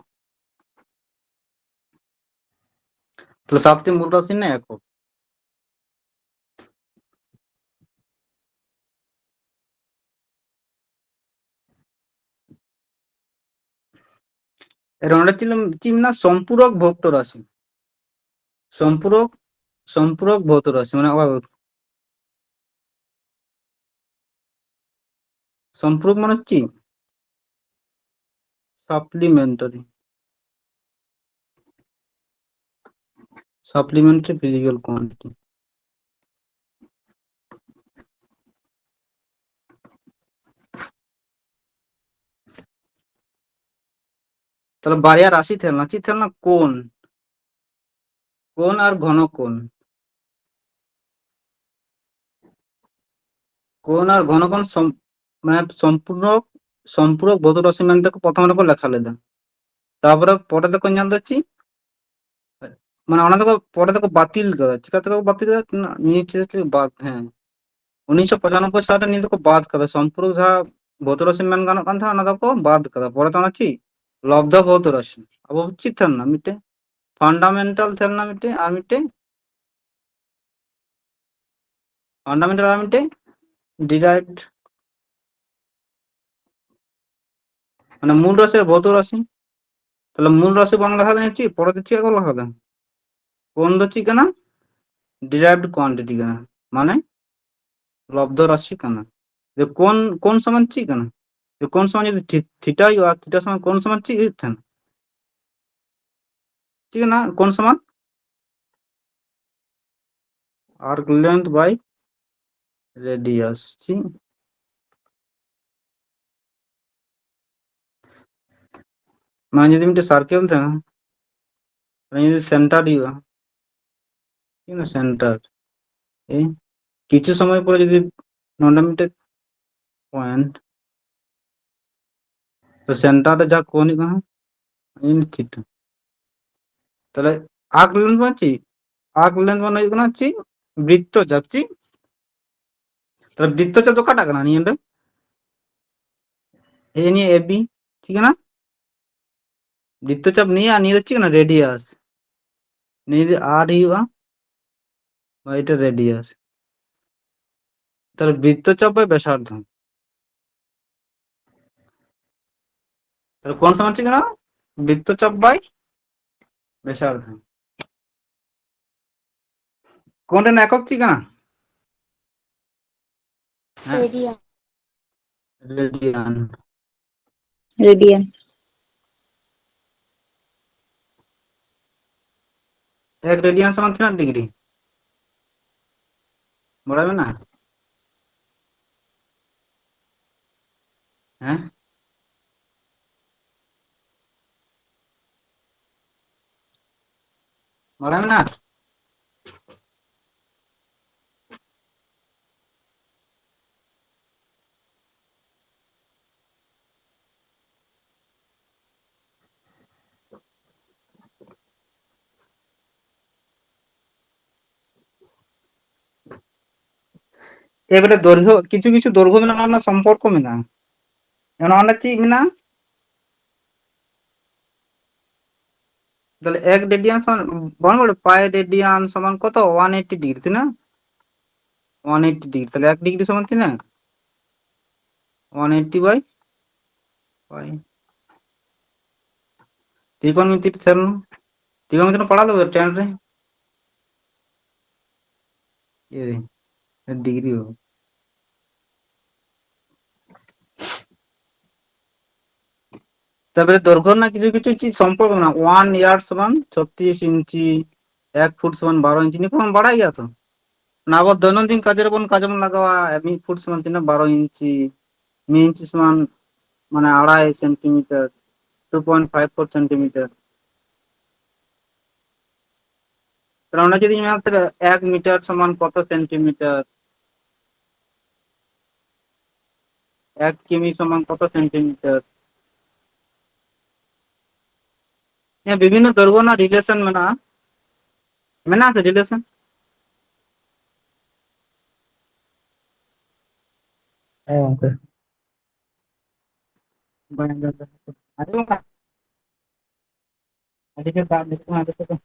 ᱛᱟᱦᱞᱮ ᱥᱟᱛᱴᱤ ᱢᱩᱞ ᱨᱟᱥᱤ ᱨᱮᱱᱟᱜ ᱮᱠᱚᱠ᱾ ᱮᱨ ᱚᱸᱰᱮ ᱪᱮᱫ ᱞᱮ-, ᱪᱮᱫ ᱢᱮᱱᱟᱜᱼᱟ? ᱥᱚᱢᱯᱩᱨᱚᱠ ᱵᱷᱚᱣᱛᱚ ᱨᱟᱥᱤ᱾ ᱥᱚᱢᱯᱩᱨᱚᱠ, ᱥᱚᱢᱯᱩᱨᱚᱠ ᱵᱷᱚᱣᱛᱚ ᱨᱟᱥᱤ, ᱢᱟᱱᱮ ᱚᱠᱟ ᱥᱚᱢᱯᱩᱨᱚᱠ ᱢᱟᱱᱮ ᱪᱮᱫ? Supplementary, supplementary physical quantity. ᱛᱟᱦᱞᱮ ᱵᱟᱨᱭᱟ ᱨᱟᱥᱤ ᱛᱟᱦᱮᱸ ᱞᱮᱱᱟ, ᱪᱮᱫ ᱛᱟᱦᱮᱸ ᱞᱮᱱᱟ? ᱠᱳᱱ, ᱠᱳᱱ ᱟᱨ ᱜᱷᱚᱱᱚ ᱠᱳᱱ᱾ ᱠᱳᱱ ᱟᱨ ᱜᱷᱚᱱᱚ ᱠᱳᱱ ᱥᱚᱢ-, ᱢᱟᱱᱮ ᱥᱚᱢᱯᱩᱨᱚᱠ, ᱥᱚᱢᱯᱩᱨᱚᱠ ᱵᱷᱚᱣᱛᱚ ᱨᱟᱥᱤ ᱢᱮᱱᱛᱮ ᱠᱚ ᱯᱨᱚᱛᱷᱚᱢ ᱨᱮᱠᱚ ᱞᱮᱠᱷᱟ ᱞᱮᱫᱟ᱾ ᱛᱟᱨᱯᱚᱨᱮ ᱯᱚᱨᱮ ᱫᱚᱠᱚ ᱧᱮᱞ ᱫᱟ ᱪᱮᱫ? ᱢᱟᱱᱮ ᱚᱱᱟ ᱫᱚᱠᱚ ᱯᱚᱨᱮ ᱫᱚᱠᱚ ᱵᱟᱹᱛᱤᱞ ᱠᱟᱫᱟ᱾ ᱪᱤᱠᱟᱹ ᱛᱮᱠᱚ ᱵᱟᱹᱛᱤᱞ ᱠᱟᱫᱟ? ᱱᱤᱭᱟᱹ ᱪᱮᱫ ᱪᱮᱫ ᱵᱟᱫ, ᱦᱮᱸ, ᱩᱱᱤᱥᱥᱚ ᱯᱚᱸᱪᱟᱱᱚᱵᱵᱳᱭ ᱥᱟᱞ ᱨᱮ ᱱᱤᱭᱟᱹ ᱫᱚᱠᱚ ᱵᱟᱫ ᱠᱟᱫᱟ᱾ ᱥᱚᱢᱯᱨᱚᱭᱩᱠ ᱡᱟᱦᱟᱸ ᱵᱷᱳᱣᱛᱚ ᱨᱟᱥᱤ ᱢᱮᱱ ᱜᱟᱱᱚᱜ ᱠᱟᱱ ᱛᱟᱦᱮᱸᱫ, ᱚᱱᱟ ᱫᱚᱠᱚ ᱵᱟᱫ ᱠᱟᱫᱟ᱾ ᱯᱚᱨᱮ ᱛᱮ ᱚᱱᱟ ᱪᱮᱫ ᱞᱚᱵᱫᱷᱚ ᱵᱷᱳᱣᱛᱚ ᱨᱟᱥᱤ, ᱟᱵᱚ ᱪᱮᱫ ᱛᱟᱦᱮᱸ ᱞᱮᱱᱟ? ᱢᱤᱫᱴᱮᱱ ᱯᱷᱟᱱᱰᱟᱢᱮᱱᱴᱟᱞ ᱛᱟᱦᱮᱸ ᱞᱮᱱᱟ, ᱢᱤᱫᱴᱮᱱ, ᱟᱨ ᱢᱤᱫᱴᱮᱱ ᱯᱷᱟᱱᱰᱟᱢᱮᱱᱴᱟᱞ ᱟᱨ ᱢᱤᱫᱴᱮᱱ ᱰᱤᱨᱟᱭᱤᱵᱷᱰ, ᱢᱟᱱᱮ ᱢᱩᱞ ᱨᱟᱥᱤ ᱟᱨ ᱵᱷᱳᱣᱛᱚ ᱨᱟᱥᱤ᱾ ᱛᱟᱦᱞᱮ ᱢᱩᱞ ᱨᱟᱥᱤ ᱵᱟᱝ ᱞᱮᱠᱷᱟ ᱫᱚ ᱪᱮᱫ, ᱯᱚᱨᱮ ᱫᱚ ᱪᱮᱫ ᱠᱚ ᱞᱮᱠᱷᱟ ᱫᱟ? ᱠᱳᱱ ᱫᱚ ᱪᱮᱫ ᱠᱟᱱᱟ? ᱰᱤᱨᱟᱭᱤᱵᱷᱰ ᱠᱳᱣᱟᱱᱴᱤᱴᱤ ᱠᱟᱱᱟ, ᱢᱟᱱᱮ ᱞᱚᱵᱫᱷᱚ ᱨᱟᱥᱤ ᱠᱟᱱᱟ᱾ ᱡᱮ ᱠᱳᱱ, ᱠᱳᱱ ᱥᱚᱢᱟᱱ ᱪᱮᱫ ᱠᱟᱱᱟ? ᱡᱮ ᱠᱳᱱ ᱥᱚᱢᱟᱱ ᱡᱩᱫᱤ ᱛᱷᱤ-, ᱛᱷᱤᱴᱟ ᱦᱩᱭᱩᱜᱼᱟ, ᱛᱷᱤᱴᱟ ᱥᱚᱢᱟᱱ ᱠᱳᱱ ᱥᱚᱢᱟᱱ ᱪᱮᱫ ᱦᱩᱭᱩᱜ ᱛᱟᱦᱮᱸᱱᱟ? ᱪᱮᱫ ᱠᱟᱱᱟ ᱠᱳᱱ ᱥᱚᱢᱟᱱ? Arc length by radius, ᱴᱷᱤᱠ? ᱢᱟᱱᱮ ᱡᱩᱫᱤ ᱢᱤᱫᱴᱮᱱ ᱥᱟᱨᱠᱮᱞ ᱛᱟᱦᱮᱱᱟ, ᱢᱟᱱᱮ ᱡᱩᱫᱤ ᱥᱮᱱᱴᱟᱨ ᱦᱩᱭᱩᱜᱼᱟ, ᱴᱷᱤᱠ ᱟᱪᱷᱮ, ᱥᱮᱱᱴᱟᱨ, ᱮ, ᱠᱤᱪᱷᱩ ᱥᱚᱢᱚᱭ ᱯᱚᱨᱮ ᱡᱩᱫᱤ ᱱᱚᱰᱮ ᱢᱤᱫᱴᱮᱱ ᱯᱚᱭᱮᱱᱴ, ᱛᱚ ᱥᱮᱱᱴᱟᱨ ᱨᱮ ᱡᱟᱦᱟᱸ ᱠᱳᱱ ᱦᱩᱭᱩᱜ ᱠᱟᱱᱟ, ᱤᱱ ᱛᱷᱤᱴᱟ᱾ ᱛᱟᱦᱞᱮ ᱟᱨᱠ ᱞᱮᱱᱛᱷ ᱢᱟᱱᱮ ᱪᱮᱫ? ᱟᱨᱠ ᱞᱮᱱᱛᱷ ᱢᱟᱱᱮ ᱦᱩᱭᱩᱜ ᱠᱟᱱᱟ ᱪᱮᱫ? ᱵᱨᱤᱛᱛᱚ ᱪᱟᱯ᱾ ᱪᱮᱫ? ᱛᱟᱦᱞᱮ ᱵᱨᱤᱛᱛᱚ ᱪᱟᱯ ᱫᱚ ᱚᱠᱟᱴᱟᱜ ᱠᱟᱱᱟ? ᱱᱤᱭᱟᱹ ᱫᱚ, ᱮ, ᱱᱤᱭᱟᱹ ᱮ ᱵᱤ, ᱴᱷᱤᱠ ᱠᱟᱱᱟ? ᱵᱨᱤᱛᱛᱚ ᱪᱟᱯ ᱱᱤᱭᱟᱹ, ᱟᱨ ᱱᱤᱭᱟᱹ ᱫᱚ ᱪᱮᱫ ᱠᱟᱱᱟ? ᱨᱮᱰᱤᱭᱟᱥ᱾ ᱱᱤᱭᱟᱹ ᱡᱩᱫᱤ ᱟᱨ ᱦᱩᱭᱩᱜᱼᱟ, ᱵᱟ, ᱮᱴᱟ ᱨᱮᱰᱤᱭᱟᱥ, ᱛᱟᱦᱞᱮ ᱵᱨᱤᱛᱛᱚ ᱪᱟᱯ ᱵᱟᱭ ᱵᱮᱥᱟᱨᱫᱷᱚ᱾ ᱛᱟᱦᱞᱮ ᱠᱳᱱ ᱥᱚᱢᱟᱱ ᱪᱮᱫ ᱠᱟᱱᱟ? ᱵᱨᱤᱛᱛᱚ ᱪᱟᱯ ᱵᱟᱭ ᱵᱮᱥᱟᱨᱫᱷᱚ᱾ ᱠᱳᱱ ᱨᱮᱱᱟᱜ ᱮᱠᱚᱠ ᱪᱮᱫ ᱠᱟᱱᱟ? ᱦᱮᱸ? ᱨᱮᱰᱤᱭᱟᱱ᱾ ᱨᱮᱰᱤᱭᱟᱱ᱾ ᱨᱮᱰᱤᱭᱟᱱ᱾ ᱮᱠ ᱨᱮᱰᱤᱭᱟᱱ ᱥᱚᱢᱟᱱ ᱛᱤᱱᱟᱹᱜ ᱰᱤᱜᱽᱨᱤ? ᱵᱟᱲᱟᱭ ᱢᱮᱱᱟᱜᱼᱟ? ᱦᱮᱸ? ᱵᱟᱲᱟᱭ ᱢᱮᱱᱟᱜᱼᱟ? ᱮᱵᱟᱨᱮ ᱫᱳᱨᱜᱷᱚ, ᱠᱤᱪᱷᱩ ᱠᱤᱪᱷᱩ ᱫᱳᱨᱜᱷᱚ ᱢᱮᱱᱟᱜᱼᱟ, ᱚᱱᱟ ᱥᱚᱢᱯᱚᱨᱠᱚ ᱢᱮᱱᱟᱜᱼᱟ᱾ ᱚᱱᱟ ᱚᱸᱰᱮ ᱪᱮᱫ ᱢᱮᱱᱟᱜᱼᱟ? ᱛᱟᱦᱞᱮ ᱮᱠ ᱨᱮᱰᱤᱭᱟᱱ ᱥᱚᱢᱟᱱ, ᱵᱟᱝ ᱵᱟᱲᱟᱭ, ᱯᱟᱭ ᱨᱮᱰᱤᱭᱟᱱ ᱥᱚᱢᱟᱱ ᱠᱚᱛᱚ? One eighty degree. ᱛᱤᱱᱟᱹᱜ? One eighty degree. ᱛᱟᱦᱞᱮ ᱮᱠ ᱰᱤᱜᱽᱨᱤ ᱥᱚᱢᱟᱱ ᱛᱤᱱᱟᱹᱜ? ᱳᱣᱟᱱ ᱮᱭᱤᱴᱤ ᱵᱟᱭ ᱯᱟᱭ᱾ ᱛᱨᱤᱠᱳᱱ ᱢᱤᱛᱤ ᱛᱷᱮᱨᱢ, ᱛᱨᱤᱠᱳᱱ ᱢᱤᱛᱤ ᱯᱟᱲᱦᱟᱣ ᱞᱮᱫᱟ ᱴᱮᱱ ᱨᱮ? ᱮ, ᱰᱤᱜᱽᱨᱤ ᱵᱟᱵᱩ᱾ ᱛᱟᱨᱯᱚᱨᱮ ᱫᱳᱨᱜᱷᱚ ᱨᱮᱱᱟᱜ ᱠᱤᱪᱷᱩ ᱠᱤᱪᱷᱩ ᱪᱮᱫ ᱥᱚᱢᱯᱚᱨᱠᱚ ᱢᱮᱱᱟᱜᱼᱟ? ᱳᱣᱟᱱ ᱭᱟᱨᱰ ᱥᱚᱢᱟᱱ ᱪᱷᱚᱛᱨᱤᱥ ᱤᱧᱪᱤ, ᱮᱠ ᱯᱷᱩᱴ ᱥᱚᱢᱟᱱ ᱵᱟᱨᱚ ᱤᱧᱪᱤ, ᱱᱤᱭᱟᱹ ᱠᱚᱵᱚᱱ ᱵᱟᱲᱟᱭ ᱜᱮᱭᱟ ᱛᱚ᱾ ᱚᱱᱟ ᱟᱵᱚ ᱫᱳᱭᱱᱚᱱᱫᱤᱱ ᱠᱟᱡᱮ ᱨᱮᱵᱚᱱ ᱠᱟᱡᱮ ᱵᱚᱱ ᱞᱟᱜᱟᱣᱟ, ᱢᱤᱫ ᱯᱷᱩᱴ ᱥᱚᱢᱟᱱ ᱛᱤᱱᱟᱹᱜ? ᱵᱟᱨᱚ ᱤᱧᱪᱤ, ᱢᱤᱫ ᱤᱧᱪᱤ ᱥᱚᱢᱟᱱ ᱢᱟᱱᱮ ᱟᱲᱟᱭ centimetre, two point five four centimetre. ᱛᱟᱦᱞᱮ ᱚᱸᱰᱮ ᱡᱩᱫᱤᱧ ᱢᱮᱱᱟ, ᱛᱟᱦᱞᱮ ᱮᱠ ᱢᱤᱴᱟᱨ ᱥᱚᱢᱟᱱ ᱠᱚᱛᱚ ᱥᱮᱱᱴᱤᱢᱤᱴᱟᱨ? ᱮᱠ ᱠᱤᱢᱤ ᱥᱚᱢᱟᱱ ᱠᱚᱛᱚ ᱥᱮᱱᱴᱤᱢᱤᱴᱟᱨ? ᱦᱮᱸ, ᱵᱤᱵᱷᱤᱱᱱᱚ ᱫᱳᱨᱜᱷᱚ ᱨᱮᱱᱟᱜ ᱨᱤᱞᱮᱥᱚᱱ ᱢᱮᱱᱟᱜᱼᱟ᱾ ᱢᱮᱱᱟᱜᱼᱟ ᱥᱮ ᱨᱤᱞᱮᱥᱚᱱ? ᱦᱮᱸ, ᱜᱚᱝᱠᱮ᱾ ᱵᱟᱝ ᱟᱸᱡᱚᱢ ᱫᱟ᱾ ᱟᱸᱡᱚᱢᱚᱜ ᱠᱟᱱᱟ? ᱟᱹᱰᱤ ᱡᱳᱨ ᱫᱟᱜ ᱧᱩᱨᱩᱜ ᱠᱟᱱᱟ ᱟᱞᱮ ᱥᱮᱫ ᱫᱚ᱾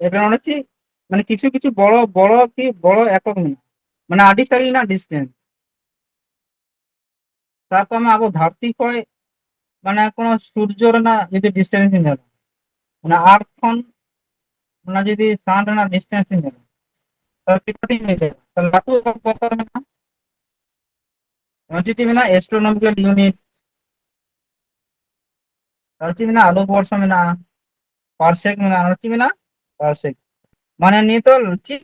ᱮᱵᱟᱨ ᱚᱸᱰᱮ ᱪᱮᱫ, ᱢᱟᱱᱮ ᱠᱤᱪᱷᱩ ᱠᱤᱪᱷᱩ ᱵᱚᱲᱚ, ᱵᱚᱲᱚ ᱠᱤ ᱵᱚᱲᱚ ᱮᱠᱚᱠ ᱢᱮᱱᱟᱜᱼᱟ, ᱢᱟᱱᱮ ᱟᱹᱰᱤ ᱥᱟᱺᱜᱤᱧ ᱨᱮᱱᱟᱜ ᱰᱤᱥᱴᱮᱱᱥ᱾ ᱥᱟᱵ ᱠᱟᱜ ᱢᱮ ᱟᱵᱚ ᱫᱷᱟᱹᱨᱛᱤ ᱠᱷᱚᱱ ᱢᱟᱱᱮ ᱠᱳᱱᱳ ᱥᱩᱨᱡᱚ ᱨᱮᱱᱟᱜ ᱡᱩᱫᱤ ᱰᱤᱥᱴᱮᱱᱥ ᱤᱧ ᱧᱮᱞᱟ, ᱚᱱᱟ ᱟᱨᱛᱷ ᱠᱷᱚᱱ ᱚᱱᱟ ᱡᱩᱫᱤ ᱥᱟᱱ ᱨᱮᱱᱟᱜ ᱰᱤᱥᱴᱮᱱᱥ ᱤᱧ ᱧᱮᱞᱟ, ᱛᱟᱦᱞᱮ ᱪᱤᱠᱟᱹᱛᱤᱧ ᱵᱩᱡᱷᱟᱹᱣᱟ? ᱛᱟᱦᱞᱮ ᱞᱟᱹᱴᱩ ᱮᱠᱚᱠ ᱫᱚᱨᱠᱟᱨ ᱢᱮᱱᱟᱜᱼᱟ᱾ ᱚᱱᱟ ᱪᱮᱫ ᱢᱮᱱᱟᱜᱼᱟ? ᱮᱥᱴᱨᱳᱱᱚᱢᱤᱠᱟᱞ ᱤᱭᱩᱱᱤᱴ᱾ ᱟᱨ ᱪᱮᱫ ᱢᱮᱱᱟᱜᱼᱟ? ᱟᱞᱳᱠ ᱵᱚᱨᱥᱚ ᱢᱮᱱᱟᱜᱼᱟ, ᱯᱟᱨᱥᱮᱠ ᱢᱮᱱᱟᱜᱼᱟ, ᱟᱨ ᱪᱮᱫ ᱢᱮᱱᱟᱜᱼᱟ? ᱯᱟᱨᱥᱮᱠ᱾ ᱢᱟᱱᱮ ᱱᱤᱭᱟᱹ ᱫᱚ ᱪᱮᱫ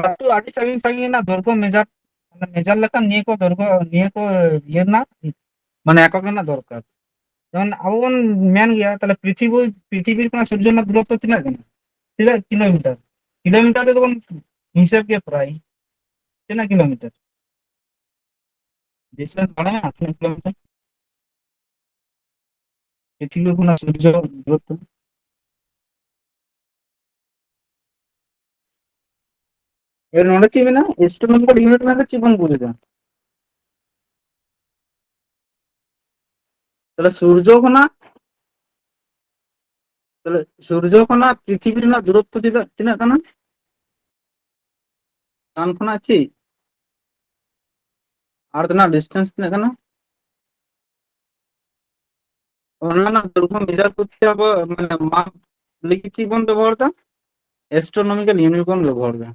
ᱞᱟᱹᱴᱩ, ᱟᱹᱰᱤ ᱥᱟᱺᱜᱤᱧ ᱥᱟᱺᱜᱤᱧ ᱨᱮᱱᱟᱜ ᱫᱚᱨᱠᱚ ᱢᱮᱡᱟᱨ, ᱢᱟᱱᱮ ᱢᱮᱡᱟᱨ ᱞᱮᱠᱷᱟᱱ ᱱᱤᱭᱟᱹ ᱠᱚ ᱫᱚᱨᱠᱚ, ᱱᱤᱭᱟᱹ ᱠᱚ ᱤᱭᱟᱹ ᱨᱮᱱᱟᱜ, ᱢᱟᱱᱮ ᱮᱠᱚᱠ ᱨᱮᱱᱟᱜ ᱫᱚᱨᱠᱟᱨ᱾ ᱡᱮᱢᱚᱱ ᱟᱵᱚ ᱵᱚᱱ ᱢᱮᱱ ᱜᱮᱭᱟ, ᱛᱟᱦᱞᱮ ᱯᱨᱤᱛᱷᱤᱵᱤ, ᱯᱨᱤᱛᱷᱤᱵᱤ ᱠᱷᱚᱱᱟᱜ ᱥᱩᱨᱡᱚ ᱨᱮᱱᱟᱜ ᱫᱩᱨᱚᱛᱛᱚ ᱛᱤᱱᱟᱹᱜ ᱠᱟᱱᱟ? ᱛᱤᱱᱟᱹᱜ ᱠᱤᱞᱳᱢᱤᱴᱟᱨ? ᱠᱤᱞᱳᱢᱤᱴᱟᱨ ᱛᱮᱫᱚ ᱵᱚᱱ ᱦᱤᱥᱟᱹᱵ ᱜᱮᱭᱟ ᱯᱨᱟᱭ᱾ ᱛᱤᱱᱟᱹᱜ ᱠᱤᱞᱳᱢᱤᱴᱟᱨ? ᱰᱤᱥᱴᱮᱱᱥ ᱵᱟᱲᱟᱭᱟ ᱛᱤᱱᱟᱹᱜ ᱠᱤᱞᱳᱢᱤᱴᱟᱨ? ᱯᱨᱤᱛᱷᱤᱵᱤ ᱠᱷᱚᱱᱟᱜ ᱥᱩᱨᱡᱚ ᱫᱩᱨᱚᱛᱛᱚ᱾ ᱮ, ᱱᱚᱰᱮ ᱪᱮᱫ ᱢᱮᱱᱟᱜᱼᱟ? ᱮᱥᱴᱨᱳᱱᱚᱢᱤᱠᱟᱞ ᱤᱭᱩᱱᱤᱴ ᱢᱮᱱᱛᱮ ᱪᱮᱫ ᱵᱚᱱ ᱵᱩᱡ ᱮᱫᱟ? ᱛᱟᱦᱞᱮ ᱥᱩᱨᱡᱚ ᱠᱷᱚᱱᱟᱜ, ᱛᱟᱦᱞᱮ ᱥᱩᱨᱡᱚ ᱠᱷᱚᱱᱟᱜ ᱯᱨᱤᱛᱷᱤᱵᱤ ᱨᱮᱱᱟᱜ ᱫᱩᱨᱚᱛᱛᱚ ᱛᱤᱱᱟᱹᱜ, ᱛᱤᱱᱟᱹᱜ ᱠᱟᱱᱟ? ᱪᱟᱸᱫ ᱠᱷᱚᱱᱟᱜ ᱪᱮᱫ? ᱟᱨ ᱨᱮᱱᱟᱜ ᱰᱤᱥᱴᱮᱱᱥ ᱛᱤᱱᱟᱹᱜ ᱠᱟᱱᱟ? ᱚᱱᱟ ᱨᱮᱱᱟᱜ ᱫᱚᱭᱨᱜᱷᱚ ᱢᱮᱡᱟᱨ ᱠᱚᱨᱛᱮ ᱟᱵᱚ, ᱢᱟᱱᱮ, ᱢᱟᱯ ᱞᱟᱹᱜᱤᱫ ᱪᱮᱫ ᱵᱚᱱ ᱵᱮᱵᱚᱦᱟᱨ ᱮᱫᱟ? ᱮᱥᱴᱨᱳᱱᱚᱢᱤᱠᱟᱞ ᱤᱭᱩᱱᱤᱴ ᱵᱚᱱ ᱵᱮᱵᱚᱦᱟᱨ ᱮᱫᱟ᱾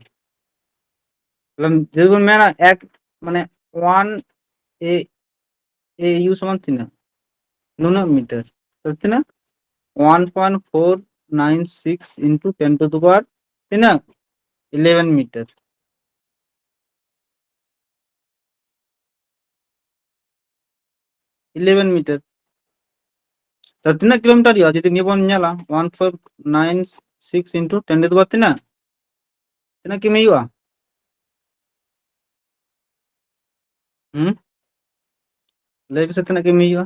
ᱛᱟᱦᱞᱮ ᱡᱩᱫᱤ ᱵᱚᱱ ᱢᱮᱱᱟ ᱮᱠ, ᱢᱟᱱᱮ, ᱚᱣᱟᱱ ᱮ, ᱮ ᱭᱩ ᱥᱚᱢᱟᱱ ᱛᱤᱱᱟᱹᱜ? ᱱᱩᱱᱟᱹᱜ ᱢᱤᱴᱟᱨ᱾ ᱛᱚ ᱛᱤᱱᱟᱹᱜ? One point four nine six into ten to the power ᱛᱤᱱᱟᱹᱜ? Eleven metre. Eleven metre. ᱛᱚ ᱛᱤᱱᱟᱹᱜ ᱠᱤᱞᱳᱢᱤᱴᱟᱨ ᱦᱩᱭᱩᱜᱼᱟ? ᱡᱩᱫᱤ ᱱᱤᱭᱟᱹ ᱵᱚᱱ ᱧᱮᱞᱟ, one four nine six into ten to the power ᱛᱤᱱᱟᱹᱜ? ᱛᱤᱱᱟᱹᱜ ᱠᱤᱢᱤ ᱦᱩᱭᱩᱜᱼᱟ? ᱦᱩᱸ? ᱞᱟᱹᱭ ᱯᱮᱥᱮ, ᱛᱤᱱᱟᱹᱜ ᱠᱤᱢᱤ ᱦᱩᱭᱩᱜᱼᱟ?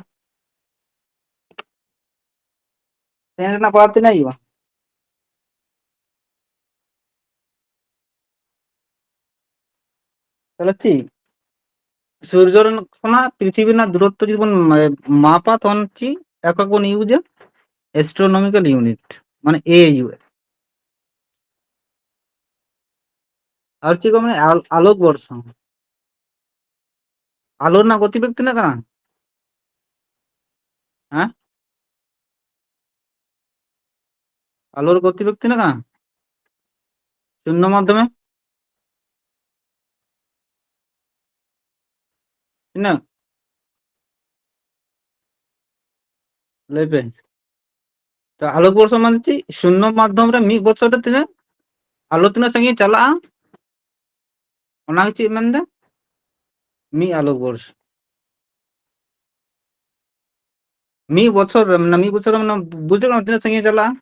ᱴᱮᱱ ᱨᱮᱱᱟᱜ ᱯᱟᱣᱟᱨ ᱛᱤᱱᱟᱹᱜ ᱦᱩᱭᱩᱜᱼᱟ? ᱛᱟᱦᱞᱮ ᱪᱮᱫ? ᱥᱩᱨᱡᱚ ᱨᱮᱱ ᱠᱷᱚᱱᱟᱜ ᱯᱨᱤᱛᱷᱤᱵᱤ ᱨᱮᱱᱟᱜ ᱫᱩᱨᱚᱛᱛᱚ ᱡᱩᱫᱤ ᱵᱚᱱ ᱢᱟ-, ᱢᱟᱯᱟ, ᱛᱚᱠᱷᱚᱱ ᱪᱮᱫ ᱮᱠᱚᱠ ᱵᱚᱱ ᱤᱭᱩᱡᱟ? ᱮᱥᱴᱨᱳᱱᱚᱢᱤᱠᱟᱞ ᱤᱭᱩᱱᱤᱴ, ᱢᱟᱱᱮ ᱮ ᱭᱩ᱾ ᱟᱨ ᱪᱮᱫ ᱠᱚ ᱢᱮᱱᱟ? ᱟᱞ-, ᱟᱞᱳᱠ ᱵᱚᱨᱥᱚ᱾ ᱟᱞᱳ ᱨᱮᱱᱟᱜ ᱜᱚᱛᱤ ᱵᱮᱜᱽ ᱛᱤᱱᱟᱹᱜ ᱠᱟᱱᱟ? ᱦᱮᱸ? ᱟᱞᱳᱨ ᱜᱚᱛᱤ ᱵᱮᱜᱽ ᱛᱤᱱᱟᱹᱜ ᱠᱟᱱᱟ? ᱥᱩᱱᱱᱚ ᱢᱟᱫᱽᱫᱷᱚᱢᱮ ᱛᱤᱱᱟᱹᱜ? ᱞᱟᱹᱭ ᱯᱮ᱾ ᱛᱚ, ᱟᱞᱳᱠ ᱵᱚᱨᱥᱚ ᱢᱟᱱᱮ ᱪᱮᱫ? ᱥᱩᱱᱱᱚ ᱢᱟᱫᱽᱫᱷᱚᱢ ᱨᱮ ᱢᱤᱫ ᱵᱚᱪᱷᱚᱨ ᱨᱮ ᱛᱤᱱᱟᱹᱜ ᱟᱞᱳ, ᱛᱤᱱᱟᱹᱜ ᱥᱟᱺᱜᱤᱧ ᱪᱟᱞᱟᱜᱼᱟ, ᱚᱱᱟ ᱜᱮ ᱪᱮᱫ ᱢᱮᱱᱫᱟ? ᱢᱤᱫ ᱟᱞᱳᱠ ᱵᱚᱨᱥ᱾ ᱢᱤᱫ ᱵᱚᱪᱷᱚᱨ ᱨᱮ, ᱢᱟᱱᱮ, ᱢᱤᱫ ᱵᱚᱪᱷᱚᱨ ᱨᱮ, ᱢᱟᱱᱮ, ᱵᱩᱡᱷᱟᱹᱜ ᱠᱟᱱᱟ ᱛᱤᱱᱟᱹᱜ ᱥᱟᱺᱜᱤᱧ ᱪᱟᱞᱟᱜᱼᱟ?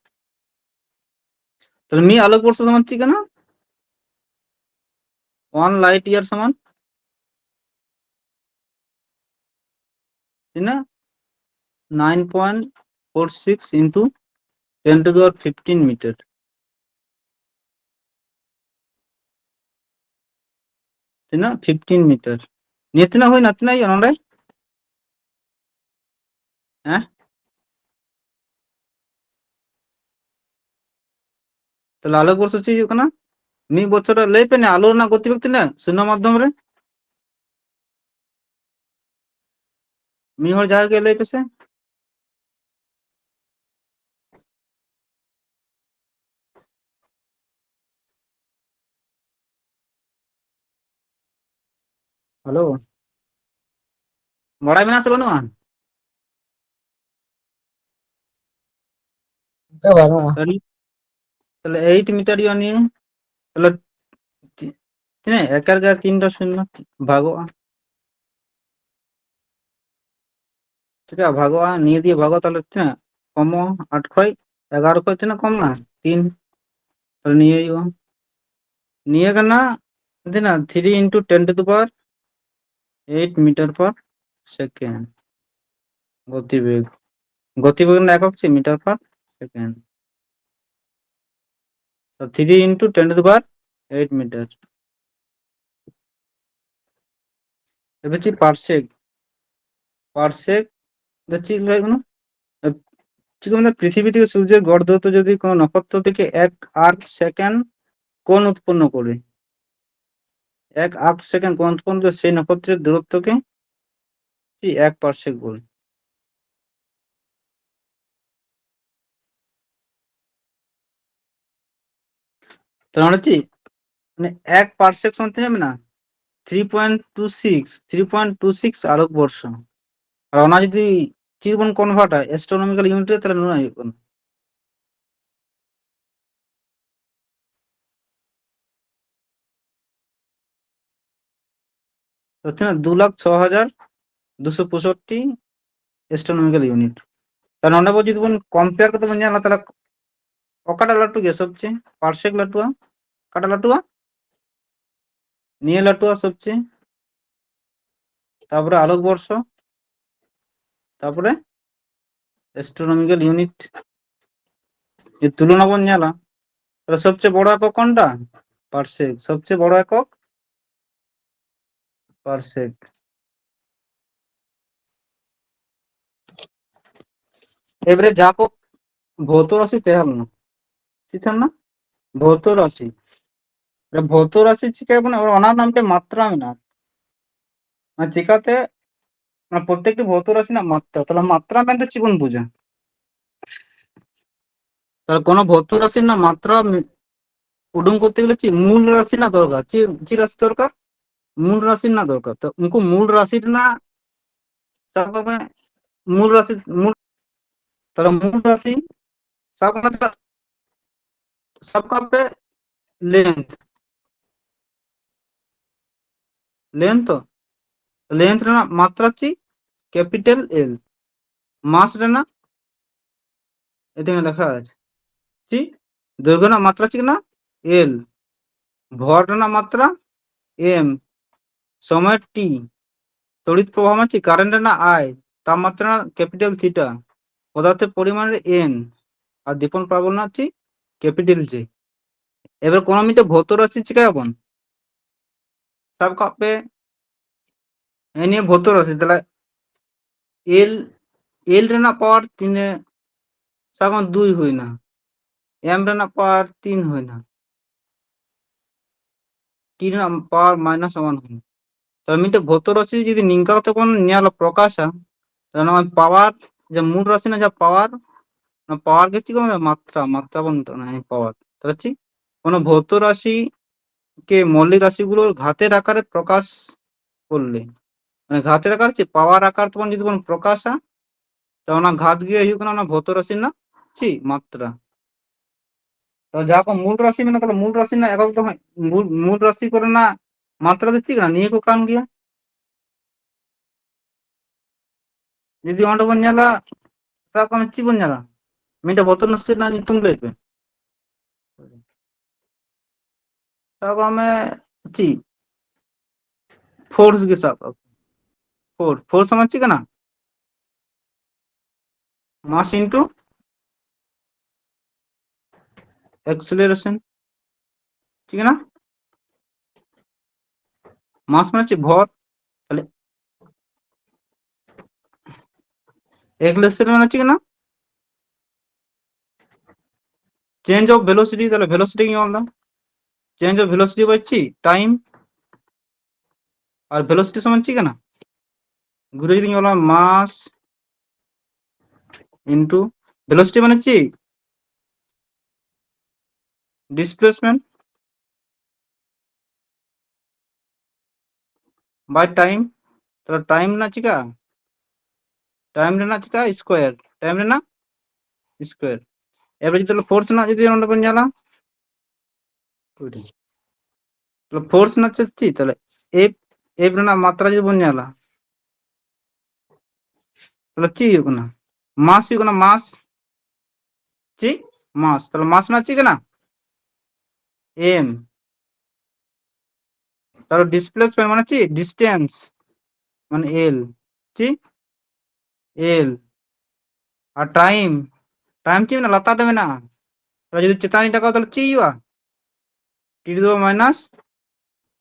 ᱛᱟᱦᱞᱮ ᱢᱤᱫ ᱟᱞᱳᱠ ᱵᱚᱨᱥᱚ ᱥᱚᱢᱟᱱ ᱪᱮᱫ ᱠᱟᱱᱟ? One light year ᱥᱚᱢᱟᱱ ᱛᱤᱱᱟᱹᱜ? Nine point four six into ten to the power fifteen meter᱾ ᱛᱤᱱᱟᱹᱜ? Fifteen metre. ᱱᱤᱭᱟᱹ ᱛᱤᱱᱟᱹᱜ ᱦᱩᱭᱱᱟ? ᱛᱤᱱᱟᱹᱜ ᱦᱩᱭᱩᱜᱼᱟ ᱱᱚᱰᱮ? ᱦᱮᱸ? ᱛᱟᱦᱞᱮ ᱟᱞᱳᱠ ᱵᱚᱨᱥᱚ ᱪᱮᱫ ᱦᱩᱭᱩᱜ ᱠᱟᱱᱟ? ᱢᱤᱫ ᱵᱚᱪᱷᱚᱨ ᱨᱮ ᱞᱟᱹᱭ ᱯᱮ ᱱᱟ, ᱟᱞᱳ ᱨᱮᱱᱟᱜ ᱜᱚᱛᱤ ᱵᱮᱜᱽ ᱛᱤᱱᱟᱹᱜ ᱥᱩᱱᱱᱚ ᱢᱟᱫᱽᱫᱷᱚᱢ ᱨᱮ? ᱢᱤᱫ ᱦᱚᱲ ᱡᱟᱦᱟᱸ ᱜᱮ ᱞᱟᱹᱭ ᱯᱮᱥᱮ᱾ ᱦᱮᱞᱳ, ᱵᱟᱲᱟᱭ ᱢᱮᱱᱟᱜᱼᱟ ᱥᱮ ᱵᱟᱹᱱᱩᱜᱼᱟ? ᱚᱱᱠᱟ ᱵᱟᱹᱱᱩᱜᱼᱟ᱾ ᱟᱹᱰᱤ, ᱛᱟᱦᱞᱮ ᱮᱭᱤᱴ ᱢᱤᱴᱟᱨ ᱦᱩᱭᱩᱜᱼᱟ ᱱᱤᱭᱟᱹ᱾ ᱛᱟᱦᱞᱮ ᱛᱤ-, ᱛᱤᱱᱟᱹᱜ? ᱮᱠᱟᱨ ᱜᱮ ᱛᱤᱱᱴᱟ ᱥᱩᱱᱱᱚ ᱵᱷᱟᱜᱚᱜᱼᱟ᱾ ᱴᱷᱤᱠ ᱜᱮᱭᱟ, ᱵᱷᱟᱜᱚᱜᱼᱟ, ᱱᱤᱭᱟᱹ ᱫᱤᱭᱮ ᱵᱷᱟᱜᱚᱜᱼᱟ, ᱛᱟᱦᱞᱮ ᱛᱤᱱᱟᱹᱜ ᱠᱚᱢᱚᱜᱼᱟ? ᱟᱴ ᱠᱷᱚᱡ, ᱮᱜᱟᱨᱚ ᱠᱷᱚᱡ ᱛᱤᱱᱟᱹᱜ ᱠᱚᱢ ᱱᱟ? ᱛᱤᱱ᱾ ᱛᱟᱦᱞᱮ ᱱᱤᱭᱟᱹ ᱦᱩᱭᱩᱜᱼᱟ, ᱱᱤᱭᱟᱹ ᱠᱟᱱᱟ ᱛᱤᱱᱟᱹᱜ? Three into ten to the power eight meter per second ᱜᱚᱛᱤ ᱵᱮᱜᱽ᱾ ᱜᱚᱛᱤ ᱵᱮᱜᱽ ᱨᱮᱱᱟᱜ ᱮᱠᱚᱠ ᱪᱮᱫ? Meter per second᱾ ᱛᱚ three into ten to the power eight meter᱾ ᱮᱵᱟᱨ ᱪᱮᱫ? Per sec᱾ Per sec ᱫᱚ ᱪᱮᱫ ᱞᱟᱹᱭ ᱠᱟᱱᱟ? ᱪᱮᱫ ᱠᱚ ᱢᱮᱱᱟ, ᱯᱨᱤᱛᱷᱤᱵᱤ ᱛᱷᱮᱠᱮ ᱥᱩᱨᱡᱚᱨ ᱜᱚᱲ ᱫᱩᱨᱚᱛᱛᱚ ᱡᱩᱫᱤ ᱠᱳᱱᱳ ᱱᱚᱠᱷᱚᱛᱨᱚ ᱛᱷᱮᱠᱮ ᱮᱠ ᱟᱨᱠ ᱥᱮᱠᱮᱱᱰ ᱠᱳᱱ ᱩᱛᱯᱚᱱᱱᱚ ᱠᱚᱨᱮ, ᱮᱠ ᱟᱨᱠ ᱥᱮᱠᱮᱱᱰ ᱠᱳᱱ ᱩᱛᱯᱚᱱᱱᱚ ᱠᱚᱨᱮ, সেই নক্ষত্রের দূরত্বকে কি এক পারসেক বলে। ᱛᱚ ᱱᱚᱰᱮ ᱪᱮᱫ, ᱢᱟᱱᱮ, ᱮᱠ ᱯᱟᱨᱥᱮᱠ ᱥᱚᱢᱟᱱ ᱛᱤᱱᱟᱹᱜ ᱢᱮᱱᱟᱜᱼᱟ? Three point two six, three point two six Alok ᱵᱚᱨᱥᱚ᱾ ᱟᱨ ᱚᱱᱟ ᱡᱩᱫᱤ ᱪᱮᱫ ᱵᱚᱱ ᱠᱚᱱᱵᱷᱟᱨᱴᱟ, ᱮᱥᱴᱨᱳᱱᱚᱢᱤᱠᱟᱞ ᱤᱭᱩᱱᱤᱴ ᱨᱮ, ᱛᱟᱦᱞᱮ ᱱᱩᱱᱟᱹᱜ ᱦᱩᱭᱩᱜ ᱠᱟᱱᱟ᱾ ᱛᱚ ᱛᱤᱱᱟᱹᱜ? ᱫᱩ ᱞᱟᱠᱷ ᱪᱷᱚ ᱦᱟᱡᱟᱨ ᱫᱩᱥᱚ ᱯᱚᱸᱭᱥᱚᱴᱴᱤ ᱮᱥᱴᱨᱳᱱᱚᱢᱤᱠᱟᱞ ᱤᱭᱩᱱᱤᱴ᱾ ᱛᱟᱦᱞᱮ ᱱᱚᱰᱮ ᱵᱚ ᱡᱩᱫᱤ ᱵᱚᱱ ᱠᱚᱢᱯᱮᱭᱟᱨ ᱠᱟᱛᱮ ᱵᱚᱱ ᱧᱮᱞᱟ, ᱛᱟᱦᱞᱮ ᱚᱠᱟᱴᱟᱜ ᱞᱟᱹᱴᱩ ᱜᱮᱭᱟ ᱥᱚᱵᱪᱮᱭᱮ? ᱯᱟᱨᱥᱮᱠ ᱞᱟᱹᱴᱩᱣᱟ? ᱚᱠᱟᱴᱟᱜ ᱞᱟᱹᱴᱩᱣᱟ? ᱱᱤᱭᱟᱹ ᱞᱟᱹᱴᱩᱣᱟ ᱥᱚᱵᱪᱮᱭᱮ, ᱛᱟᱯᱚᱨᱮ ᱟᱞᱳᱠ ᱵᱚᱨᱥᱚ, ᱛᱟᱯᱚᱨᱮ ᱮᱥᱴᱨᱳᱱᱚᱢᱤᱠᱟᱞ ᱤᱭᱩᱱᱤᱴ᱾ ᱡᱩᱫᱤ ᱛᱩᱞᱚᱱᱟ ᱵᱚᱱ ᱧᱮᱞᱟ, ᱛᱟᱦᱞᱮ ᱥᱚᱵᱪᱮᱭᱮ ᱵᱚᱲᱚ ᱮᱠᱚᱠ ᱠᱚᱱᱴᱟ? ᱯᱟᱨᱥᱮᱠ᱾ ᱥᱚᱵᱪᱮᱭᱮ ᱵᱚᱲᱚ ᱮᱠᱚᱠ per sec। এবারে যা হোক, ভৌত রাশি ᱛᱟᱦᱮᱸ ᱞᱮᱱᱟ, ᱪᱮᱫ ᱛᱟᱦᱮᱸ ᱞᱮᱱᱟ? ᱵᱷᱳᱣᱛᱚ ᱨᱟᱥᱤ᱾ ᱮ, ᱵᱷᱳᱣᱛᱚ ᱨᱟᱥᱤ ᱪᱤᱠᱟᱹ ᱵᱚᱱ, ᱚᱱᱟ ᱨᱮᱱᱟᱜ ᱢᱤᱫᱴᱮᱱ ᱢᱟᱛᱨᱟ ᱢᱮᱱᱟᱜᱼᱟ᱾ ᱚᱱᱟ ᱪᱤᱠᱟᱹᱛᱮ, ᱚᱱᱟ ᱯᱨᱚᱛᱮᱠᱴᱤ ᱵᱷᱳᱣᱛᱚ ᱨᱟᱥᱤ ᱨᱮᱱᱟᱜ ᱢᱟᱛᱨᱟ, ᱛᱟᱦᱚᱞᱮ ᱢᱟᱛᱨᱟ ᱢᱮᱱᱛᱮ ᱪᱮᱫ ᱵᱚᱱ ᱵᱩᱡᱟ? ᱛᱟᱦᱚᱞᱮ ᱠᱳᱱᱳ ᱵᱷᱳᱣᱛᱚ ᱨᱟᱥᱤ ᱨᱮᱱᱟᱜ ᱢᱟᱛᱨᱟ ᱢᱤ-, ᱩᱰᱩᱝ ᱠᱚᱨᱛᱮ ᱜᱮᱞᱮ ᱪᱮᱫ ᱢᱩᱞ ᱨᱟᱥᱤ ᱨᱮᱱᱟᱜ ᱫᱚᱨᱠᱟর? ᱪᱮᱫ, ᱪᱮᱫ ᱨᱟᱥᱤ ᱫᱚᱨᱠᱟর? ᱢᱩᱞ ᱨᱟᱥᱤ ᱨᱮᱱᱟᱜ ᱫᱚᱨᱠᱟর᱾ ᱛᱚ ᱩᱱᱠᱩ ᱢᱩᱞ ᱨᱟᱥᱤ ᱨᱮᱱᱟᱜ, ᱥᱟᱵ ᱠᱟᱜ ᱢᱮ, ᱢᱩᱞ ᱨᱟᱥᱤ, ᱢᱩᱞ, ᱛᱟᱦᱚᱞᱮ ᱢᱩᱞ ᱨᱟᱥᱤ, ᱥᱟᱵ ᱠᱟᱜ ᱢᱮ, ᱥᱟᱵ ᱠᱟᱜ ᱯᱮ length, length ᱛᱚ, length ᱨᱮᱱᱟᱜ ᱢᱟᱛᱨᱟ ᱪᱮᱫ? Capital L᱾ mass ᱨᱮᱱᱟᱜ, ᱮᱛᱮ ᱞᱮᱠᱷᱟ ᱟᱪᱪᱷᱟ, ᱪᱮᱫ? ᱫᱳᱭᱜᱽᱜᱷᱚ ᱨᱮᱱᱟᱜ ᱢᱟᱛᱨᱟ ᱪᱮᱫ ᱠᱟᱱᱟ? L᱾ ᱵᱷᱚᱨ ᱨᱮᱱᱟᱜ ᱢᱟᱛᱨᱟ M᱾ ᱥᱚᱢᱚᱭ T᱾ ᱛᱚড়িৎ ᱯᱨᱚᱵᱟᱦ ᱢᱟ ᱪᱮᱫ? current ᱨᱮᱱᱟᱜ I᱾ ᱛᱟᱯᱢᱟᱛᱨᱟ ᱨᱮᱱᱟᱜ capital theta᱾ ᱯᱚᱫᱟᱨᱛᱷᱮᱨ ᱯᱚᱨᱤᱢᱟᱱ ᱨᱮ N᱾ ᱟᱨ ᱫᱤᱯᱚᱱ ᱯᱨᱟᱵᱚᱞ ᱨᱮᱱᱟᱜ ᱪᱮᱫ? Capital J᱾ ᱮᱵᱟᱨ ᱠᱳᱱᱳ ᱢᱤᱫᱴᱮᱡ ᱵᱷᱳᱣᱛᱚ ᱨᱟᱥᱤ ᱪᱤᱠᱟᱹᱭᱟᱵᱚᱱ? ᱥᱟᱵ ᱠᱟᱜ ᱯᱮ, ᱦᱮᱸ, ᱱᱤᱭᱟᱹ ᱵᱷᱳᱣᱛᱚ ᱨᱟᱥᱤ, ᱛᱟᱦᱞᱮ L, L ᱨᱮᱱᱟᱜ power ᱛᱤᱱᱟᱹᱜ? ᱥᱟᱵ ᱠᱟᱜ ᱢᱮ ᱫᱩᱭ ᱦᱩᱭᱱᱟ, M ᱨᱮᱱᱟᱜ power ᱛᱤᱱ ᱦᱩᱭᱱᱟ, T ᱨᱮᱱᱟᱜ power minus one ᱦᱩᱭᱱᱟ᱾ ᱛᱟᱦᱞᱮ ᱢᱤᱫᱴᱮᱡ ᱵᱷᱳᱣᱛᱚ ᱨᱟᱥᱤ ᱡᱩᱫᱤ ᱱᱤᱝᱠᱟ ᱠᱟᱛᱮ ᱵᱚᱱ ᱧᱮᱞᱟ, ᱯᱨᱚᱠᱟᱥᱟ, ᱛᱟᱦᱞᱮ ᱱᱚᱜᱼᱚᱭ power, ᱡᱮ ᱢᱩᱞ ᱨᱟᱥᱤ ᱨᱮᱱᱟᱜ ᱡᱟᱦᱟᱸ power, ᱚᱱᱟ power ᱜᱮ ᱪᱮᱫ ᱠᱚ ᱢᱮᱛᱟᱜᱼᱟ? ᱢᱟᱛᱨᱟ, ᱢᱟᱛᱨᱟ ᱵᱚᱱ ᱢᱮᱛᱟᱜ ᱠᱟᱱᱟ power᱾ ᱛᱟᱦᱞᱮ ᱪᱮᱫ? কোনো ভৌত রাশি কে মৌলিক রাশিগুলোর ঘাতের আকারে প্রকাশ করলে, মানে ঘাতের আকার ᱪᱮᱫ? power ᱟᱠᱟᱨ ᱛᱮᱵᱚᱱ ᱡᱩᱫᱤ ᱵᱚᱱ ᱯᱨᱚᱠᱟᱥᱟ, ᱛᱚ ᱚᱱᱟ ᱜᱷᱟᱛ ᱜᱮ ᱦᱩᱭᱩᱜ ᱠᱟᱱᱟ ᱚᱱᱟ ᱵᱷᱳᱣᱛᱚ ᱨᱟᱥᱤ ᱨᱮᱱᱟᱜ ᱪᱮᱫ? ᱢᱟᱛᱨᱟ᱾ ᱛᱚ ᱡᱟᱦᱟᱸ ᱠᱚ ᱢᱩᱞ ᱨᱟᱥᱤ ᱢᱮᱱᱟᱜᱼᱟ, ᱛᱟᱦᱞᱮ ᱢᱩᱞ ᱨᱟᱥᱤ ᱨᱮᱱᱟᱜ ᱮᱠᱚᱠ ᱫᱚ ᱦᱟᱸᱜ, ᱢᱩᱞ, ᱢᱩᱞ ᱨᱟᱥᱤ ᱠᱚᱨᱮᱱᱟᱜ ᱢᱟᱛᱨᱟ ᱫᱚ ᱪᱮᱫ ᱠᱟᱱᱟ? ᱱᱤᱭᱟᱹ ᱠᱚ ᱠᱟᱱ ᱜᱮᱭᱟ᱾ ᱡᱩᱫᱤ ᱚᱸᱰᱮ ᱵᱚᱱ ᱧᱮᱞᱟ, ᱥᱟᱵ ᱠᱟᱜ ᱢᱮ ᱪᱮᱫ ᱵᱚᱱ ᱧᱮᱞᱟ? ᱢᱤᱫᱴᱮᱱ ᱵᱷᱳᱣᱛᱚ ᱨᱟᱥᱤ ᱨᱮᱱᱟᱜ ᱧᱩᱛᱩᱢ ᱞᱟᱹᱭ ᱯᱮ᱾ ᱥᱟᱵ ᱠᱟᱜ ᱢᱮ ᱪᱮᱫ? force ᱜᱮ ᱥᱟᱵ ᱠᱟᱜ ᱢᱮ᱾ force, force ᱢᱟᱱᱮ ᱪᱮᱫ ᱠᱟᱱᱟ? mass into acceleration᱾ ᱪᱮᱫ ᱠᱟᱱᱟ? ᱢᱟᱥ ᱢᱟᱱᱮ ᱪᱮᱫ? ᱵᱷᱚᱨ᱾ ᱛᱟᱦᱞᱮ ᱮᱠ ᱞᱮᱥᱮᱱ ᱢᱟᱱᱮ ᱪᱮᱫ ᱠᱟᱱᱟ? Change of velocity. ᱛᱟᱦᱞᱮ ᱵᱷᱮᱞᱳᱥᱤᱴᱤ ᱜᱤᱧ ᱚᱞ ᱮᱫᱟ᱾ ᱪᱮᱧᱡᱽ ᱚᱯᱷ ᱵᱷᱮᱞᱳᱥᱤᱴᱤ ᱵᱟᱭ ᱪᱮᱫ? ᱴᱟᱭᱤᱢ᱾ ᱟᱨ ᱵᱷᱮᱞᱳᱥᱤᱴᱤ ᱥᱚᱢᱟᱱ ᱪᱮᱫ ᱠᱟᱱᱟ? ᱜᱷᱩᱨᱮ ᱡᱩᱫᱤᱧ ᱚᱞᱟ, ᱢᱟᱥ ᱤᱱᱴᱩ ᱵᱷᱮᱞᱳᱥᱤᱴᱤ ᱢᱟᱱᱮ ᱪᱮᱫ? ᱰᱤᱥᱯᱞᱮᱥᱢᱮᱱᱴ ᱵᱟᱭ ᱴᱟᱭᱤᱢ᱾ ᱛᱟᱦᱞᱮ ᱴᱟᱭᱤᱢ ᱨᱮᱱᱟᱜ ᱪᱤᱠᱟ? ᱴᱟᱭᱤᱢ ᱨᱮᱱᱟᱜ ᱪᱤᱠᱟ? ᱥᱠᱚᱭᱟᱨ᱾ ᱴᱟᱭᱤᱢ ᱨᱮᱱᱟᱜ ᱥᱠᱚᱭᱟᱨ᱾ ᱮᱵᱟᱨ ᱡᱩᱫᱤ ᱛᱟᱦᱞᱮ ᱯᱷᱳᱨᱥ ᱨᱮᱱᱟᱜ ᱡᱩᱫᱤ ᱱᱚᱰᱮ ᱵᱚᱱ ᱧᱮᱞᱟ, ᱛᱟᱦᱞᱮ ᱯᱷᱳᱨᱥ ᱨᱮᱱᱟᱜ ᱪᱮᱫ ᱪᱮᱫ? ᱛᱟᱦᱞᱮ ᱮᱯ, ᱮᱯ ᱨᱮᱱᱟᱜ ᱢᱟᱛᱨᱟ ᱡᱩᱫᱤ ᱵᱚᱱ ᱧᱮᱞᱟ, ᱛᱟᱦᱞᱮ ᱪᱮᱫ ᱦᱩᱭᱩᱜ ᱠᱟᱱᱟ? ᱢᱟᱥ ᱦᱩᱭᱩᱜ ᱠᱟᱱᱟ, ᱢᱟᱥ᱾ ᱪᱮᱫ? ᱢᱟᱥ᱾ ᱛᱟᱦᱞᱮ ᱢᱟᱥ ᱨᱮᱱᱟᱜ ᱪᱮᱫ ᱠᱟᱱᱟ? ᱮᱢ᱾ ᱛᱟᱦᱞᱮ ᱰᱤᱥᱯᱞᱮᱥᱢᱮᱱᱴ ᱢᱟᱱᱮ ᱪᱮᱫ? ᱰᱤᱥᱴᱮᱱᱥ, ᱢᱟᱱᱮ ᱮᱞ᱾ ᱪᱮᱫ? ᱮᱞ᱾ ᱟᱨ ᱴᱟᱭᱤᱢ, ᱴᱟᱭᱤᱢ ᱪᱮᱫ ᱢᱮᱱᱟᱜᱼᱟ? ᱞᱟᱛᱟᱨ ᱨᱮ ᱢᱮᱱᱟᱜᱼᱟ᱾ ᱛᱟᱦᱞᱮ ᱡᱩᱫᱤ ᱪᱮᱛᱟᱱ ᱤᱧ ᱨᱟᱠᱟᱵᱟ, ᱛᱟᱦᱞᱮ ᱪᱮᱫ ᱦᱩᱭᱩᱜᱼᱟ? ᱴᱤ ᱴᱩ ᱫᱚ ᱢᱟᱭᱱᱟᱥ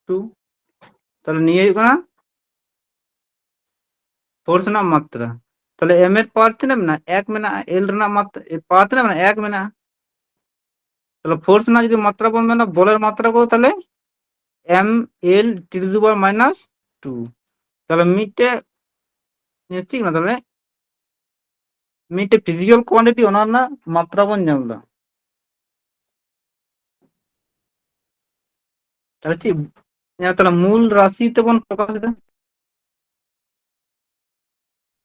ᱴᱩ᱾ ᱛᱟᱦᱞᱮ ᱱᱤᱭᱟᱹ ᱦᱩᱭᱩᱜ ᱠᱟᱱᱟ ᱯᱷᱳᱨᱥ ᱨᱮᱱᱟᱜ ᱢᱟᱛᱨᱟ᱾ ᱛᱟᱦᱞᱮ ᱮᱢ ᱮᱨ ᱯᱟᱣᱟᱨ ᱛᱤᱱᱟᱹᱜ ᱢᱮᱱᱟᱜᱼᱟ? ᱮᱠ ᱢᱮᱱᱟᱜᱼᱟ᱾ ᱮᱞ ᱨᱮᱱᱟᱜ ᱢᱟᱛ-, ᱯᱟᱣᱟᱨ ᱛᱤᱱᱟᱹᱜ ᱢᱮᱱᱟᱜᱼᱟ? ᱮᱠ ᱢᱮᱱᱟᱜᱼᱟ᱾ ᱛᱟᱦᱞᱮ ᱯᱷᱳᱨᱥ ᱨᱮᱱᱟᱜ ᱡᱩᱫᱤ ᱢᱟᱛᱨᱟ ᱵᱚᱱ ᱢᱮᱱᱟ, ᱵᱚᱞᱮᱨ ᱢᱟᱛᱨᱟ ᱠᱚ, ᱛᱟᱦᱞᱮ ᱮᱢ ᱮᱞ ᱴᱤ ᱴᱩ ᱫᱚ ᱯᱟᱣᱟᱨ ᱢᱟᱭᱱᱟᱥ ᱴᱩ᱾ ᱛᱟᱦᱞᱮ ᱢᱤᱫᱴᱮᱡ ᱪᱮᱫ ᱠᱟᱱᱟ? ᱛᱟᱦᱞᱮ ᱢᱤᱫᱴᱮᱡ ᱯᱷᱤᱡᱤᱠᱟᱞ ᱠᱳᱣᱟᱱᱴᱤᱴᱤ, ᱚᱱᱟ ᱨᱮᱱᱟᱜ ᱢᱟᱛᱨᱟ ᱵᱚᱱ ᱧᱮᱞ ᱮᱫᱟ᱾ ᱛᱟᱦᱞᱮ ᱪᱮᱫ? ᱦᱮᱸ, ᱛᱟᱦᱞᱮ ᱢᱩᱞ ᱨᱟᱥᱤ ᱛᱮᱵᱚᱱ ᱯᱨᱚᱠᱟᱥ ᱮᱫᱟ᱾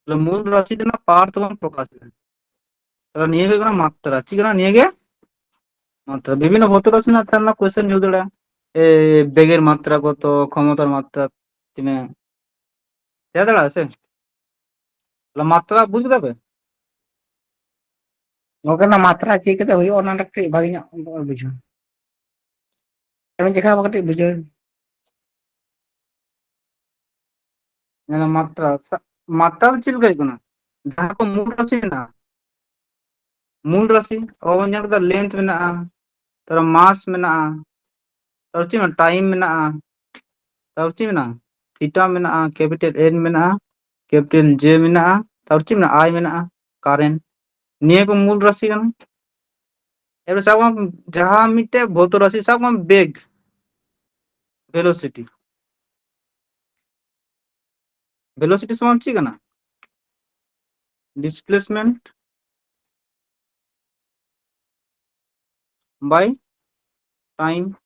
ᱛᱟᱦᱞᱮ ᱢᱩᱞ ᱨᱟᱥᱤ ᱨᱮᱱᱟᱜ ᱯᱟᱣᱟᱨ ᱛᱮᱵᱚᱱ ᱯᱨᱚᱠᱟᱥ ᱮᱫᱟ᱾ ᱛᱟᱦᱞᱮ ᱱᱤᱭᱟᱹ ᱜᱮ ᱦᱩᱭᱩᱜ ᱠᱟᱱᱟ ᱢᱟᱛᱨᱟ᱾ ᱪᱮᱫ ᱠᱟᱱᱟ ᱱᱤᱭᱟᱹ ᱜᱮ? ᱢᱟᱛᱨᱟ᱾ ᱵᱤᱵᱷᱤᱱᱱᱚ ᱵᱷᱚᱛᱚ ᱨᱟᱥᱤ ᱨᱮᱱᱟᱜ ᱛᱟᱦᱮᱱᱟ, ᱠᱚᱭᱥᱮᱱ ᱦᱩᱭ ᱫᱟᱲᱮᱭᱟᱜᱼᱟ, ᱮ, ᱵᱮᱜᱮᱨ ᱢᱟᱛᱨᱟ ᱠᱚᱛᱚ, ᱠᱷᱚᱢᱚᱛᱟᱨ ᱢᱟᱛᱨᱟ ᱛᱤᱱᱟᱹᱜ, ᱦᱮᱡ ᱫᱟᱲᱮᱭᱟᱜᱼᱟ ᱥᱮ? ᱛᱟᱦᱞᱮ ᱢᱟᱛᱨᱟ ᱵᱩᱡ ᱠᱮᱫᱟ ᱯᱮ? ᱜᱚᱝᱠᱮ, ᱚᱱᱟ ᱢᱟᱛᱨᱟ ᱪᱤᱠᱟᱹᱛᱮ ᱦᱩᱭᱩᱜᱼᱟ, ᱚᱱᱟ ᱠᱟᱹᱴᱤᱡ ᱵᱷᱟᱜᱮ ᱧᱚᱜ ᱵᱩᱡᱷᱟᱹᱣ᱾ ᱟᱹᱵᱤᱱ ᱪᱮᱠᱟ ᱠᱟᱹᱴᱤᱡ ᱵᱩᱡᱷᱟᱹᱣ᱾ ᱧᱮᱞ ᱢᱟᱛᱨᱟ, ᱢᱟᱛᱨᱟ ᱫᱚ ᱪᱮᱫ ᱞᱮᱠᱟ ᱦᱩᱭᱩᱜ ᱠᱟᱱᱟ? ᱡᱟᱦᱟᱸ ᱠᱚ ᱢᱩᱞ ᱨᱟᱥᱤ ᱢᱮᱱᱟᱜᱼᱟ, ᱢᱩᱞ ᱨᱟᱥᱤ, ᱟᱵᱚ ᱵᱚᱱ ᱧᱮᱞ ᱠᱮᱫᱟ, ᱞᱮᱱᱛᱷ ᱢᱮᱱᱟᱜᱼᱟ, ᱛᱟᱨᱯᱚᱨ ᱢᱟᱥ ᱢᱮᱱᱟᱜᱼᱟ, ᱛᱟᱨᱯᱚᱨ ᱪᱮᱫ ᱢᱮᱱᱟᱜᱼᱟ? ᱴᱟᱭᱤᱢ ᱢᱮᱱᱟᱜᱼᱟ, ᱛᱟᱨᱯᱚᱨ ᱪᱮᱫ ᱢᱮᱱᱟᱜᱼᱟ? ᱛᱷᱤᱴᱟ ᱢᱮᱱᱟᱜᱼᱟ, ᱠᱮᱯᱤᱴᱟᱞ ᱮᱱ ᱢᱮᱱᱟᱜᱼᱟ, ᱠᱮᱯᱤᱴᱟᱞ ᱡᱮ ᱢᱮᱱᱟᱜᱼᱟ, ᱛᱟᱨᱯᱚᱨ ᱪᱮᱫ ᱢᱮᱱᱟᱜᱼᱟ? ᱟᱭ ᱢᱮᱱᱟᱜᱼᱟ, ᱠᱟᱨᱮᱱᱴ᱾ ᱱᱤᱭᱟᱹ ᱠᱚ ᱢᱩᱞ ᱨᱟᱥᱤ ᱠᱟᱱᱟ᱾ ᱮᱵᱟᱨ ᱥᱟᱵ ᱠᱟᱜ ᱢᱮ ᱡᱟᱦᱟᱸ ᱢᱤᱫᱴᱮᱡ ᱵᱷᱳᱣᱛᱚ ᱨᱟᱥᱤ, ᱥᱟᱵ ᱠᱟᱜ ᱢᱮ ᱵᱮᱜᱽ, ᱵᱷᱮᱞᱳᱥᱤᱴᱤ᱾ ᱵᱷᱮᱞᱳᱥᱤᱴᱤ ᱥᱚᱢᱟᱱ ᱪᱮᱫ ᱠᱟᱱᱟ? ᱰᱤᱥᱯᱞᱮᱥᱢᱮᱱᱴ ᱵᱟᱭ ᱴᱟᱭᱤᱢ᱾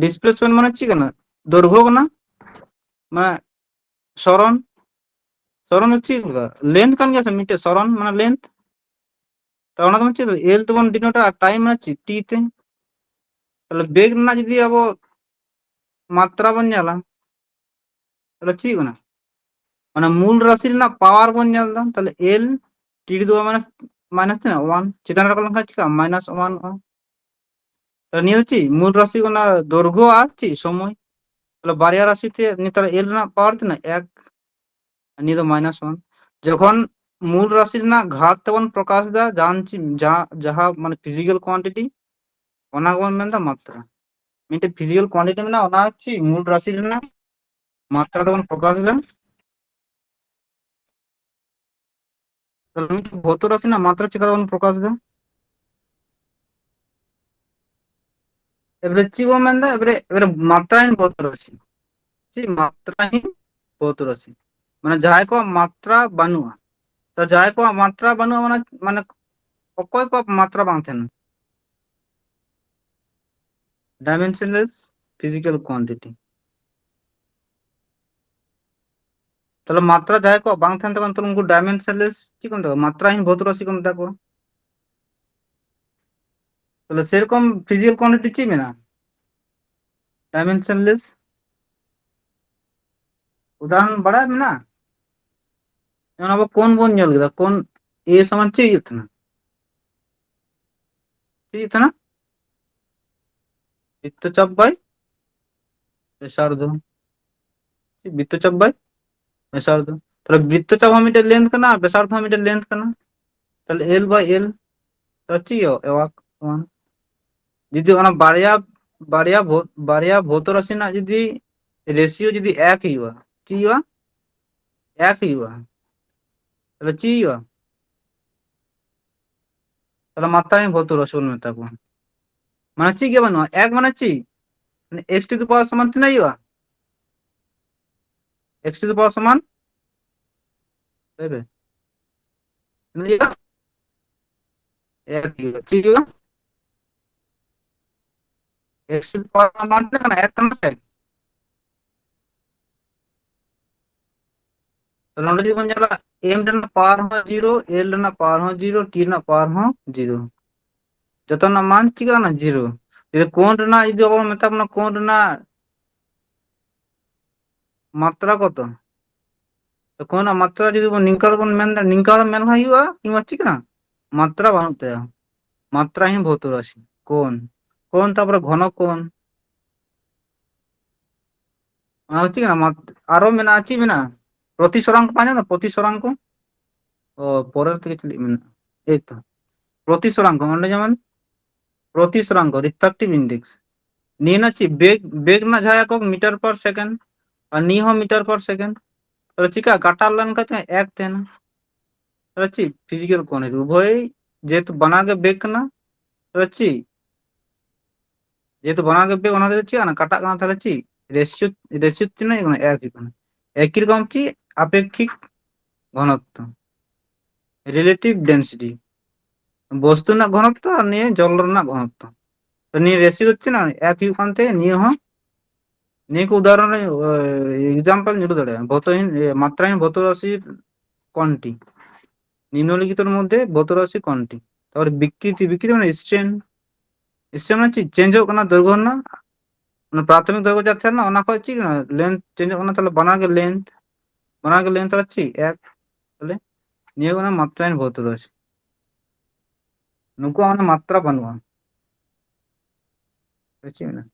ᱰᱤᱥᱯᱞᱮᱥᱢᱮᱱᱴ ᱢᱟᱱᱮ ᱪᱮᱫ ᱠᱟᱱᱟ? ᱫᱳᱨᱜᱷᱚ ᱠᱟᱱᱟ, ᱢᱟᱱᱮ ᱥᱚᱨᱚᱱ᱾ ᱥᱚᱨᱚᱱ ᱫᱚ ᱪᱮᱫ ᱞᱮᱠᱟ? ᱞᱮᱱᱛᱷ ᱠᱟᱱ ᱜᱮᱭᱟ ᱥᱮ ᱢᱤᱫᱴᱮᱡ ᱥᱚᱨᱚᱱ, ᱢᱟᱱᱮ ᱞᱮᱱᱛᱷ᱾ ᱛᱚ ᱚᱱᱟ ᱫᱚ ᱪᱮᱫ? ᱮᱞ ᱛᱮᱵᱚᱱ ᱰᱤᱱᱳᱴᱟ, ᱟᱨ ᱴᱟᱭᱤᱢ ᱢᱟᱱᱮ ᱪᱮᱫ? ᱴᱤ ᱛᱮ᱾ ᱛᱟᱦᱞᱮ ᱵᱮᱜᱽ ᱨᱮᱱᱟᱜ ᱡᱩᱫᱤ ᱟᱵᱚ ᱢᱟᱛᱨᱟ ᱵᱚᱱ ᱧᱮᱞᱟ, ᱛᱟᱦᱞᱮ ᱪᱮᱫ ᱠᱟᱱᱟ? ᱢᱟᱱᱮ ᱢᱩᱞ ᱨᱟᱥᱤ ᱨᱮᱱᱟᱜ ᱯᱟᱣᱟᱨ ᱵᱚᱱ ᱧᱮᱞ ᱮᱫᱟ, ᱛᱟᱦᱞᱮ ᱮᱞ ᱴᱤ ᱫᱚ ᱢᱟᱭᱱᱟᱥ, ᱢᱟᱭᱱᱟᱥ ᱛᱤᱱᱟᱹᱜ? ᱚᱣᱟᱱ᱾ ᱪᱮᱛᱟᱱ ᱨᱮ ᱨᱟᱠᱟᱵ ᱞᱮᱱᱠᱷᱟᱱ ᱪᱤᱠᱟᱹᱜᱼᱟ? ᱢᱟᱭᱱᱟᱥ ᱚᱣᱟᱱᱚᱜᱼᱟ᱾ ᱛᱟᱦᱞᱮ ᱱᱤᱭᱟᱹ ᱫᱚ ᱪᱮᱫ? ᱢᱩᱞ ᱨᱟᱥᱤ ᱚᱱᱟ ᱫᱳᱨᱜᱷᱚ ᱟᱨ ᱪᱮᱫ? ᱥᱚᱢᱚᱭ᱾ ᱛᱟᱦᱞᱮ ᱵᱟᱨᱭᱟ ᱨᱟᱥᱤ ᱛᱮ ᱱᱮᱛᱟᱨ ᱮᱞ ᱨᱮᱱᱟᱜ ᱯᱟᱣᱟᱨ ᱛᱤᱱᱟᱹᱜ? ᱮᱠ᱾ ᱟᱨ ᱱᱤᱭᱟᱹ ᱫᱚ ᱢᱟᱭᱱᱟᱥ ᱚᱣᱟᱱ᱾ ᱡᱚᱠᱷᱚᱱ ᱢᱩᱞ ᱨᱟᱥᱤ ᱨᱮᱱᱟᱜ ᱜᱷᱟᱛ ᱛᱮᱵᱚᱱ ᱯᱨᱚᱠᱟᱥ ᱮᱫᱟ, ᱡᱟᱦᱟᱸ ᱪᱮᱫ, ᱡᱟᱦᱟᱸ, ᱡᱟᱦᱟᱸ ᱢᱟᱱᱮ ᱯᱷᱤᱡᱤᱠᱟᱞ ᱠᱳᱣᱟᱱᱴᱤᱴᱤ, ᱚᱱᱟ ᱜᱮᱵᱚᱱ ᱢᱮᱱᱫᱟ ᱢᱟᱛᱨᱟ᱾ ᱢᱤᱫᱴᱮᱡ ᱯᱷᱤᱡᱤᱠᱟᱞ ᱠᱳᱣᱟᱱᱴᱤᱴᱤ ᱢᱮᱱᱟᱜᱼᱟ, ᱚᱱᱟ ᱦᱚᱪᱪᱷᱮ ᱢᱩᱞ ᱨᱟᱥᱤ ᱨᱮᱱᱟᱜ ᱢᱟᱛᱨᱟ ᱫᱚᱵᱚᱱ ᱯᱨᱚᱠᱟᱥ ᱮᱫᱟ᱾ ᱛᱟᱦᱞᱮ ᱢᱤᱫᱴᱮᱡ ᱵᱷᱳᱣᱛᱚ ᱨᱟᱥᱤ ᱨᱮᱱᱟᱜ ᱢᱟᱛᱨᱟ ᱪᱤᱠᱟ ᱛᱮᱵᱚᱱ ᱯᱨᱚᱠᱟᱥ ᱮᱫᱟ? ᱮᱵᱟᱨᱮ ᱪᱮᱫ ᱵᱚᱱ ᱢᱮᱱᱫᱟ? ᱮᱵᱟᱨᱮ, ᱮᱵᱟᱨᱮ ᱢᱟᱛᱨᱟᱦᱤᱱ ᱵᱷᱳᱣᱛᱚ ᱨᱟᱥᱤ᱾ ᱪᱮᱫ ᱢᱟᱛᱨᱟᱦᱤᱱ ᱵᱷᱳᱣᱛᱚ ᱨᱟᱥᱤ? ᱢᱟᱱᱮ ᱡᱟᱦᱟᱸᱭ ᱠᱚᱣᱟᱜ ᱢᱟᱛᱨᱟ ᱵᱟᱹᱱᱩᱜᱼᱟ᱾ ᱛᱚ ᱡᱟᱦᱟᱸᱭ ᱠᱚᱣᱟᱜ ᱢᱟᱛᱨᱟ ᱵᱟᱹᱱᱩᱜᱼᱟ, ᱢᱟᱱᱮ, ᱢᱟᱱᱮ ᱚᱠᱚᱭ ᱠᱚᱣᱟᱜ ᱢᱟᱛᱨᱟ ᱵᱟᱝ ᱛᱟᱦᱮᱱᱟ? Dimensionless physical quantity. ᱛᱟᱦᱞᱮ ᱢᱟᱛᱨᱟ ᱡᱟᱦᱟᱸᱭ ᱠᱚᱣᱟᱜ ᱵᱟᱝ ᱛᱟᱦᱮᱱ ᱛᱟᱠᱚᱣᱟ, ᱛᱟᱦᱞᱮ ᱩᱱᱠᱩ dimensionless ᱪᱮᱫ ᱠᱚ ᱢᱮᱛᱟ ᱠᱚᱣᱟ? ᱢᱟᱛᱨᱟᱦᱤᱱ ᱵᱷᱳᱣᱛᱚ ᱨᱟᱥᱤ ᱠᱚ ᱢᱮᱛᱟ ᱠᱚᱣᱟ᱾ ᱛᱟᱦᱞᱮ ᱥᱮᱨᱚᱠᱚᱢ ᱯᱷᱤᱡᱤᱠᱟᱞ ᱠᱳᱣᱟᱱᱴᱤᱴᱤ ᱪᱮᱫ ᱢᱮᱱᱟᱜᱼᱟ? Dimensionless. ᱩᱫᱟᱦᱚᱨᱚᱱ ᱵᱟᱲᱟᱭ ᱢᱮᱱᱟᱜᱼᱟ? ᱡᱮᱢᱚᱱ ᱟᱵᱚ ᱠᱳᱱ ᱵᱚᱱ ᱧᱮᱞ ᱠᱮᱫᱟ, ᱠᱳᱱ ᱮ ᱥᱚᱢᱟᱱ ᱪᱮᱫ ᱦᱩᱭᱩᱜ ᱛᱟᱦᱮᱱᱟ? ᱪᱮᱫ ᱦᱩᱭᱩᱜ ᱛᱟᱦᱮᱱᱟ? ᱵᱨᱤᱛᱛᱚ ᱪᱟᱯ by ᱵᱮᱥᱟᱨᱫᱷᱚ᱾ ᱪᱮᱫ? ᱵᱨᱤᱛᱛᱚ ᱪᱟᱯ by ᱵᱮᱥᱟᱨᱫᱷᱚ᱾ ᱛᱟᱦᱞᱮ ᱵᱨᱤᱛᱛᱚ ᱪᱟᱯ ᱦᱚᱸ ᱢᱤᱫᱴᱮᱡ ᱞᱮᱱᱛᱷ ᱠᱟᱱᱟ, ᱟᱨ ᱵᱮᱥᱟᱨᱫᱷᱚ ᱦᱚᱸ ᱢᱤᱫᱴᱮᱡ ᱞᱮᱱᱛᱷ ᱠᱟᱱᱟ᱾ ᱛᱟᱦᱞᱮ ᱮᱞ by ᱮᱞ, ᱛᱟᱦᱞᱮ ᱪᱮᱫ ᱦᱩᱭᱩᱜᱼᱟ? ᱮᱣᱟᱠ ᱥᱚᱢᱟᱱ᱾ ᱡᱩᱫᱤ ᱚᱱᱟ ᱵᱟᱨᱭᱟ ᱵᱟᱨᱭᱟ ᱵᱷᱳ- ᱵᱟᱨᱭᱟ ᱵᱷᱳᱣᱛᱚ ᱨᱟᱥᱤ ᱨᱮᱱᱟᱜ ᱡᱩᱫᱤ ᱨᱮᱥᱤᱭᱳ ᱡᱩᱫᱤ ᱮᱠ ᱦᱩᱭᱩᱜᱼᱟ, ᱪᱮᱫ ᱦᱩᱭᱩᱜᱼᱟ? ᱮᱠ ᱦᱩᱭᱩᱜᱼᱟ᱾ ᱛᱟᱦᱞᱮ ᱪᱮᱫ ᱦᱩᱭᱩᱜᱼᱟ? ᱛᱟᱦᱞᱮ ᱢᱟᱛᱨᱟᱦᱤᱱ ᱵᱷᱳᱣᱛᱚ ᱨᱟᱥᱤ ᱵᱚᱱ ᱢᱮᱛᱟ ᱠᱚᱣᱟ᱾ ᱢᱟᱱᱮ ᱪᱮᱫ ᱜᱮ ᱵᱟᱹᱱᱩᱜᱼᱟ᱾ ᱮᱠ ᱢᱟᱱᱮ ᱪᱮᱫ? ᱮᱠᱥ ᱴᱩ ᱫᱤ ᱯᱟᱣᱟᱨ ᱥᱚᱢᱟᱱ ᱛᱤᱱᱟᱹᱜ ᱦᱩᱭᱩᱜᱼᱟ? ᱮᱠᱥ ᱴᱩ ᱫᱤ ᱯᱟᱣᱟᱨ ᱥᱚᱢᱟᱱ, ᱞᱟᱹᱭ ᱵᱮ, ᱛᱤᱱᱟᱹᱜ ᱦᱩᱭᱩᱜᱼᱟ? ᱮᱠ ᱦᱩᱭᱩᱜᱼᱟ᱾ ᱪᱮᱫ ᱦᱩᱭᱩᱜᱼᱟ? ᱮᱠᱥ ᱴᱩ ᱫᱤ ᱯᱟᱣᱟᱨ ᱥᱚᱢᱟᱱ ᱛᱤᱱᱟᱹᱜ ᱠᱟᱱᱟ? ᱮᱠ ᱠᱟᱱᱟ ᱥᱮ? ᱛᱟᱦᱞᱮ ᱱᱚᱰᱮ ᱡᱩᱫᱤ ᱵᱚᱱ ᱧᱮᱞᱟ, ᱮᱢ ᱨᱮᱱᱟᱜ ᱯᱟᱣᱟᱨ ᱦᱚᱸ ᱡᱤᱨᱳ, ᱮᱞ ᱨᱮᱱᱟᱜ ᱯᱟᱣᱟᱨ ᱦᱚᱸ ᱡᱤᱨᱳ, ᱴᱤ ᱨᱮᱱᱟᱜ ᱯᱟᱣᱟᱨ ᱦᱚᱸ ᱡᱤᱨᱳ᱾ ᱡᱚᱛᱚ ᱨᱮᱱᱟᱜ ᱢᱟᱱ ᱪᱤᱠᱟᱹᱜ ᱠᱟᱱᱟ? ᱡᱤᱨᱳ᱾ ᱡᱩᱫᱤ ᱠᱳᱱ ᱨᱮᱱᱟᱜ ᱡᱩᱫᱤ ᱟᱵᱚ ᱢᱮᱛᱟ ᱵᱚᱱᱟ ᱠᱳᱱ ᱨᱮᱱᱟᱜ ᱢᱟᱛᱨᱟ ᱠᱚᱛᱚ, ᱛᱚ ᱠᱳᱱ ᱨᱮᱱᱟᱜ ᱢᱟᱛᱨᱟ ᱡᱩᱫᱤ ᱵᱚᱱ ᱱᱤᱝᱠᱟ ᱫᱚᱵᱚᱱ ᱢᱮᱱ ᱫᱟ, ᱱᱤᱝᱠᱟ ᱫᱚ ᱢᱮᱱ ᱦᱩᱭᱩᱜᱼᱟ, ᱠᱤᱝᱵᱟ ᱪᱮᱫ ᱠᱟᱱᱟ? ᱢᱟᱛᱨᱟ ᱵᱟᱹᱱᱩᱜ ᱛᱟᱭᱟ᱾ ᱢᱟᱛᱨᱟᱦᱤᱱ ᱵᱷᱳᱣᱛᱚ ᱨᱟᱥᱤ ᱠᱳᱱ, ᱠᱳᱱ ᱛᱟᱯᱚᱨᱮ ᱜᱷᱚᱱᱚ ᱠᱳᱱ, ᱚᱱᱟ ᱫᱚ ᱪᱮᱫ ᱠᱟᱱᱟ? ᱢᱟᱛ- ᱟᱨᱚ ᱢᱮᱱᱟᱜᱼᱟ, ᱪᱮᱫ ᱢᱮᱱᱟᱜᱼᱟ? ᱯᱨᱚᱛᱤᱥᱚᱨᱟᱝᱠᱚ ᱯᱮ ᱟᱸᱡᱚᱢ ᱫᱟ? ᱯᱨᱚᱛᱤᱥᱚᱨᱟᱝᱠᱚ᱾ ᱚ, ᱯᱚᱨᱮᱨ ᱛᱮᱜᱮ ᱪᱮᱫ ᱢᱮᱱᱟᱜᱼᱟ? ᱮᱭ ᱛᱚ, ᱯᱨᱚᱛᱤᱥᱚᱨᱟᱝᱠᱚ᱾ ᱚᱸᱰᱮ ᱡᱮᱢᱚᱱ ᱯᱨᱚᱛᱤᱥᱚᱨᱟᱝᱠᱚ, ᱨᱤᱯᱷᱨᱟᱠᱴᱤᱵᱷ ᱤᱱᱰᱮᱠᱥ, ᱱᱤᱭᱟᱹ ᱨᱮᱱᱟᱜ ᱪᱮᱫ? ᱵᱮᱜᱽ, ᱵᱮᱜᱽ ᱨᱮᱱᱟᱜ ᱡᱟᱦᱟᱸ ᱮᱠᱚᱠ ᱢᱤᱴᱟᱨ ᱯᱟᱨ ᱥᱮᱠᱮᱱᱰ, ᱟᱨ ᱱᱤᱭᱟᱹ ᱦᱚᱸ ᱢᱤᱴᱟᱨ ᱯᱟᱨ ᱥᱮᱠᱮᱱᱰ᱾ ᱛᱟᱦᱞᱮ ᱪᱤᱠᱟ? ᱠᱟᱴᱟᱣ ᱞᱮᱱᱠᱷᱟᱱ ᱪᱮᱫ? ᱮᱠ ᱛᱟᱦᱮᱱᱟ᱾ ᱛᱟᱦᱞᱮ ᱪᱮᱫ? ᱯᱷᱤᱡᱤᱠᱟᱞ ᱠᱳᱣᱟᱱᱴᱤᱴᱤ ᱩᱵᱷᱚᱭ, ᱡᱮᱦᱮᱛᱩ ᱵᱟᱱᱟᱨ ᱜᱮ ᱵᱮᱜᱽ ᱠᱟᱱᱟ, ᱛᱟᱦᱞᱮ ᱪᱮᱫ? ᱡᱮᱦᱮᱛᱩ ᱵᱟᱱᱟᱨ ᱜᱮ ᱵᱮᱜᱽ, ᱚᱱᱟ ᱛᱮᱫᱚ ᱪᱮᱫ ᱠᱟᱱᱟ? ᱠᱟᱴᱟᱜ ᱠᱟᱱᱟ᱾ ᱛᱟᱦᱞᱮ ᱪᱮᱫ? ᱨᱮᱥᱤᱭᱳ, ᱨᱮᱥᱤᱭᱳ ᱛᱤᱱᱟᱹᱜ ᱦᱩᱭᱩᱜ ᱠᱟᱱᱟ? ᱮᱠ ᱦᱩᱭᱩᱜ ᱠᱟᱱᱟ᱾ ᱮᱠᱤ ᱨᱚᱠᱚᱢ ᱪᱮᱫ? ᱟᱯᱮᱠᱠᱷᱤᱠ ᱜᱷᱚᱱᱚᱛᱛᱚ, ᱨᱤᱞᱮᱴᱤᱵᱷ ᱰᱮᱱᱥᱤᱴᱤ, ᱵᱚᱥᱛᱩ ᱨᱮᱱᱟᱜ ᱜᱷᱚᱱᱚᱛᱛᱚ ᱟᱨ ᱱᱤᱭᱟᱹ ᱡᱚᱞ ᱨᱮᱱᱟᱜ ᱜᱷᱚᱱᱚᱛᱛᱚ᱾ ᱛᱚ ᱱᱤᱭᱟᱹ ᱨᱮᱥᱤᱭᱳ ᱫᱚ ᱪᱮᱫ ᱠᱟᱱᱟ? ᱮᱠ ᱦᱩᱭᱩᱜ ᱠᱟᱱᱛᱮ ᱱᱤᱭᱟᱹ ᱦᱚᱸ, ᱱᱤᱭᱟᱹ ᱠᱚ ᱩᱫᱟᱦᱚᱨᱚᱱ ᱨᱮ, ᱮ, ᱮᱠᱡᱟᱢᱯᱚᱞ ᱧᱩᱨᱩ ᱫᱟᱲᱮᱭᱟᱜᱼᱟ᱾ ᱵᱷᱳᱣᱛᱚᱦᱤᱱ, ᱮ, ᱢᱟᱛᱨᱟᱦᱤᱱ ᱵᱷᱳᱣᱛᱚ ᱨᱟᱥᱤ ᱠᱳᱱᱴᱤ, ᱱᱤᱢᱱᱚᱞᱤᱠᱷᱤᱛᱚᱨ ᱢᱚᱫᱽᱫᱷᱮ ᱵᱷᱳᱣᱛᱚ ᱨᱟᱥᱤ ᱠᱳᱱᱴᱤ᱾ ᱛᱟᱨᱯᱚᱨᱮ ᱵᱤᱠᱨᱤᱛᱤ, ᱵᱤᱠᱨᱤᱛᱤ ᱢᱟᱱᱮ ᱥᱴᱨᱮᱱ, ᱥᱴᱨᱮᱱ ᱢᱟᱱᱮ ᱪᱮᱫ? ᱪᱮᱧᱡᱚᱜ ᱠᱟᱱᱟ ᱫᱳᱭᱜᱚ ᱨᱮᱱᱟᱜ, ᱚᱱᱟ ᱯᱨᱟᱛᱷᱚᱢᱤᱠ ᱫᱳᱭᱜᱚ ᱡᱟ ᱛᱟᱦᱮᱸ ᱞᱮᱱᱟ, ᱚᱱᱟ ᱠᱷᱚᱡ ᱪᱮᱫ ᱠᱟᱱᱟ? ᱞᱮᱱᱛᱷ ᱪᱮᱧᱡᱚᱜ ᱠᱟᱱᱟ, ᱛᱟᱦᱞᱮ ᱵᱟᱱᱟᱨ ᱜᱮ ᱞᱮᱱᱛᱷ, ᱵᱟᱱᱟᱨ ᱜᱮ ᱞᱮᱱᱛᱷ, ᱛᱟᱦᱞᱮ ᱪᱮᱫ? ᱮᱠ᱾ ᱛᱟᱦᱞᱮ ᱱᱤᱭᱟᱹ ᱠᱟᱱᱟ ᱢᱟᱛᱨᱟᱦᱤᱱ ᱵᱷᱳᱣᱛᱚ ᱨᱟᱥᱤ᱾ ᱱᱩᱠᱩᱣᱟᱜ ᱢᱟᱱᱮ ᱢᱟᱛᱨᱟ ᱵᱟᱹᱱᱩᱜᱼᱟ᱾ ᱪᱮᱫ ᱢᱮᱱᱟᱜᱼᱟ?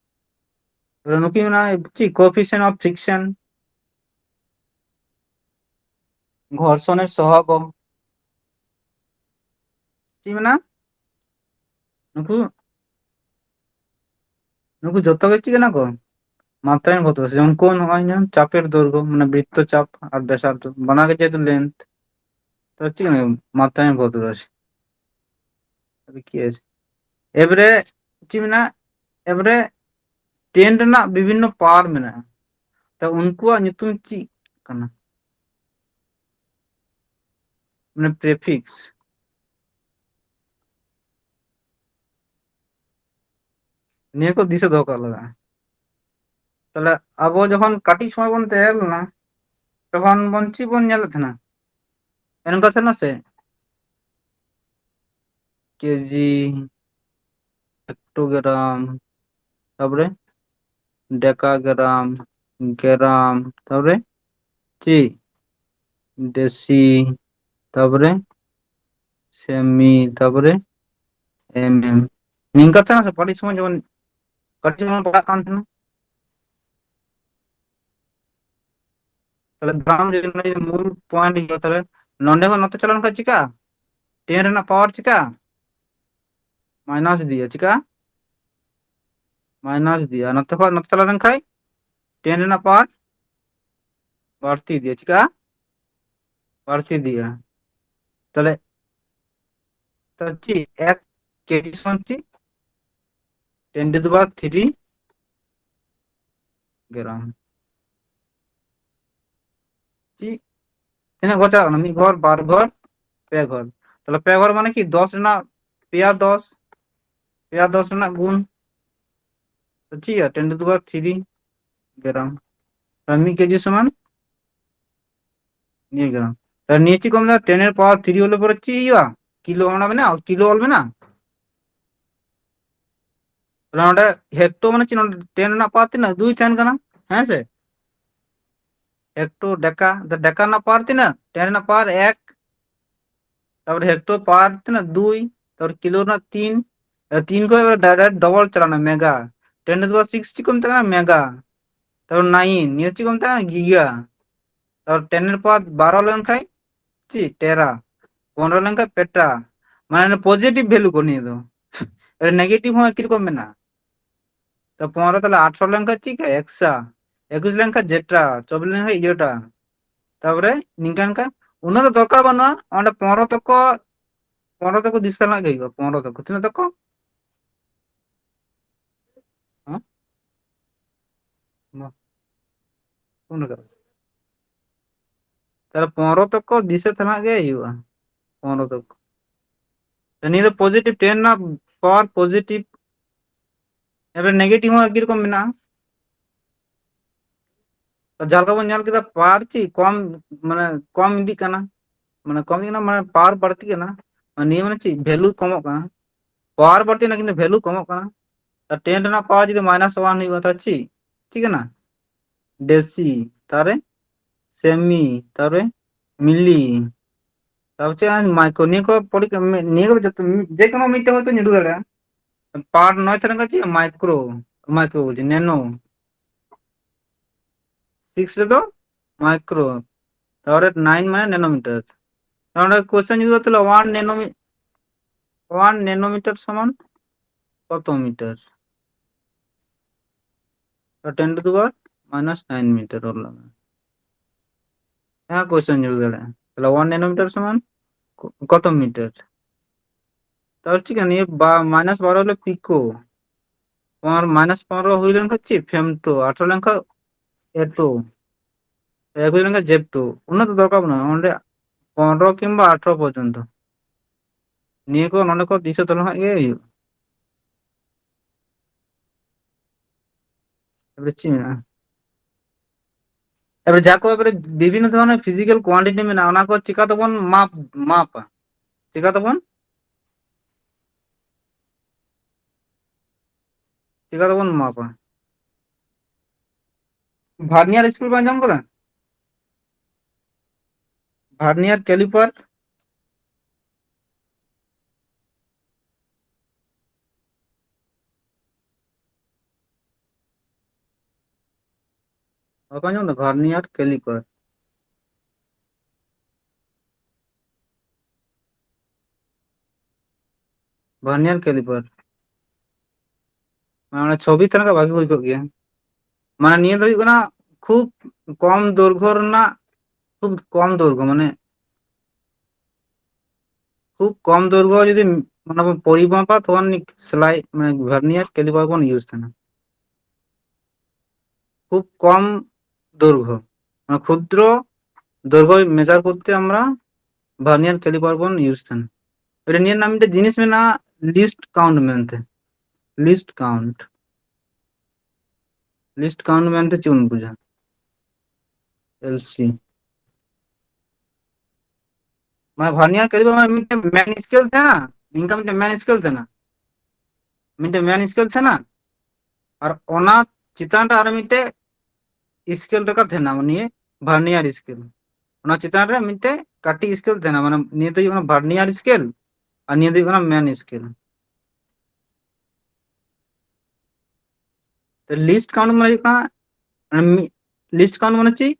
ᱛᱟᱦᱞᱮ ᱱᱩᱠᱤᱱ ᱢᱮᱱᱟᱜᱼᱟ ᱪᱮᱫ? Coefficient of friction, ᱜᱷᱚᱨᱥᱚᱱᱮᱨ ᱥᱚᱦᱚᱜ᱾ ᱪᱮᱫ ᱢᱮᱱᱟᱜᱼᱟ? ᱱᱩᱠᱩ ᱱᱩᱠᱩ ᱡᱚᱛᱚ ᱜᱮ ᱪᱮᱫ ᱠᱟᱱᱟ ᱠᱚ? ᱢᱟᱛᱨᱟᱭᱤᱱ ᱵᱷᱚᱨᱛᱤ ᱨᱟᱥᱤ᱾ ᱡᱮᱢᱚᱱ ᱠᱳᱱ, ᱱᱚᱜᱼᱚᱭ ᱧᱮᱞ, ᱪᱟᱯᱮᱨ ᱫᱳᱨᱜᱚ, ᱢᱟᱱᱮ ᱵᱨᱤᱛᱛᱚ ᱪᱟᱯ ᱟᱨ ᱵᱮᱥᱟᱨᱫᱷ, ᱵᱟᱱᱟᱨ ᱜᱮ ᱡᱮᱦᱮᱛᱩ ᱞᱮᱱᱛᱷ, ᱛᱚ ᱪᱮᱫ ᱠᱟᱱᱟ? ᱢᱟᱛᱨᱟᱭᱤᱱ ᱵᱷᱚᱨᱛᱤ ᱨᱟᱥᱤ᱾ ᱟᱫᱚ ᱪᱮᱫ ᱮᱵᱟᱨᱮ ᱪᱮᱫ ᱢᱮᱱᱟᱜᱼᱟ? ᱮᱵᱟᱨᱮ ᱴᱮᱱ ᱨᱮᱱᱟᱜ ᱵᱤᱵᱷᱤᱱᱱᱚ ᱯᱟᱣᱟᱨ ᱢᱮᱱᱟᱜᱼᱟ᱾ ᱛᱚ ᱩᱱᱠᱩᱣᱟᱜ ᱧᱩᱛᱩᱢ ᱪᱮᱫ ᱠᱟᱱᱟ? ᱢᱟᱱᱮ ᱯᱨᱮᱯᱷᱤᱠᱥ᱾ ᱱᱤᱭᱟᱹ ᱠᱚ ᱫᱤᱥᱟᱹ ᱫᱚᱦᱚ ᱠᱟᱜ ᱞᱟᱜᱟᱜᱼᱟ᱾ ᱛᱟᱦᱞᱮ ᱟᱵᱚ ᱡᱚᱠᱷᱚᱱ ᱠᱟᱹᱴᱤᱡ ᱥᱚᱢᱚᱭ ᱵᱚᱱ ᱛᱟᱦᱮᱸ ᱞᱮᱱᱟ, ᱛᱚᱠᱷᱚᱱ ᱵᱚᱱ ᱪᱮᱫ ᱵᱚᱱ ᱧᱮᱞᱮᱫ ᱛᱟᱦᱮᱱᱟ? ᱮᱱᱠᱟ ᱛᱟᱦᱮᱱᱟ ᱥᱮ? ᱠᱮᱡᱤ, ᱦᱮᱠᱴᱳᱜᱨᱟᱢ, ᱛᱟᱯᱚᱨᱮ ᱰᱮᱠᱟᱜᱨᱟᱢ, ᱜᱨᱟᱢ, ᱛᱟᱯᱚᱨᱮ ᱪᱮᱫ? ᱰᱮᱥᱤ, ᱛᱟᱯᱚᱨᱮ ᱥᱮᱢᱤ, ᱛᱟᱯᱚᱨᱮ ᱮᱢ ᱮᱢ᱾ ᱱᱤᱝᱠᱟ ᱛᱟᱦᱮᱱᱟ ᱥᱮ? ᱠᱟᱹᱴᱤᱡ ᱥᱚᱢᱚᱭ ᱡᱚᱠᱷᱚᱱ, ᱠᱟᱹᱴᱤᱡ ᱥᱚᱢᱚᱭ ᱯᱟᱲᱦᱟᱜ ᱠᱟᱱ ᱛᱟᱦᱮᱱᱟ᱾ ᱛᱟᱦᱞᱮ ᱜᱨᱟᱢ ᱡᱩᱫᱤ ᱱᱚᱰᱮ ᱡᱩᱫᱤ ᱢᱩᱞ ᱯᱚᱭᱮᱱᱴ ᱦᱩᱭᱩᱜᱼᱟ, ᱛᱟᱦᱞᱮ ᱱᱚᱰᱮ ᱠᱷᱚᱱ ᱱᱚᱛᱮ ᱪᱟᱞᱟᱣ ᱞᱮᱱᱠᱷᱟᱱ ᱪᱤᱠᱟᱹᱜᱼᱟ? ᱴᱮᱱ ᱨᱮᱱᱟᱜ ᱯᱟᱣᱟᱨ ᱪᱤᱠᱟᱹᱜᱼᱟ? ᱢᱟᱭᱱᱟᱥ ᱤᱫᱤᱜᱼᱟ᱾ ᱪᱤᱠᱟᱹᱜᱼᱟ? ᱢᱟᱭᱱᱟᱥ ᱤᱫᱤᱜᱼᱟ᱾ ᱱᱚᱛᱮ ᱠᱷᱚᱱ ᱱᱚᱛᱮ ᱪᱟᱞᱟᱣ ᱞᱮᱱᱠᱷᱟᱱ ᱴᱮᱱ ᱨᱮᱱᱟᱜ ᱯᱟᱣᱟᱨ ᱵᱟᱹᱲᱛᱤ ᱤᱫᱤᱜᱼᱟ᱾ ᱪᱤᱠᱟᱹᱜᱼᱟ? ᱵᱟᱹᱲᱛᱤ ᱤᱫᱤᱜᱼᱟ᱾ ᱛᱟᱦᱞᱮ, ᱛᱟᱦᱞᱮ ᱪᱮᱫ? ᱮᱠ ᱠᱮᱡᱤ ᱥᱚᱢᱟᱱ ᱪᱮᱫ? ᱴᱮᱱ ᱴᱩ ᱫᱟ ᱯᱟᱣᱟᱨ ᱛᱷᱨᱤ ᱜᱨᱟᱢ᱾ ᱪᱮᱫ? ᱛᱤᱱᱟᱹᱜ ᱜᱷᱚᱨ ᱪᱟᱞᱟᱜ ᱠᱟᱱᱟ? ᱢᱤᱫ ᱜᱷᱚᱨ, ᱵᱟᱨ ᱜᱷᱚᱨ, ᱯᱮ ᱜᱷᱚᱨ᱾ ᱛᱟᱦᱞᱮ ᱯᱮ ᱜᱷᱚᱨ ᱢᱟᱱᱮ ᱠᱤ ᱫᱚᱥ ᱨᱮᱱᱟᱜ ᱯᱮᱭᱟ ᱫᱚᱥ, ᱯᱮᱭᱟ ᱫᱚᱥ ᱨᱮᱱᱟᱜ ᱜᱩᱱ᱾ ᱛᱚ ᱪᱮᱫ ᱦᱩᱭᱩᱜᱼᱟ? ᱴᱮᱱ ᱴᱩ ᱫᱟ ᱯᱟᱣᱟᱨ ᱛᱷᱨᱤ ᱜᱨᱟᱢ᱾ ᱛᱟᱦᱞᱮ ᱢᱤᱫ ᱠᱮᱡᱤ ᱥᱚᱢᱟᱱ ᱱᱤᱭᱟᱹ ᱜᱨᱟᱢ᱾ ᱛᱟᱦᱞᱮ ᱱᱤᱭᱟᱹ ᱪᱮᱫ ᱠᱚ ᱢᱮᱱᱟ? ᱴᱮᱱ ᱮᱨ ᱯᱟᱣᱟᱨ ᱛᱷᱨᱤ ᱚᱞ ᱯᱚᱨᱮ ᱪᱮᱫ ᱦᱩᱭᱩᱜᱼᱟ? ᱠᱤᱞᱳ ᱚᱱᱟ ᱢᱮᱱᱟᱜᱼᱟ, ᱠᱤᱞᱳ ᱚᱞ ᱢᱮᱱᱟᱜᱼᱟ᱾ ᱛᱟᱦᱞᱮ ᱱᱚᱰᱮ ᱦᱮᱠᱴᱳ ᱢᱟᱱᱮ ᱪᱮᱫ? ᱱᱚᱰᱮ ᱴᱮᱱ ᱨᱮᱱᱟᱜ ᱯᱟᱣᱟᱨ ᱛᱤᱱᱟᱹᱜ? ᱫᱩᱭ ᱛᱟᱦᱮᱱ ᱠᱟᱱᱟ, ᱦᱮᱸ ᱥᱮ? ᱦᱮᱠᱴᱳ ᱰᱮᱠᱟ, ᱰᱮᱠᱟ ᱨᱮᱱᱟᱜ ᱯᱟᱣᱟᱨ ᱛᱤᱱᱟᱹᱜ? ᱴᱮᱱ ᱨᱮᱱᱟᱜ ᱯᱟᱣᱟᱨ ᱮᱠ᱾ ᱛᱟᱯᱚᱨᱮ ᱦᱮᱠᱴᱳ ᱯᱟᱣᱟᱨ ᱛᱤᱱᱟᱹᱜ? ᱫᱩᱭ᱾ ᱛᱟᱯᱚᱨ ᱠᱤᱞᱳ ᱨᱮᱱᱟᱜ ᱛᱤᱱ᱾ ᱛᱤᱱ ᱠᱷᱚᱱ ᱮᱵᱟᱨ ᱰᱟᱭᱨᱮᱠᱴ ᱰᱚᱵᱚᱞ ᱪᱟᱞᱟᱣᱱᱟ, ᱢᱮᱜᱟ᱾ ᱴᱮᱱ ᱴᱩ ᱫᱟ ᱯᱟᱣᱟᱨ ᱥᱤᱠᱥ ᱪᱮᱫ ᱠᱚ ᱢᱮᱛᱟᱜ ᱠᱟᱱᱟ? ᱢᱮᱜᱟ᱾ ᱛᱟᱯᱚᱨ ᱱᱟᱭᱤᱱ, ᱱᱤᱭᱟᱹ ᱪᱮᱫ ᱠᱚ ᱢᱮᱛᱟᱜ ᱠᱟᱱᱟ? ᱜᱤᱜᱟ᱾ ᱛᱟᱯᱚᱨ ᱴᱮᱱ ᱮᱨ ᱯᱟᱣᱟᱨ ᱵᱟᱨᱚ ᱞᱮᱱᱠᱷᱟᱱ ᱪᱮᱫ? ᱴᱮᱨᱟ᱾ ᱯᱚᱱᱨᱚ ᱞᱮᱱᱠᱷᱟᱱ ᱯᱮᱴᱟ᱾ ᱢᱟᱱᱮ ᱯᱚᱡᱤᱴᱤᱵᱷ ᱵᱷᱮᱞᱩ ᱠᱚ ᱱᱤᱭᱟᱹ ᱫᱚ᱾ ᱱᱮᱜᱮᱴᱤᱵᱷ ᱦᱚᱸ ᱮᱠᱤ ᱨᱚᱠᱚᱢ ᱢᱮᱱᱟᱜᱼᱟ᱾ ᱛᱚ ᱯᱚᱱᱨᱚ ᱛᱟᱦᱞᱮ ᱟᱴᱷᱨᱚ ᱞᱮᱱᱠᱷᱟᱱ ᱪᱮᱫ ᱠᱟ? ᱮᱠᱥᱟ᱾ ᱮᱠᱩᱥ ᱞᱮᱱᱠᱷᱟᱱ ᱡᱮᱴᱟ᱾ ᱪᱚᱵᱵᱤᱥ ᱞᱮᱱᱠᱷᱟᱱ ᱤᱭᱟᱹᱴᱟ᱾ ᱛᱟᱯᱚᱨᱮ ᱱᱤᱝᱠᱟᱱ ᱠᱟ, ᱩᱱᱟᱹᱜ ᱫᱚ ᱫᱚᱨᱠᱟᱨ ᱵᱟᱹᱱᱩᱜᱼᱟ᱾ ᱚᱸᱰᱮ ᱯᱚᱱᱨᱚ ᱛᱚᱠᱚ, ᱯᱚᱱᱨᱚ ᱛᱚᱠᱚ ᱫᱤᱥᱟᱹ ᱨᱮᱱᱟᱜ ᱜᱮ ᱦᱩᱭᱩᱜᱼᱟ᱾ ᱯᱚᱱᱨᱚ ᱛᱚᱠᱚ ᱛᱤᱱᱟᱹᱜ ᱛᱚᱠᱚ? ᱦᱮᱸ? ᱢᱟ᱾ ᱯᱷᱳᱱ ᱨᱟᱠᱟᱵ᱾ ᱛᱟᱦᱞᱮ ᱯᱚᱱᱨᱚ ᱛᱚᱠᱚ ᱫᱤᱥᱟᱹ ᱛᱮᱱᱟᱜ ᱜᱮ ᱦᱩᱭᱩᱜᱼᱟ᱾ ᱯᱚᱱᱨᱚ ᱛᱚᱠᱚ᱾ ᱛᱚ ᱱᱤᱭᱟᱹ ᱫᱚ positive, ten ᱨᱮᱱᱟᱜ power positive᱾ ᱮᱵᱟᱨ negative ᱦᱚᱸ ᱮᱠᱤ ᱨᱚᱠᱚᱢ ᱢᱮᱱᱟᱜᱼᱟ᱾ ᱛᱚ ᱡᱟᱦᱟᱸ ᱞᱮᱠᱟ ᱵᱚᱱ ᱧᱮᱞ ᱠᱮᱫᱟ, power ᱪᱮᱫ ᱠᱚᱢ, ᱢᱟᱱᱮ ᱠᱚᱢ ᱤᱫᱤᱜ ᱠᱟᱱᱟ, ᱢᱟᱱᱮ ᱠᱚᱢ ᱤᱫᱤᱜ ᱠᱟᱱᱟ, ᱢᱟᱱᱮ power ᱵᱟᱹᱲᱛᱤᱜ ᱠᱟᱱᱟ᱾ ᱟᱨ ᱱᱤᱭᱟᱹ ᱢᱟᱱᱮ ᱪᱮᱫ? Value ᱠᱚᱢᱚᱜ ᱠᱟᱱᱟ᱾ Power ᱵᱟᱹᱲᱛᱤ ᱠᱟᱱᱟ, ᱠᱤᱱᱛᱩ value ᱠᱚᱢᱚᱜ ᱠᱟᱱᱟ᱾ ᱟᱨ ten ᱨᱮᱱᱟᱜ power ᱡᱩᱫᱤ minus one ᱦᱩᱭᱩᱜᱼᱟ, ᱛᱟᱦᱞᱮ ᱪᱮᱫ ᱪᱤᱠᱟᱹᱜ ᱠᱟᱱᱟ? Deci, ᱛᱟᱨᱮ semi, ᱛᱟᱨᱮ milli, ᱛᱟᱨᱯᱚᱨ ᱪᱮᱫ micro, ᱱᱤᱭᱟᱹ ᱠᱚ ᱯᱚᱨᱤ-, ᱱᱤᱭᱟᱹ ᱠᱚ ᱡᱚᱛᱚ ᱢᱤᱫ, ᱡᱮᱠᱳᱱᱳ ᱢᱤᱫᱴᱮᱱ ᱦᱚᱭᱛᱳ ᱧᱩᱨᱩ ᱫᱟᱲᱮᱭᱟᱜᱼᱟ᱾ Power ᱱᱚᱭ ᱛᱟᱦᱮᱸ ᱞᱮᱱᱠᱷᱟᱱ ᱪᱮᱫ? Micro, micro ᱵᱩᱡᱷᱟᱹᱣ, nano᱾ Six ᱨᱮᱫᱚ micro, ᱛᱟᱨᱯᱚᱨᱮ nine ᱢᱟᱱᱮ nanometer᱾ ᱱᱚᱰᱮ question ᱡᱩᱫᱤ ᱛᱟᱦᱞᱮ one nanometer, one nanometer ᱥᱚᱢᱟᱱ ᱠᱚᱛᱚ meter? ᱛᱚ ten to the power minus nine meter ᱚᱞ ᱞᱟᱜᱟᱜᱼᱟ᱾ ᱦᱮᱸ, question ᱧᱩᱨ ᱫᱟᱲᱮᱭᱟᱜᱼᱟ᱾ ᱛᱟᱦᱞᱮ one nanometer ᱥᱚᱢᱟᱱ ᱠᱚ-, ᱠᱚᱛᱚ meter? ᱛᱟᱦᱞᱮ ᱪᱮᱫ ᱠᱟᱱᱟ ᱱᱤᱭᱟᱹ ᱵᱟ-, minus ᱵᱟᱨᱚ ᱦᱚᱞᱮ pico, ᱯᱚᱱᱨᱚ, minus ᱯᱚᱱᱨᱚ ᱦᱩᱭ ᱞᱮᱱᱠᱷᱟᱱ ᱪᱮᱫ? Femto, ᱟᱴᱷᱨᱚ ᱞᱮᱱᱠᱷᱟᱱ atto, ᱮᱠᱩᱥ ᱞᱮᱱᱠᱷᱟᱱ jepto᱾ ᱩᱱᱟᱹᱜ ᱫᱚ ᱫᱚᱨᱠᱟᱨ ᱵᱟᱹᱱᱩᱜᱼᱟ᱾ ᱚᱸᱰᱮ ᱯᱚᱱᱨᱚ ᱠᱤᱝᱵᱟ ᱟᱴᱷᱨᱚ ᱯᱚᱨᱡᱚᱱᱛᱚ᱾ ᱱᱤᱭᱟᱹ ᱠᱚ ᱱᱚᱰᱮ ᱠᱚ ᱫᱤᱥᱟᱹ ᱫᱚᱦᱚ ᱞᱮᱠᱷᱟᱱ ᱜᱮ ᱦᱩᱭᱩᱜᱼᱟ᱾ ᱮᱵᱟᱨᱮ ᱪᱮᱫ ᱢᱮᱱᱟᱜᱼᱟ? ᱮᱵᱟᱨᱮ ᱡᱟᱦᱟᱸ ᱠᱚ ᱮᱵᱟᱨᱮ ᱵᱤᱵᱷᱤᱱᱱᱚ ᱫᱷᱚᱨᱚᱱᱮᱨ physical quantity ᱢᱮᱱᱟᱜᱼᱟ, ᱚᱱᱟ ᱠᱚ ᱪᱤᱠᱟ ᱛᱮᱵᱚᱱ ᱢᱟᱯ, ᱢᱟᱯᱟ? ᱪᱤᱠᱟ ᱛᱮᱵᱚᱱ, ᱪᱤᱠᱟ ᱛᱮᱵᱚᱱ ᱢᱟᱯᱟ? Vernier scale ᱵᱮᱱ ᱟᱸᱡᱚᱢ ᱠᱟᱫᱟ? Vernier caliper? ᱵᱟᱯᱮ ᱟᱸᱡᱚᱢ ᱫᱟ? Vernier caliper᱾ Vernier caliper᱾ ᱢᱟᱱᱮ ᱚᱱᱟ ᱪᱷᱚᱵᱤ ᱛᱟᱦᱮᱸ ᱞᱮᱱᱠᱷᱟᱱ ᱵᱷᱟᱜᱤ ᱦᱩᱭ ᱠᱚᱜ ᱜᱮᱭᱟ᱾ ᱢᱟᱱᱮ ᱱᱤᱭᱟᱹ ᱫᱚ ᱦᱩᱭᱩᱜ ᱠᱟᱱᱟ ᱠᱷᱩᱵ ᱠᱚᱢ ᱫᱳᱨᱜᱷᱚ ᱨᱮᱱᱟᱜ, ᱠᱷᱩᱵ ᱠᱚᱢ ᱫᱳᱨᱜᱷᱚ, ᱢᱟᱱᱮ ᱠᱷᱩᱵ ᱠᱚᱢ ᱫᱳᱨᱜᱷᱚ ᱡᱩᱫᱤ ᱚᱱᱟ ᱵᱚᱱ ᱯᱚᱨᱤᱢᱟᱯᱟ, ᱛᱚᱠᱷᱚᱱ ᱥᱮᱞᱟᱭ, ᱢᱟᱱᱮ ᱵᱷᱟᱨᱱᱤᱭᱟᱨ ᱠᱮᱞᱤᱯᱟᱨ ᱵᱚᱱ ᱤᱭᱩᱡᱽ ᱛᱟᱦᱮᱱᱟ᱾ ᱠᱷᱩᱵ ᱠᱚᱢ ᱫᱳᱨᱜᱷᱚ, ᱢᱟᱱᱮ ᱠᱷᱩᱫᱨᱚ ᱫᱳᱨᱜᱷᱚ ᱢᱮᱡᱟᱨ ᱠᱚᱨᱛᱮ ᱟᱢᱨᱟ ᱵᱷᱟᱨᱱᱤᱭᱟᱨ ᱠᱮᱞᱤᱯᱟᱨ ᱵᱚᱱ ᱤᱭᱩᱡᱽ ᱛᱟᱦᱮᱱᱟ᱾ ᱮᱵᱟᱨᱮ ᱱᱤᱭᱟᱹ ᱨᱮᱱᱟᱜ ᱢᱤᱫᱴᱮᱱ ᱡᱤᱱᱤᱥ ᱢᱮᱱᱟᱜᱼᱟ, ᱞᱤᱥᱴ ᱠᱟᱣᱩᱱᱴ ᱢᱮᱱᱛᱮ᱾ ᱞᱤᱥᱴ ᱠᱟᱣᱩᱱᱴ, ᱞᱤᱥᱴ ᱠᱟᱣᱩᱱᱴ ᱢᱮᱱᱛᱮ ᱪᱮᱫ ᱵᱚᱱ ᱵᱩᱡᱟ? ᱮᱞ ᱥᱤ, ᱢᱟᱱᱮ ᱵᱷᱟᱨᱱᱤᱭᱟᱨ ᱠᱮᱞᱤᱯᱟᱨ ᱢᱟᱱᱮ ᱢᱤᱫᱴᱮᱱ ᱢᱮᱱ ᱥᱠᱮᱞ ᱛᱟᱦᱮᱱᱟ, ᱱᱤᱝᱠᱟ ᱢᱤᱫᱴᱮᱱ ᱢᱮᱱ ᱥᱠᱮᱞ ᱛᱟᱦᱮᱱᱟ, ᱢᱤᱫᱴᱮᱱ ᱢᱮᱱ ᱥᱠᱮᱞ ᱛᱟᱦᱮᱱᱟ, ᱟᱨ ᱚᱱᱟ ᱪᱮᱛᱟᱱ ᱨᱮ ᱟᱨᱚ ᱢᱤᱫᱴᱮᱱ ᱥᱠᱮᱞ ᱨᱟᱠᱟᱵ ᱛᱟᱦᱮᱱᱟ, ᱱᱤᱭᱟᱹ ᱵᱷᱟᱨᱱᱤᱭᱟᱨ ᱥᱠᱮᱞ᱾ ᱚᱱᱟ ᱪᱮᱛᱟᱱ ᱨᱮ ᱢᱤᱫᱴᱮᱱ ᱠᱟᱹᱴᱤᱡ ᱥᱠᱮᱞ ᱛᱟᱦᱮᱱᱟ, ᱢᱟᱱᱮ ᱱᱤᱭᱟᱹ ᱫᱚ ᱦᱩᱭᱩᱜ ᱠᱟᱱᱟ ᱵᱷᱟᱨᱱᱤᱭᱟᱨ ᱥᱠᱮᱞ ᱟᱨ ᱱᱤᱭᱟᱹ ᱫᱚ ᱦᱩᱭᱩᱜ ᱠᱟᱱᱟ ᱢᱮᱱ ᱥᱠᱮᱞ᱾ ᱞᱤᱥᱴ ᱠᱟᱣᱩᱱᱴ ᱢᱟᱱᱮ ᱦᱩᱭᱩᱜ ᱠᱟᱱᱟ, ᱞᱤᱥᱴ ᱠᱟᱣᱩᱱᱴ ᱢᱟᱱᱮ ᱪᱮᱫ?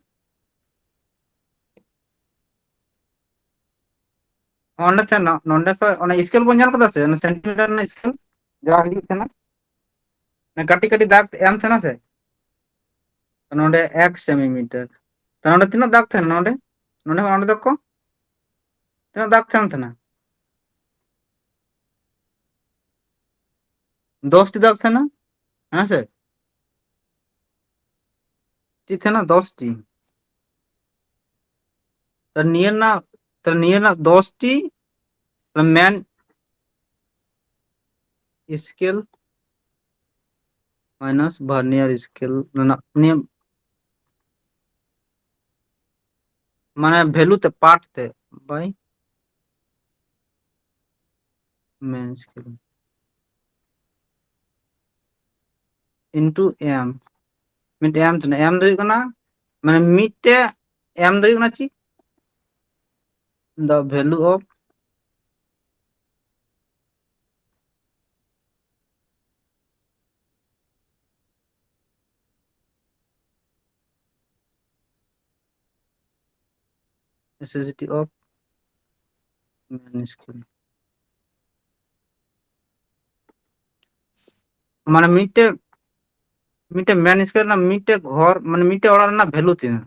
ᱚᱸᱰᱮ ᱴᱷᱮᱱ ᱱᱚ-, ᱱᱚᱸᱰᱮ ᱠᱷᱚᱱ ᱚᱱᱟ ᱥᱠᱮᱞ ᱵᱚᱱ ᱧᱮᱞ ᱠᱟᱫᱟ ᱥᱮ, ᱚᱱᱟ ᱥᱮᱱᱴᱤᱢᱤᱴᱟᱨ ᱨᱮᱱᱟᱜ ᱥᱠᱮᱞ ᱡᱟᱦᱟᱸ ᱦᱤᱡᱩᱜ ᱠᱟᱱᱟ, ᱚᱱᱟ ᱠᱟᱹᱴᱤᱡ ᱠᱟᱹᱴᱤᱡ ᱫᱟᱜᱽ ᱮᱢ ᱛᱟᱦᱮᱱᱟ ᱥᱮ, ᱱᱚᱸᱰᱮ ᱮᱠ ᱥᱮᱱᱴᱤᱢᱤᱴᱟᱨ᱾ ᱛᱚ ᱱᱚᱸᱰᱮ ᱛᱤᱱᱟᱹᱜ ᱫᱟᱜᱽ ᱛᱟᱦᱮᱱᱟ? ᱱᱚᱸᱰᱮ, ᱱᱚᱸᱰᱮ ᱠᱷᱚᱱ ᱱᱚᱸᱰᱮ ᱫᱚ ᱠᱚ ᱛᱤᱱᱟᱹᱜ ᱫᱟᱜᱽ ᱛᱟᱦᱮᱱ ᱛᱟᱦᱮᱱᱟ? ᱫᱚᱥ ᱴᱤ ᱫᱟᱜᱽ ᱛᱟᱦᱮᱱᱟ, ᱦᱮᱸ ᱥᱮ? ᱪᱮᱫ ᱛᱟᱦᱮᱱᱟ? ᱫᱚᱥ ᱴᱤ᱾ ᱛᱚ ᱱᱤᱭᱟᱹ ᱨᱮᱱᱟᱜ, ᱛᱚ ᱱᱤᱭᱟᱹ ᱨᱮᱱᱟᱜ ᱫᱚᱥ ᱴᱤ ᱢᱮᱱ ᱥᱠᱮᱞ ᱢᱟᱭᱱᱟᱥ ᱵᱷᱟᱨᱱᱤᱭᱟᱨ ᱥᱠᱮᱞ ᱨᱮᱱᱟᱜ ᱱᱤᱭᱟᱹ ᱢᱟᱱᱮ ᱵᱷᱮᱞᱩ ᱛᱮ, ᱯᱟᱨᱴ ᱛᱮ, ᱵᱟᱭ ᱢᱮᱱ ᱥᱠᱮᱞ ᱤᱱᱴᱩ ᱮᱢ, ᱢᱤᱫᱴᱮᱡ ᱮᱢ ᱛᱟᱦᱮᱱᱟ᱾ ᱮᱢ ᱫᱚ ᱦᱩᱭᱩᱜ ᱠᱟᱱᱟ, ᱢᱟᱱᱮ ᱢᱤᱫᱴᱮᱡ ᱮᱢ ᱫᱚ ᱦᱩᱭᱩᱜ ᱠᱟᱱᱟ ᱪᱮᱫ? The value of necessity of main scale. ᱢᱟᱱᱮ ᱢᱤᱫᱴᱮᱡ ᱢᱤᱫᱴᱮᱡ ᱢᱮᱱ ᱥᱠᱮᱞ ᱨᱮᱱᱟᱜ ᱢᱤᱫᱴᱮᱡ ᱜᱷᱚᱨ, ᱢᱟᱱᱮ ᱢᱤᱫᱴᱮᱡ ᱚᱲᱟᱜ ᱨᱮᱱᱟᱜ ᱵᱷᱮᱞᱩ ᱛᱤᱱᱟᱹᱜ?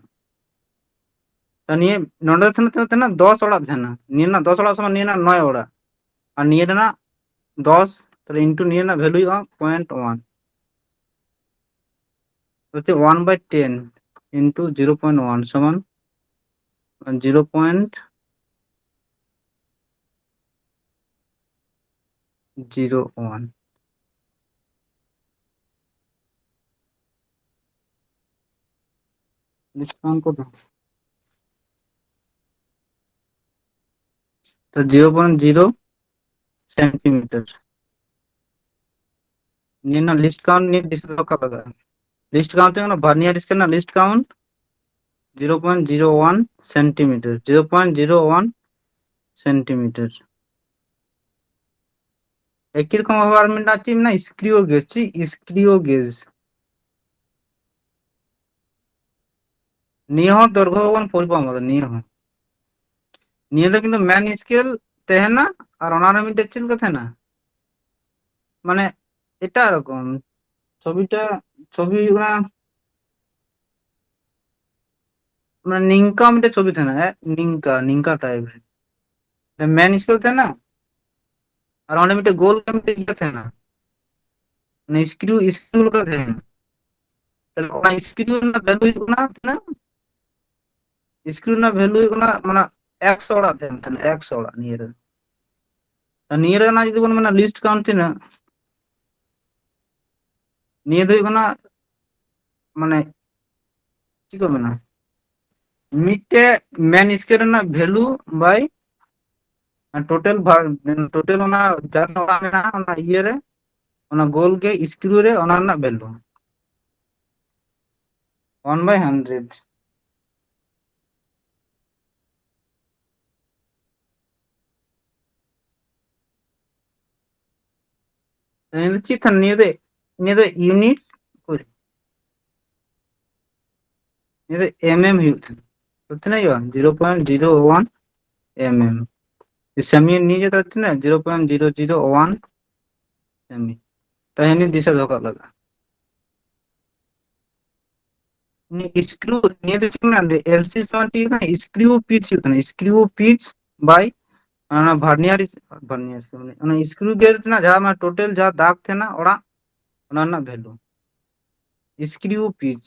ᱛᱚ ᱱᱤᱭᱟᱹ ᱱᱚᱰᱮ ᱛᱟᱦᱮᱱᱟ ᱛᱤᱱᱟᱹᱜ ᱛᱟᱦᱮᱱᱟ? ᱫᱚᱥ ᱚᱲᱟᱜ ᱛᱟᱦᱮᱱᱟ᱾ ᱱᱤᱭᱟᱹ ᱨᱮᱱᱟᱜ ᱫᱚᱥ ᱚᱲᱟᱜ ᱥᱚᱢᱟᱱ ᱱᱤᱭᱟᱹ ᱨᱮᱱᱟᱜ ᱱᱚᱭ ᱚᱲᱟᱜ, ᱟᱨ ᱱᱤᱭᱟᱹ ᱨᱮᱱᱟᱜ ᱫᱚᱥ, ᱛᱟᱦᱞᱮ ᱤᱱᱴᱩ ᱱᱤᱭᱟᱹ ᱨᱮᱱᱟᱜ ᱵᱷᱮᱞᱩ ᱦᱩᱭᱩᱜᱼᱟ ᱯᱚᱭᱮᱱᱴ ᱚᱣᱟᱱ᱾ ᱦᱚᱪᱪᱷᱮ one by ten into zero point one সমান zero point zero one. Least count কত? তো জিরো পয়েন্ট জিরো সেন্টিমিটার। ᱱᱤᱭᱟᱹ ᱨᱮᱱᱟᱜ ᱞᱤᱥᱴ ᱠᱟᱣᱩᱱᱴ ᱱᱤᱭᱟᱹ ᱰᱤᱥᱠ ᱫᱚᱦᱚ ᱠᱟᱜ ᱞᱟᱜᱟᱜᱼᱟ᱾ ᱞᱤᱥᱴ ᱠᱟᱣᱩᱱᱴ ᱦᱩᱭᱩᱜ ᱠᱟᱱᱟ ᱵᱷᱟᱨᱱᱤᱭᱟᱨ ᱥᱠᱮᱞ ᱨᱮᱱᱟᱜ least count zero point zero one centimetre, zero point zero one centimetre. ᱮᱠᱤ ᱨᱚᱠᱚᱢ ᱵᱷᱟᱵᱮ ᱟᱨ ᱢᱤᱫᱴᱟᱝ ᱪᱮᱫ ᱢᱮᱱᱟᱜᱼᱟ? ᱥᱠᱨᱤᱭᱳ ᱜᱮᱡᱽ᱾ ᱪᱮᱫ ᱥᱠᱨᱤᱭᱳ ᱜᱮᱡᱽ? ᱱᱤᱭᱟᱹ ᱦᱚᱸ ᱫᱚᱨᱜᱷᱚ ᱵᱚᱱ ᱯᱚᱨᱤᱢᱟᱯ ᱮᱫᱟ, ᱱᱤᱭᱟᱹ ᱦᱚᱸ᱾ ᱱᱤᱭᱟᱹ ᱫᱚ ᱠᱤᱱᱛᱩ ᱢᱮᱱ ᱥᱠᱮᱞ ᱛᱟᱦᱮᱱᱟ, ᱟᱨ ᱚᱱᱟ ᱨᱮ ᱢᱤᱫᱴᱮᱡ ᱪᱮᱫ ᱞᱮᱠᱟ ᱛᱟᱦᱮᱱᱟ? ᱢᱟᱱᱮ ᱮᱴᱟᱜ ᱨᱚᱠᱚᱢ ᱪᱷᱚᱵᱤᱴᱟ, ᱪᱷᱚᱵᱤ ᱦᱩᱭᱩᱜ ᱠᱟᱱᱟ, ᱢᱟᱱᱮ ᱱᱤᱝᱠᱟ ᱢᱤᱫᱴᱮᱡ ᱪᱷᱚᱵᱤ ᱛᱟᱦᱮᱱᱟ, ᱦᱮᱸ, ᱱᱤᱝᱠᱟ, ᱱᱤᱝᱠᱟ ᱴᱟᱭᱤᱯ ᱨᱮ ᱢᱮᱱ ᱥᱠᱮᱞ ᱛᱟᱦᱮᱱᱟ, ᱟᱨ ᱚᱸᱰᱮ ᱢᱤᱫᱴᱮᱡ ᱜᱳᱞ ᱜᱮ ᱢᱤᱫᱴᱮᱡ ᱤᱭᱟᱹ ᱛᱟᱦᱮᱱᱟ, ᱢᱟᱱᱮ ᱥᱠᱨᱤᱭᱩ, ᱥᱠᱨᱤᱭᱩ ᱞᱮᱠᱟ ᱛᱟᱦᱮᱱᱟ᱾ ᱛᱟᱦᱞᱮ ᱚᱱᱟ ᱥᱠᱨᱤᱭᱩ ᱨᱮᱱᱟᱜ ᱵᱷᱮᱞᱩ ᱦᱩᱭᱩᱜ ᱠᱟᱱᱟ ᱛᱤᱱᱟᱹᱜ? ᱥᱠᱨᱤᱭᱩ ᱨᱮᱱᱟᱜ ᱵᱷᱮᱞᱩ ᱦᱩᱭᱩᱜ ᱠᱟᱱᱟ, ᱢᱟᱱᱮ ᱮᱠᱥᱚ ᱚᱲᱟᱜ ᱛᱟᱦᱮᱱ ᱛᱟᱦᱮᱱᱟ, ᱮᱠᱥᱚ ᱚᱲᱟᱜ ᱱᱤᱭᱟᱹ ᱨᱮ᱾ ᱟᱨ ᱱᱤᱭᱟᱹ ᱨᱮᱱᱟᱜ ᱡᱩᱫᱤ ᱵᱚᱱ ᱢᱮᱱᱟ ᱞᱤᱥᱴ ᱠᱟᱣᱩᱱᱴ ᱛᱤᱱᱟᱹᱜ, ᱱᱤᱭᱟᱹ ᱫᱚ ᱦᱩᱭᱩᱜ ᱠᱟᱱᱟ, ᱢᱟᱱᱮ ᱪᱮᱫ ᱠᱚ ᱢᱮᱱᱟ, ᱢᱤᱫᱴᱮᱡ ᱢᱮᱱ ᱥᱠᱮᱞ ᱨᱮᱱᱟᱜ ᱵᱷᱮᱞᱩ ᱵᱟᱭ ᱴᱳᱴᱟᱞ, ᱴᱳᱴᱟᱞ ᱚᱱᱟ ᱡᱟᱦᱟᱸ ᱚᱲᱟᱜ ᱢᱮᱱᱟᱜᱼᱟ ᱚᱱᱟ ᱤᱭᱟᱹ ᱨᱮ, ᱚᱱᱟ ᱜᱳᱞ ᱜᱮ ᱥᱠᱨᱤᱭᱩ ᱨᱮ ᱚᱱᱟ ᱨᱮᱱᱟᱜ ᱵᱷᱮᱞᱩ ᱚᱣᱟᱱ ᱵᱟᱭ ᱦᱟᱱᱰᱨᱮᱰ᱾ ᱱᱤᱭᱟᱹ ᱫᱚ ᱪᱮᱫ ᱛᱟᱦᱮᱱᱟ? ᱱᱤᱭᱟᱹ ᱫᱚ, ᱱᱤᱭᱟᱹ ᱫᱚ ᱤᱭᱩᱱᱤᱴ, ᱱᱤᱭᱟᱹ ᱫᱚ ᱮᱢ ᱮᱢ ᱦᱩᱭᱩᱜ ᱛᱟᱦᱮᱱᱟ᱾ ᱛᱚ ᱛᱤᱱᱟᱹᱜ ᱦᱩᱭᱩᱜᱼᱟ? Zero point zero one M M. Semi ᱱᱤᱭᱟᱹ ᱡᱮᱴᱟ ᱛᱤᱱᱟᱹᱜ? Zero point zero zero one semi. ᱛᱟᱦᱮᱱᱤ ᱫᱤᱥᱟᱹ ᱫᱚᱦᱚ ᱠᱟᱜ ᱞᱟᱜᱟᱜᱼᱟ᱾ ᱱᱤᱭᱟᱹ ᱥᱠᱨᱩ, ᱱᱤᱭᱟᱹ ᱫᱚ ᱪᱮᱫ ᱠᱟᱱᱟ? ᱮᱞ ᱥᱤ ᱥᱚᱢᱟᱱ ᱪᱮᱫ ᱠᱟᱱᱟ? ᱥᱠᱨᱩ ᱯᱤᱪ ᱦᱩᱭᱩᱜ ᱠᱟᱱᱟ, ᱥᱠᱨᱩ ᱯᱤᱪ ᱵᱟᱭ ᱚᱱᱟ ᱵᱷᱟᱨᱱᱤᱭᱟᱨ, ᱵᱷᱟᱨᱱᱤᱭᱟᱨ ᱚᱱᱟ ᱥᱠᱨᱩ ᱜᱮᱡᱽ ᱨᱮᱱᱟᱜ ᱡᱟᱦᱟᱸ ᱴᱳᱴᱟᱞ ᱡᱟᱦᱟᱸ ᱫᱟᱜᱽ ᱛᱟᱦᱮᱱᱟ ᱚᱲᱟᱜ, ᱚᱱᱟ ᱨᱮᱱᱟᱜ ᱵᱷᱮᱞᱩ᱾ ᱥᱠᱨᱩ ᱯᱤᱪ,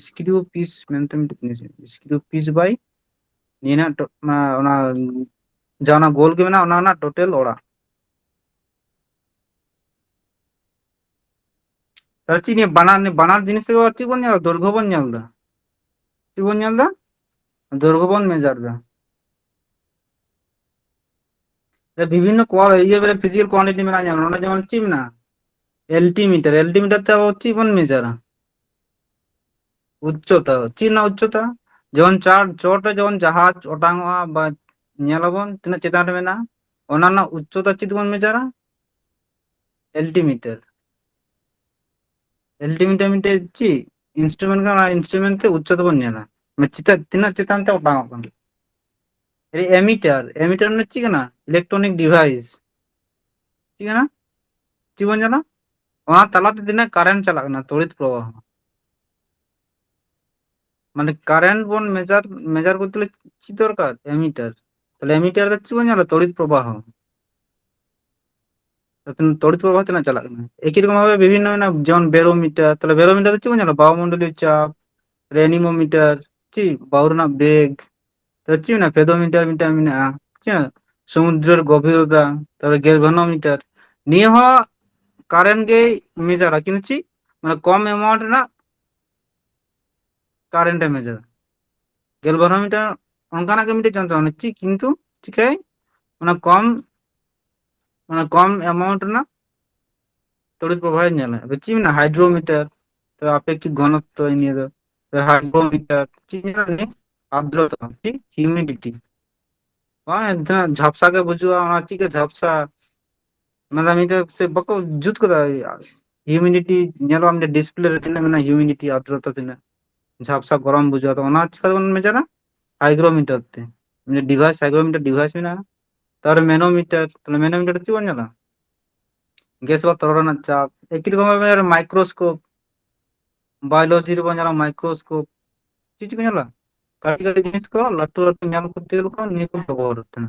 ᱥᱠᱨᱩ ᱯᱤᱪ ᱢᱮᱱᱛᱮ ᱢᱤᱫᱴᱮᱱ ᱡᱤᱱᱤᱥ ᱢᱮᱱᱟᱜᱼᱟ, ᱥᱠᱨᱩ ᱯᱤᱪ ᱵᱟᱭ ᱱᱤᱭᱟᱹ ᱨᱮᱱᱟᱜ ᱴᱳ-, ᱚᱱᱟ, ᱚᱱᱟ ᱡᱟᱦᱟᱸ ᱚᱱᱟ ᱜᱳᱞ ᱜᱮ ᱢᱮᱱᱟᱜᱼᱟ, ᱚᱱᱟ ᱨᱮᱱᱟᱜ ᱴᱳᱴᱟᱞ ᱚᱲᱟᱜ᱾ ᱛᱟᱦᱞᱮ ᱪᱮᱫ ᱱᱤᱭᱟᱹ ᱵᱟᱱᱟᱨ, ᱱᱤᱭᱟᱹ ᱵᱟᱱᱟᱨ ᱡᱤᱱᱤᱥ ᱨᱮ ᱪᱮᱫ ᱵᱚᱱ ᱧᱮᱞ ᱮᱫᱟ? ᱫᱳᱭᱨᱜᱷᱚ ᱵᱚᱱ ᱧᱮᱞ ᱮᱫᱟ᱾ ᱪᱮᱫ ᱵᱚᱱ ᱧᱮᱞ ᱮᱫᱟ? ᱫᱳᱭᱨᱜᱷᱚ ᱵᱚᱱ ᱢᱮᱡᱟᱨ ᱮᱫᱟ᱾ ᱵᱤᱵᱷᱤᱱᱱᱚ ᱠᱚ-, ᱤᱭᱟᱹ ᱨᱮ ᱯᱷᱤᱡᱤᱠᱟᱞ ᱠᱳᱣᱟᱱᱴᱤᱴᱤ ᱢᱮᱱᱟᱜᱼᱟ, ᱧᱮᱞ ᱢᱮ, ᱱᱚᱰᱮ ᱡᱮᱢᱚᱱ ᱪᱮᱫ ᱢᱮᱱᱟᱜᱼᱟ? ᱮᱞᱴᱤᱢᱤᱴᱟᱨ᱾ ᱮᱞᱴᱤᱢᱤᱴᱟᱨ ᱛᱮ ᱟᱵᱚ ᱪᱮᱫ ᱵᱚᱱ ᱢᱮᱡᱟᱨᱟ? ᱩᱪᱪᱚᱛᱟ᱾ ᱪᱮᱫ ᱨᱮᱱᱟᱜ ᱩᱪᱪᱚᱛᱟ? ᱡᱮᱢᱚᱱ ᱪᱟᱴ, ᱪᱚᱴ ᱨᱮ ᱡᱮᱢᱚᱱ ᱡᱟᱦᱟᱡᱽ ᱚᱴᱟᱝᱚᱜᱼᱟ ᱵᱟ ᱧᱮᱞ ᱟᱵᱚᱱ ᱛᱤᱱᱟᱹᱜ ᱪᱮᱛᱟᱱ ᱨᱮ ᱢᱮᱱᱟᱜᱼᱟ, ᱚᱱᱟ ᱨᱮᱱᱟᱜ ᱩᱪᱪᱚᱛᱟ ᱪᱮᱫ ᱵᱚᱱ ᱢᱮᱡᱟᱨᱟ? ᱮᱞᱴᱤᱢᱤᱴᱟᱨ᱾ ᱮᱞᱴᱤᱢᱤᱴᱟᱨ ᱢᱤᱫᱴᱮᱡ ᱪᱮᱫ ᱤᱱᱥᱴᱨᱩᱢᱮᱱᱴ ᱠᱟᱱᱟ? ᱚᱱᱟ ᱤᱱᱥᱴᱨᱩᱢᱮᱱᱴ ᱛᱮ ᱩᱪᱪᱚᱛᱟ ᱵᱚᱱ ᱧᱮᱞᱟ, ᱢᱟᱱᱮ ᱪᱮᱛᱟᱱ, ᱛᱤᱱᱟᱹᱜ ᱪᱮᱛᱟᱱ ᱛᱮ ᱚᱴᱟᱝᱚᱜ ᱠᱟᱱᱟ᱾ ᱮᱢᱤᱴᱟᱨ, ᱮᱢᱤᱴᱟᱨ ᱢᱟᱱᱮ ᱪᱮᱫ ᱠᱟᱱᱟ? Electronic device. ᱪᱮᱫ ᱠᱟᱱᱟ? ᱪᱮᱫ ᱵᱚᱱ ᱧᱮᱞᱟ? ᱚᱱᱟ ᱛᱟᱞᱟᱛᱮ ᱛᱤᱱᱟᱹᱜ ᱠᱟᱨᱮᱱᱴ ᱪᱟᱞᱟᱜ ᱠᱟᱱᱟ, ᱛᱚᱲᱤᱛ ᱯᱨᱚᱵᱟᱦᱚ᱾ ᱢᱟᱱᱮ ᱠᱟᱨᱮᱱᱴ ᱵᱚᱱ ᱢᱮᱡᱟᱨ, ᱢᱮᱡᱟᱨ ᱠᱚᱨᱛᱮ ᱜᱮᱞᱮ ᱪᱮᱫ ᱫᱚᱨᱠᱟᱨ? ᱮᱢᱤᱴᱟᱨ᱾ ᱛᱟᱦᱞᱮ ᱮᱢᱤᱴᱟᱨ ᱫᱚ ᱪᱮᱫ ᱵᱚᱱ ᱧᱮᱞᱟ? ᱛᱚᱲᱤᱛ ᱯᱨᱚᱵᱟᱦᱚ᱾ ᱛᱚᱲᱤᱛ ᱯᱨᱚᱵᱟᱦᱚ ᱛᱤᱱᱟᱹᱜ ᱪᱟᱞᱟᱜ ᱠᱟᱱᱟ? ᱮᱠᱤ ᱨᱚᱠᱚᱢ ᱵᱷᱟᱵᱮ ᱵᱤᱵᱷᱤᱱᱱᱚ ᱢᱮᱱᱟᱜᱼᱟ, ᱡᱮᱢᱚᱱ ᱵᱮᱨᱳᱢᱤᱴᱟᱨ᱾ ᱛᱟᱦᱞᱮ ᱵᱮᱨᱳᱢᱤᱴᱟᱨ ᱫᱚ ᱪᱮᱫ ᱵᱚᱱ ᱧᱮᱞᱟ? ᱵᱟᱭᱩᱢᱚᱱᱰᱚᱞᱤᱭᱚ ᱪᱟᱯ, ᱨᱮᱱᱤᱢᱳᱢᱤᱴᱟᱨ, ᱪᱮᱫ ᱵᱟᱭᱩ ᱨᱮᱱᱟᱜ ᱵᱮᱜᱽ, ᱛᱟᱦᱞᱮ ᱪᱮᱫ ᱢᱮᱱᱟᱜᱼᱟ? ᱯᱷᱮᱫᱳᱢᱤᱴᱟᱨ ᱢᱤᱫᱴᱟᱝ ᱢᱮᱱᱟᱜᱼᱟ, ᱪᱮᱫ? ᱥᱚᱢᱩᱫᱨᱚᱨ ᱜᱚᱵᱷᱤᱨᱚᱛᱟ, ᱛᱟᱨᱯᱚᱨᱮ ᱜᱮᱞᱵᱷᱟᱱᱳᱢᱤᱴᱟᱨ᱾ ᱱᱤᱭᱟᱹ ᱦᱚᱸ ᱠᱟᱨᱮᱱᱴ ᱜᱮᱭ ᱢᱮᱡᱟᱨᱟ, ᱠᱤᱱᱛᱩ ᱪᱮᱫ? ᱢᱟᱱᱮ ᱠᱚᱢ ᱮᱢᱟᱣᱩᱱᱴ ᱨᱮᱱᱟᱜ ᱠᱟᱨᱮᱱᱴ ᱮ ᱢᱮᱡᱟᱨᱟ᱾ ᱜᱮᱞᱵᱷᱟᱱᱳᱢᱤᱴᱟᱨ ᱚᱱᱠᱟᱱᱟᱜ ᱜᱮ ᱢᱤᱫᱴᱮᱡ ᱡᱚᱱᱛᱨᱚ, ᱢᱟᱱᱮ ᱪᱮᱫ? ᱠᱤᱱᱛᱩ ᱪᱤᱠᱟᱹᱭ? ᱚᱱᱟ ᱠᱚᱢ, ᱚᱱᱟ ᱠᱚᱢ ᱮᱢᱟᱣᱩᱱᱴ ᱨᱮᱱᱟᱜ ᱛᱚᱲᱤᱛ ᱯᱨᱚᱵᱟᱦᱚᱭ ᱧᱮᱞᱟ᱾ ᱟᱫᱚ ᱪᱮᱫ ᱢᱮᱱᱟᱜᱼᱟ? ᱦᱟᱭᱰᱨᱳᱢᱤᱴᱟᱨ, ᱛᱚ ᱟᱯᱮᱠᱠᱷᱤᱠ ᱜᱷᱚᱱᱚᱛᱛᱚ ᱱᱤᱭᱟᱹ ᱫᱚ, ᱛᱚ ᱦᱟᱭᱰᱨᱳᱢᱤᱴᱟᱨ, ᱪᱮᱫ ᱧᱮᱞᱟ? ᱱᱤᱭᱟᱹ ᱟᱨᱫᱨᱚᱛᱟ, ᱪᱮᱫ? ᱦᱤᱭᱩᱢᱤᱰᱤᱴᱤ᱾ ᱵᱟᱝ, ᱮᱱᱛᱮ ᱡᱷᱟᱯᱥᱟ ᱜᱮ ᱵᱩᱡᱩᱜᱼᱟ, ᱚᱱᱟ ᱪᱮᱫ ᱠᱟ ᱡᱷᱟᱯᱥᱟ? ᱚᱱᱟ ᱫᱚ ᱢᱤᱫᱴᱮᱡ ᱥᱮ ᱵᱟᱠᱚ ᱡᱩᱛ ᱠᱟᱫᱟ, ᱦᱤᱭᱩᱢᱤᱰᱤᱴᱤ ᱧᱮᱞᱚᱜᱼᱟ, ᱢᱤᱫᱴᱮᱡ ᱰᱤᱥᱯᱞᱮ ᱨᱮ ᱛᱤᱱᱟᱹᱜ ᱢᱮᱱᱟᱜᱼᱟ, ᱦᱤᱭᱩᱢᱤᱰᱤᱴᱤ, ᱟᱨᱫᱨᱚᱛᱟ ᱛᱤᱱᱟᱹᱜ, ᱡᱷᱟᱯᱥᱟ ᱜᱚᱨᱚᱢ ᱵᱩᱡᱩᱜᱼᱟ, ᱛᱚ ᱚᱱᱟ ᱪᱤᱠᱟ ᱛᱮᱵᱚᱱ ᱢᱮᱡᱟᱨᱟ? ᱦᱟᱭᱜᱨᱳᱢᱤᱴᱟᱨ ᱛᱮ᱾ ᱢᱤᱫᱴᱮᱡ ᱰᱤᱵᱷᱟᱭᱤᱥ, ᱦᱟᱭᱜᱨᱳᱢᱤᱴᱟᱨ ᱰᱤᱵᱷᱟᱭᱤᱥ ᱢᱮᱱᱟᱜᱼᱟ᱾ ᱛᱟᱨᱯᱚᱨᱮ ᱢᱮᱱᱳᱢᱤᱴᱟᱨ, ᱛᱟᱦᱞᱮ ᱢᱮᱱᱳᱢᱤᱴᱟᱨ ᱪᱮᱫ ᱵᱚᱱ ᱧᱮᱞᱟ? ᱜᱮᱥ ᱵᱟ ᱛᱚᱨᱚᱞ ᱨᱮᱱᱟᱜ ᱪᱟᱯ᱾ ᱮᱠᱤ ᱨᱚᱠᱚᱢ ᱵᱷᱟᱵᱮ ᱢᱟᱭᱠᱨᱳᱥᱠᱳᱯ, ᱵᱟᱭᱳᱞᱚᱡᱤ ᱨᱮᱵᱚᱱ ᱧᱮᱞᱟ ᱢᱟᱭᱠᱨᱳᱥᱠᱳᱯ, ᱪᱮᱫ ᱪᱮᱫ ᱠᱚ ᱧᱮᱞᱟ? ᱠᱟᱹᱴᱤᱡ ᱠᱟᱹᱴᱤᱡ ᱡᱤᱱᱤᱥ ᱠᱚ ᱞᱟᱹᱴᱩ ᱞᱟᱹᱴᱩ ᱧᱮᱞ ᱠᱚᱨᱛᱮ ᱜᱮᱞᱮ ᱠᱚ ᱱᱤᱭᱟᱹ ᱠᱚ ᱵᱮᱵᱚᱦᱟᱨ ᱛᱟᱦᱮᱱᱟ᱾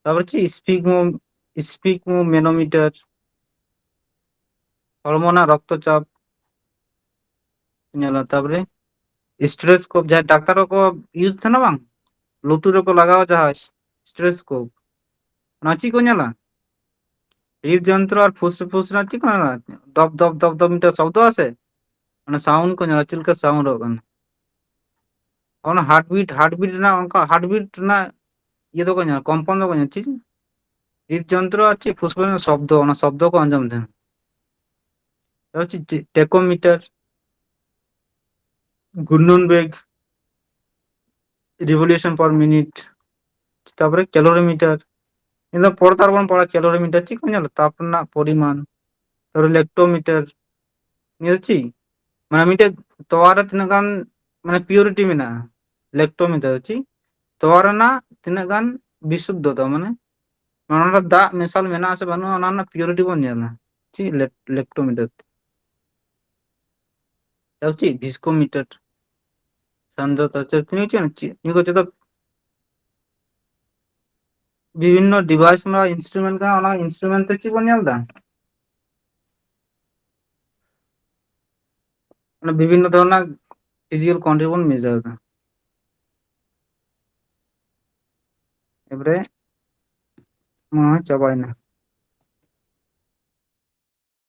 ᱛᱟᱨᱯᱚᱨᱮ ᱪᱮᱫ ᱥᱯᱤᱜᱢᱳ, ᱥᱯᱤᱜᱢᱳ ᱢᱮᱱᱳᱢᱤᱴᱟᱨ, ᱦᱚᱲᱢᱚ ᱨᱮᱱᱟᱜ ᱨᱚᱠᱛᱚ ᱪᱟᱯ ᱧᱮᱞᱟ᱾ ᱛᱟᱨᱯᱚᱨᱮ ᱥᱴᱮᱛᱷᱳᱥᱠᱳᱯ, ᱡᱟᱦᱟᱸ ᱰᱟᱠᱛᱟᱨ ᱠᱚ ᱤᱭᱩᱡᱽ ᱛᱟᱦᱮᱱᱟ ᱵᱟᱝ, ᱞᱩᱛᱩᱨ ᱨᱮᱠᱚ ᱞᱟᱜᱟᱣᱟ ᱡᱟᱦᱟᱸ ᱥᱴᱮᱛᱷᱳᱥᱠᱳᱯ, ᱚᱱᱟ ᱪᱮᱫ ᱠᱚ ᱧᱮᱞᱟ? ᱦᱨᱤᱫ ᱡᱚᱱᱛᱨᱚ ᱟᱨ ᱯᱷᱩᱥᱯᱷᱩᱥ ᱨᱮᱱᱟᱜ ᱪᱮᱫ ᱠᱚ ᱧᱮᱞᱟ? ᱫᱚᱯ ᱫᱚᱯ ᱫᱚᱯ ᱫᱚᱯ ᱢᱤᱫᱴᱟᱝ ᱥᱚᱵᱫᱚ ᱟᱥᱮ, ᱚᱱᱟ ᱥᱟᱣᱩᱱᱰ ᱠᱚ ᱧᱮᱞᱟ, ᱪᱮᱫ ᱞᱮᱠᱟ ᱥᱟᱣᱩᱱᱰᱚᱜ ᱠᱟᱱᱟ᱾ ᱚᱱᱟ ᱦᱟᱨᱴᱵᱤᱴ, ᱦᱟᱨᱴᱵᱤᱴ ᱨᱮᱱᱟᱜ, ᱚᱱᱠᱟ ᱦᱟᱨᱴᱵᱤᱴ ᱨᱮᱱᱟᱜ ᱤᱭᱟᱹ ᱫᱚᱠᱚ ᱧᱮᱞᱟ, ᱠᱚᱢᱯᱚᱱ ᱫᱚᱠᱚ ᱧᱮᱞᱟ, ᱴᱷᱤᱠ? ᱦᱨᱤᱫ ᱡᱚᱱᱛᱨᱚ ᱟᱨ ᱪᱮᱫ ᱯᱷᱩᱥᱯᱷᱩᱥ ᱨᱮᱱᱟᱜ ᱥᱚᱵᱫᱚ, ᱚᱱᱟ ᱥᱚᱵᱫᱚ ᱠᱚ ᱟᱸᱡᱚᱢ ᱛᱟᱦᱮᱸᱱᱟ᱾ ᱛᱟᱨᱯᱚᱨ ᱪᱮᱫ, ᱪᱮᱫ ᱴᱮᱠᱳᱢᱤᱴᱟᱨ, ᱜᱷᱩᱨᱱᱚᱱ ᱵᱮᱜᱽ, ᱨᱤᱵᱷᱚᱞᱤᱭᱩᱥᱚᱱ ᱯᱟᱨ ᱢᱤᱱᱤᱴ, ᱛᱟᱨᱯᱚᱨᱮ ᱠᱮᱞᱳᱨᱤᱢᱤᱴᱟᱨ᱾ ᱤᱱᱟᱹ ᱯᱚᱨ ᱛᱟᱨ ᱵᱚᱱ ᱯᱟᱲᱦᱟᱜ ᱠᱮᱞᱳᱨᱤᱢᱤᱴᱟᱨ ᱪᱮᱫ ᱠᱚ ᱧᱮᱞᱟ? ᱛᱟᱯ ᱨᱮᱱᱟᱜ ᱯᱚᱨᱤᱢᱟᱱ, ᱛᱟᱨᱯᱚᱨᱮ ᱞᱮᱠᱴᱳᱢᱤᱴᱟᱨ᱾ ᱱᱤᱭᱟᱹ ᱫᱚ ᱪᱮᱫ? ᱢᱟᱱᱮ ᱢᱤᱫᱴᱮᱡ ᱛᱚᱣᱟ ᱨᱮ ᱛᱤᱱᱟᱹᱜ ᱜᱟᱱ ᱢᱟᱱᱮ ᱯᱤᱭᱩᱨᱤᱴᱤ ᱢᱮᱱᱟᱜᱼᱟ, ᱞᱮᱠᱴᱳᱢᱤᱴᱟᱨ ᱫᱚ ᱪᱮᱫ? ᱛᱚᱣᱟ ᱨᱮᱱᱟᱜ ᱛᱤᱱᱟᱹᱜ ᱜᱟᱱ ᱵᱤᱥᱩᱫᱽᱫᱷᱚᱛᱟ, ᱢᱟᱱᱮ ᱚᱱᱟ ᱨᱮ ᱫᱟᱜ ᱢᱮᱥᱟᱞ ᱢᱮᱱᱟᱜᱼᱟ ᱥᱮ ᱵᱟᱹᱱᱩᱜᱼᱟ, ᱚᱱᱟ ᱨᱮᱱᱟᱜ ᱯᱤᱭᱩᱨᱤᱴᱤ ᱵᱚᱱ ᱧᱮᱞᱟ, ᱪᱮᱫ? ᱞᱮᱠ-, ᱞᱮᱠᱴᱳᱢᱤᱴᱟᱨ ᱛᱮ᱾ ᱛᱟᱨᱯᱚᱨ ᱪᱮᱫ? ᱵᱷᱤᱥᱠᱳᱢᱤᱴᱟᱨ, ᱥᱟᱱᱫᱨᱚᱛᱟ, ᱪᱮᱫ ᱱᱤᱭᱟᱹ ᱠᱚ ᱡᱚᱛᱚ ᱵᱤᱵᱷᱤᱱᱱᱚ ᱰᱤᱵᱷᱟᱭᱤᱥ ᱨᱮᱱᱟᱜ ᱤᱱᱥᱴᱨᱩᱢᱮᱱᱴ ᱠᱟᱱᱟ, ᱚᱱᱟ ᱤᱱᱥᱴᱨᱩᱢᱮᱱᱴ ᱛᱮ ᱪᱮᱫ ᱵᱚᱱ ᱧᱮᱞ ᱮᱫᱟ? ᱚᱱᱟ ᱵᱤᱵᱷᱤᱱᱱᱚ ᱫᱷᱚᱨᱚᱱᱟᱜ ᱯᱷᱤᱡᱤᱠᱟᱞ ᱠᱚᱱᱰᱤᱥᱚᱱ ᱵᱚᱱ ᱢᱮᱡᱟᱨ ᱮᱫᱟ᱾ ᱮᱵᱟᱨᱮ ᱱᱚᱣᱟ ᱪᱟᱵᱟᱭᱮᱱᱟ᱾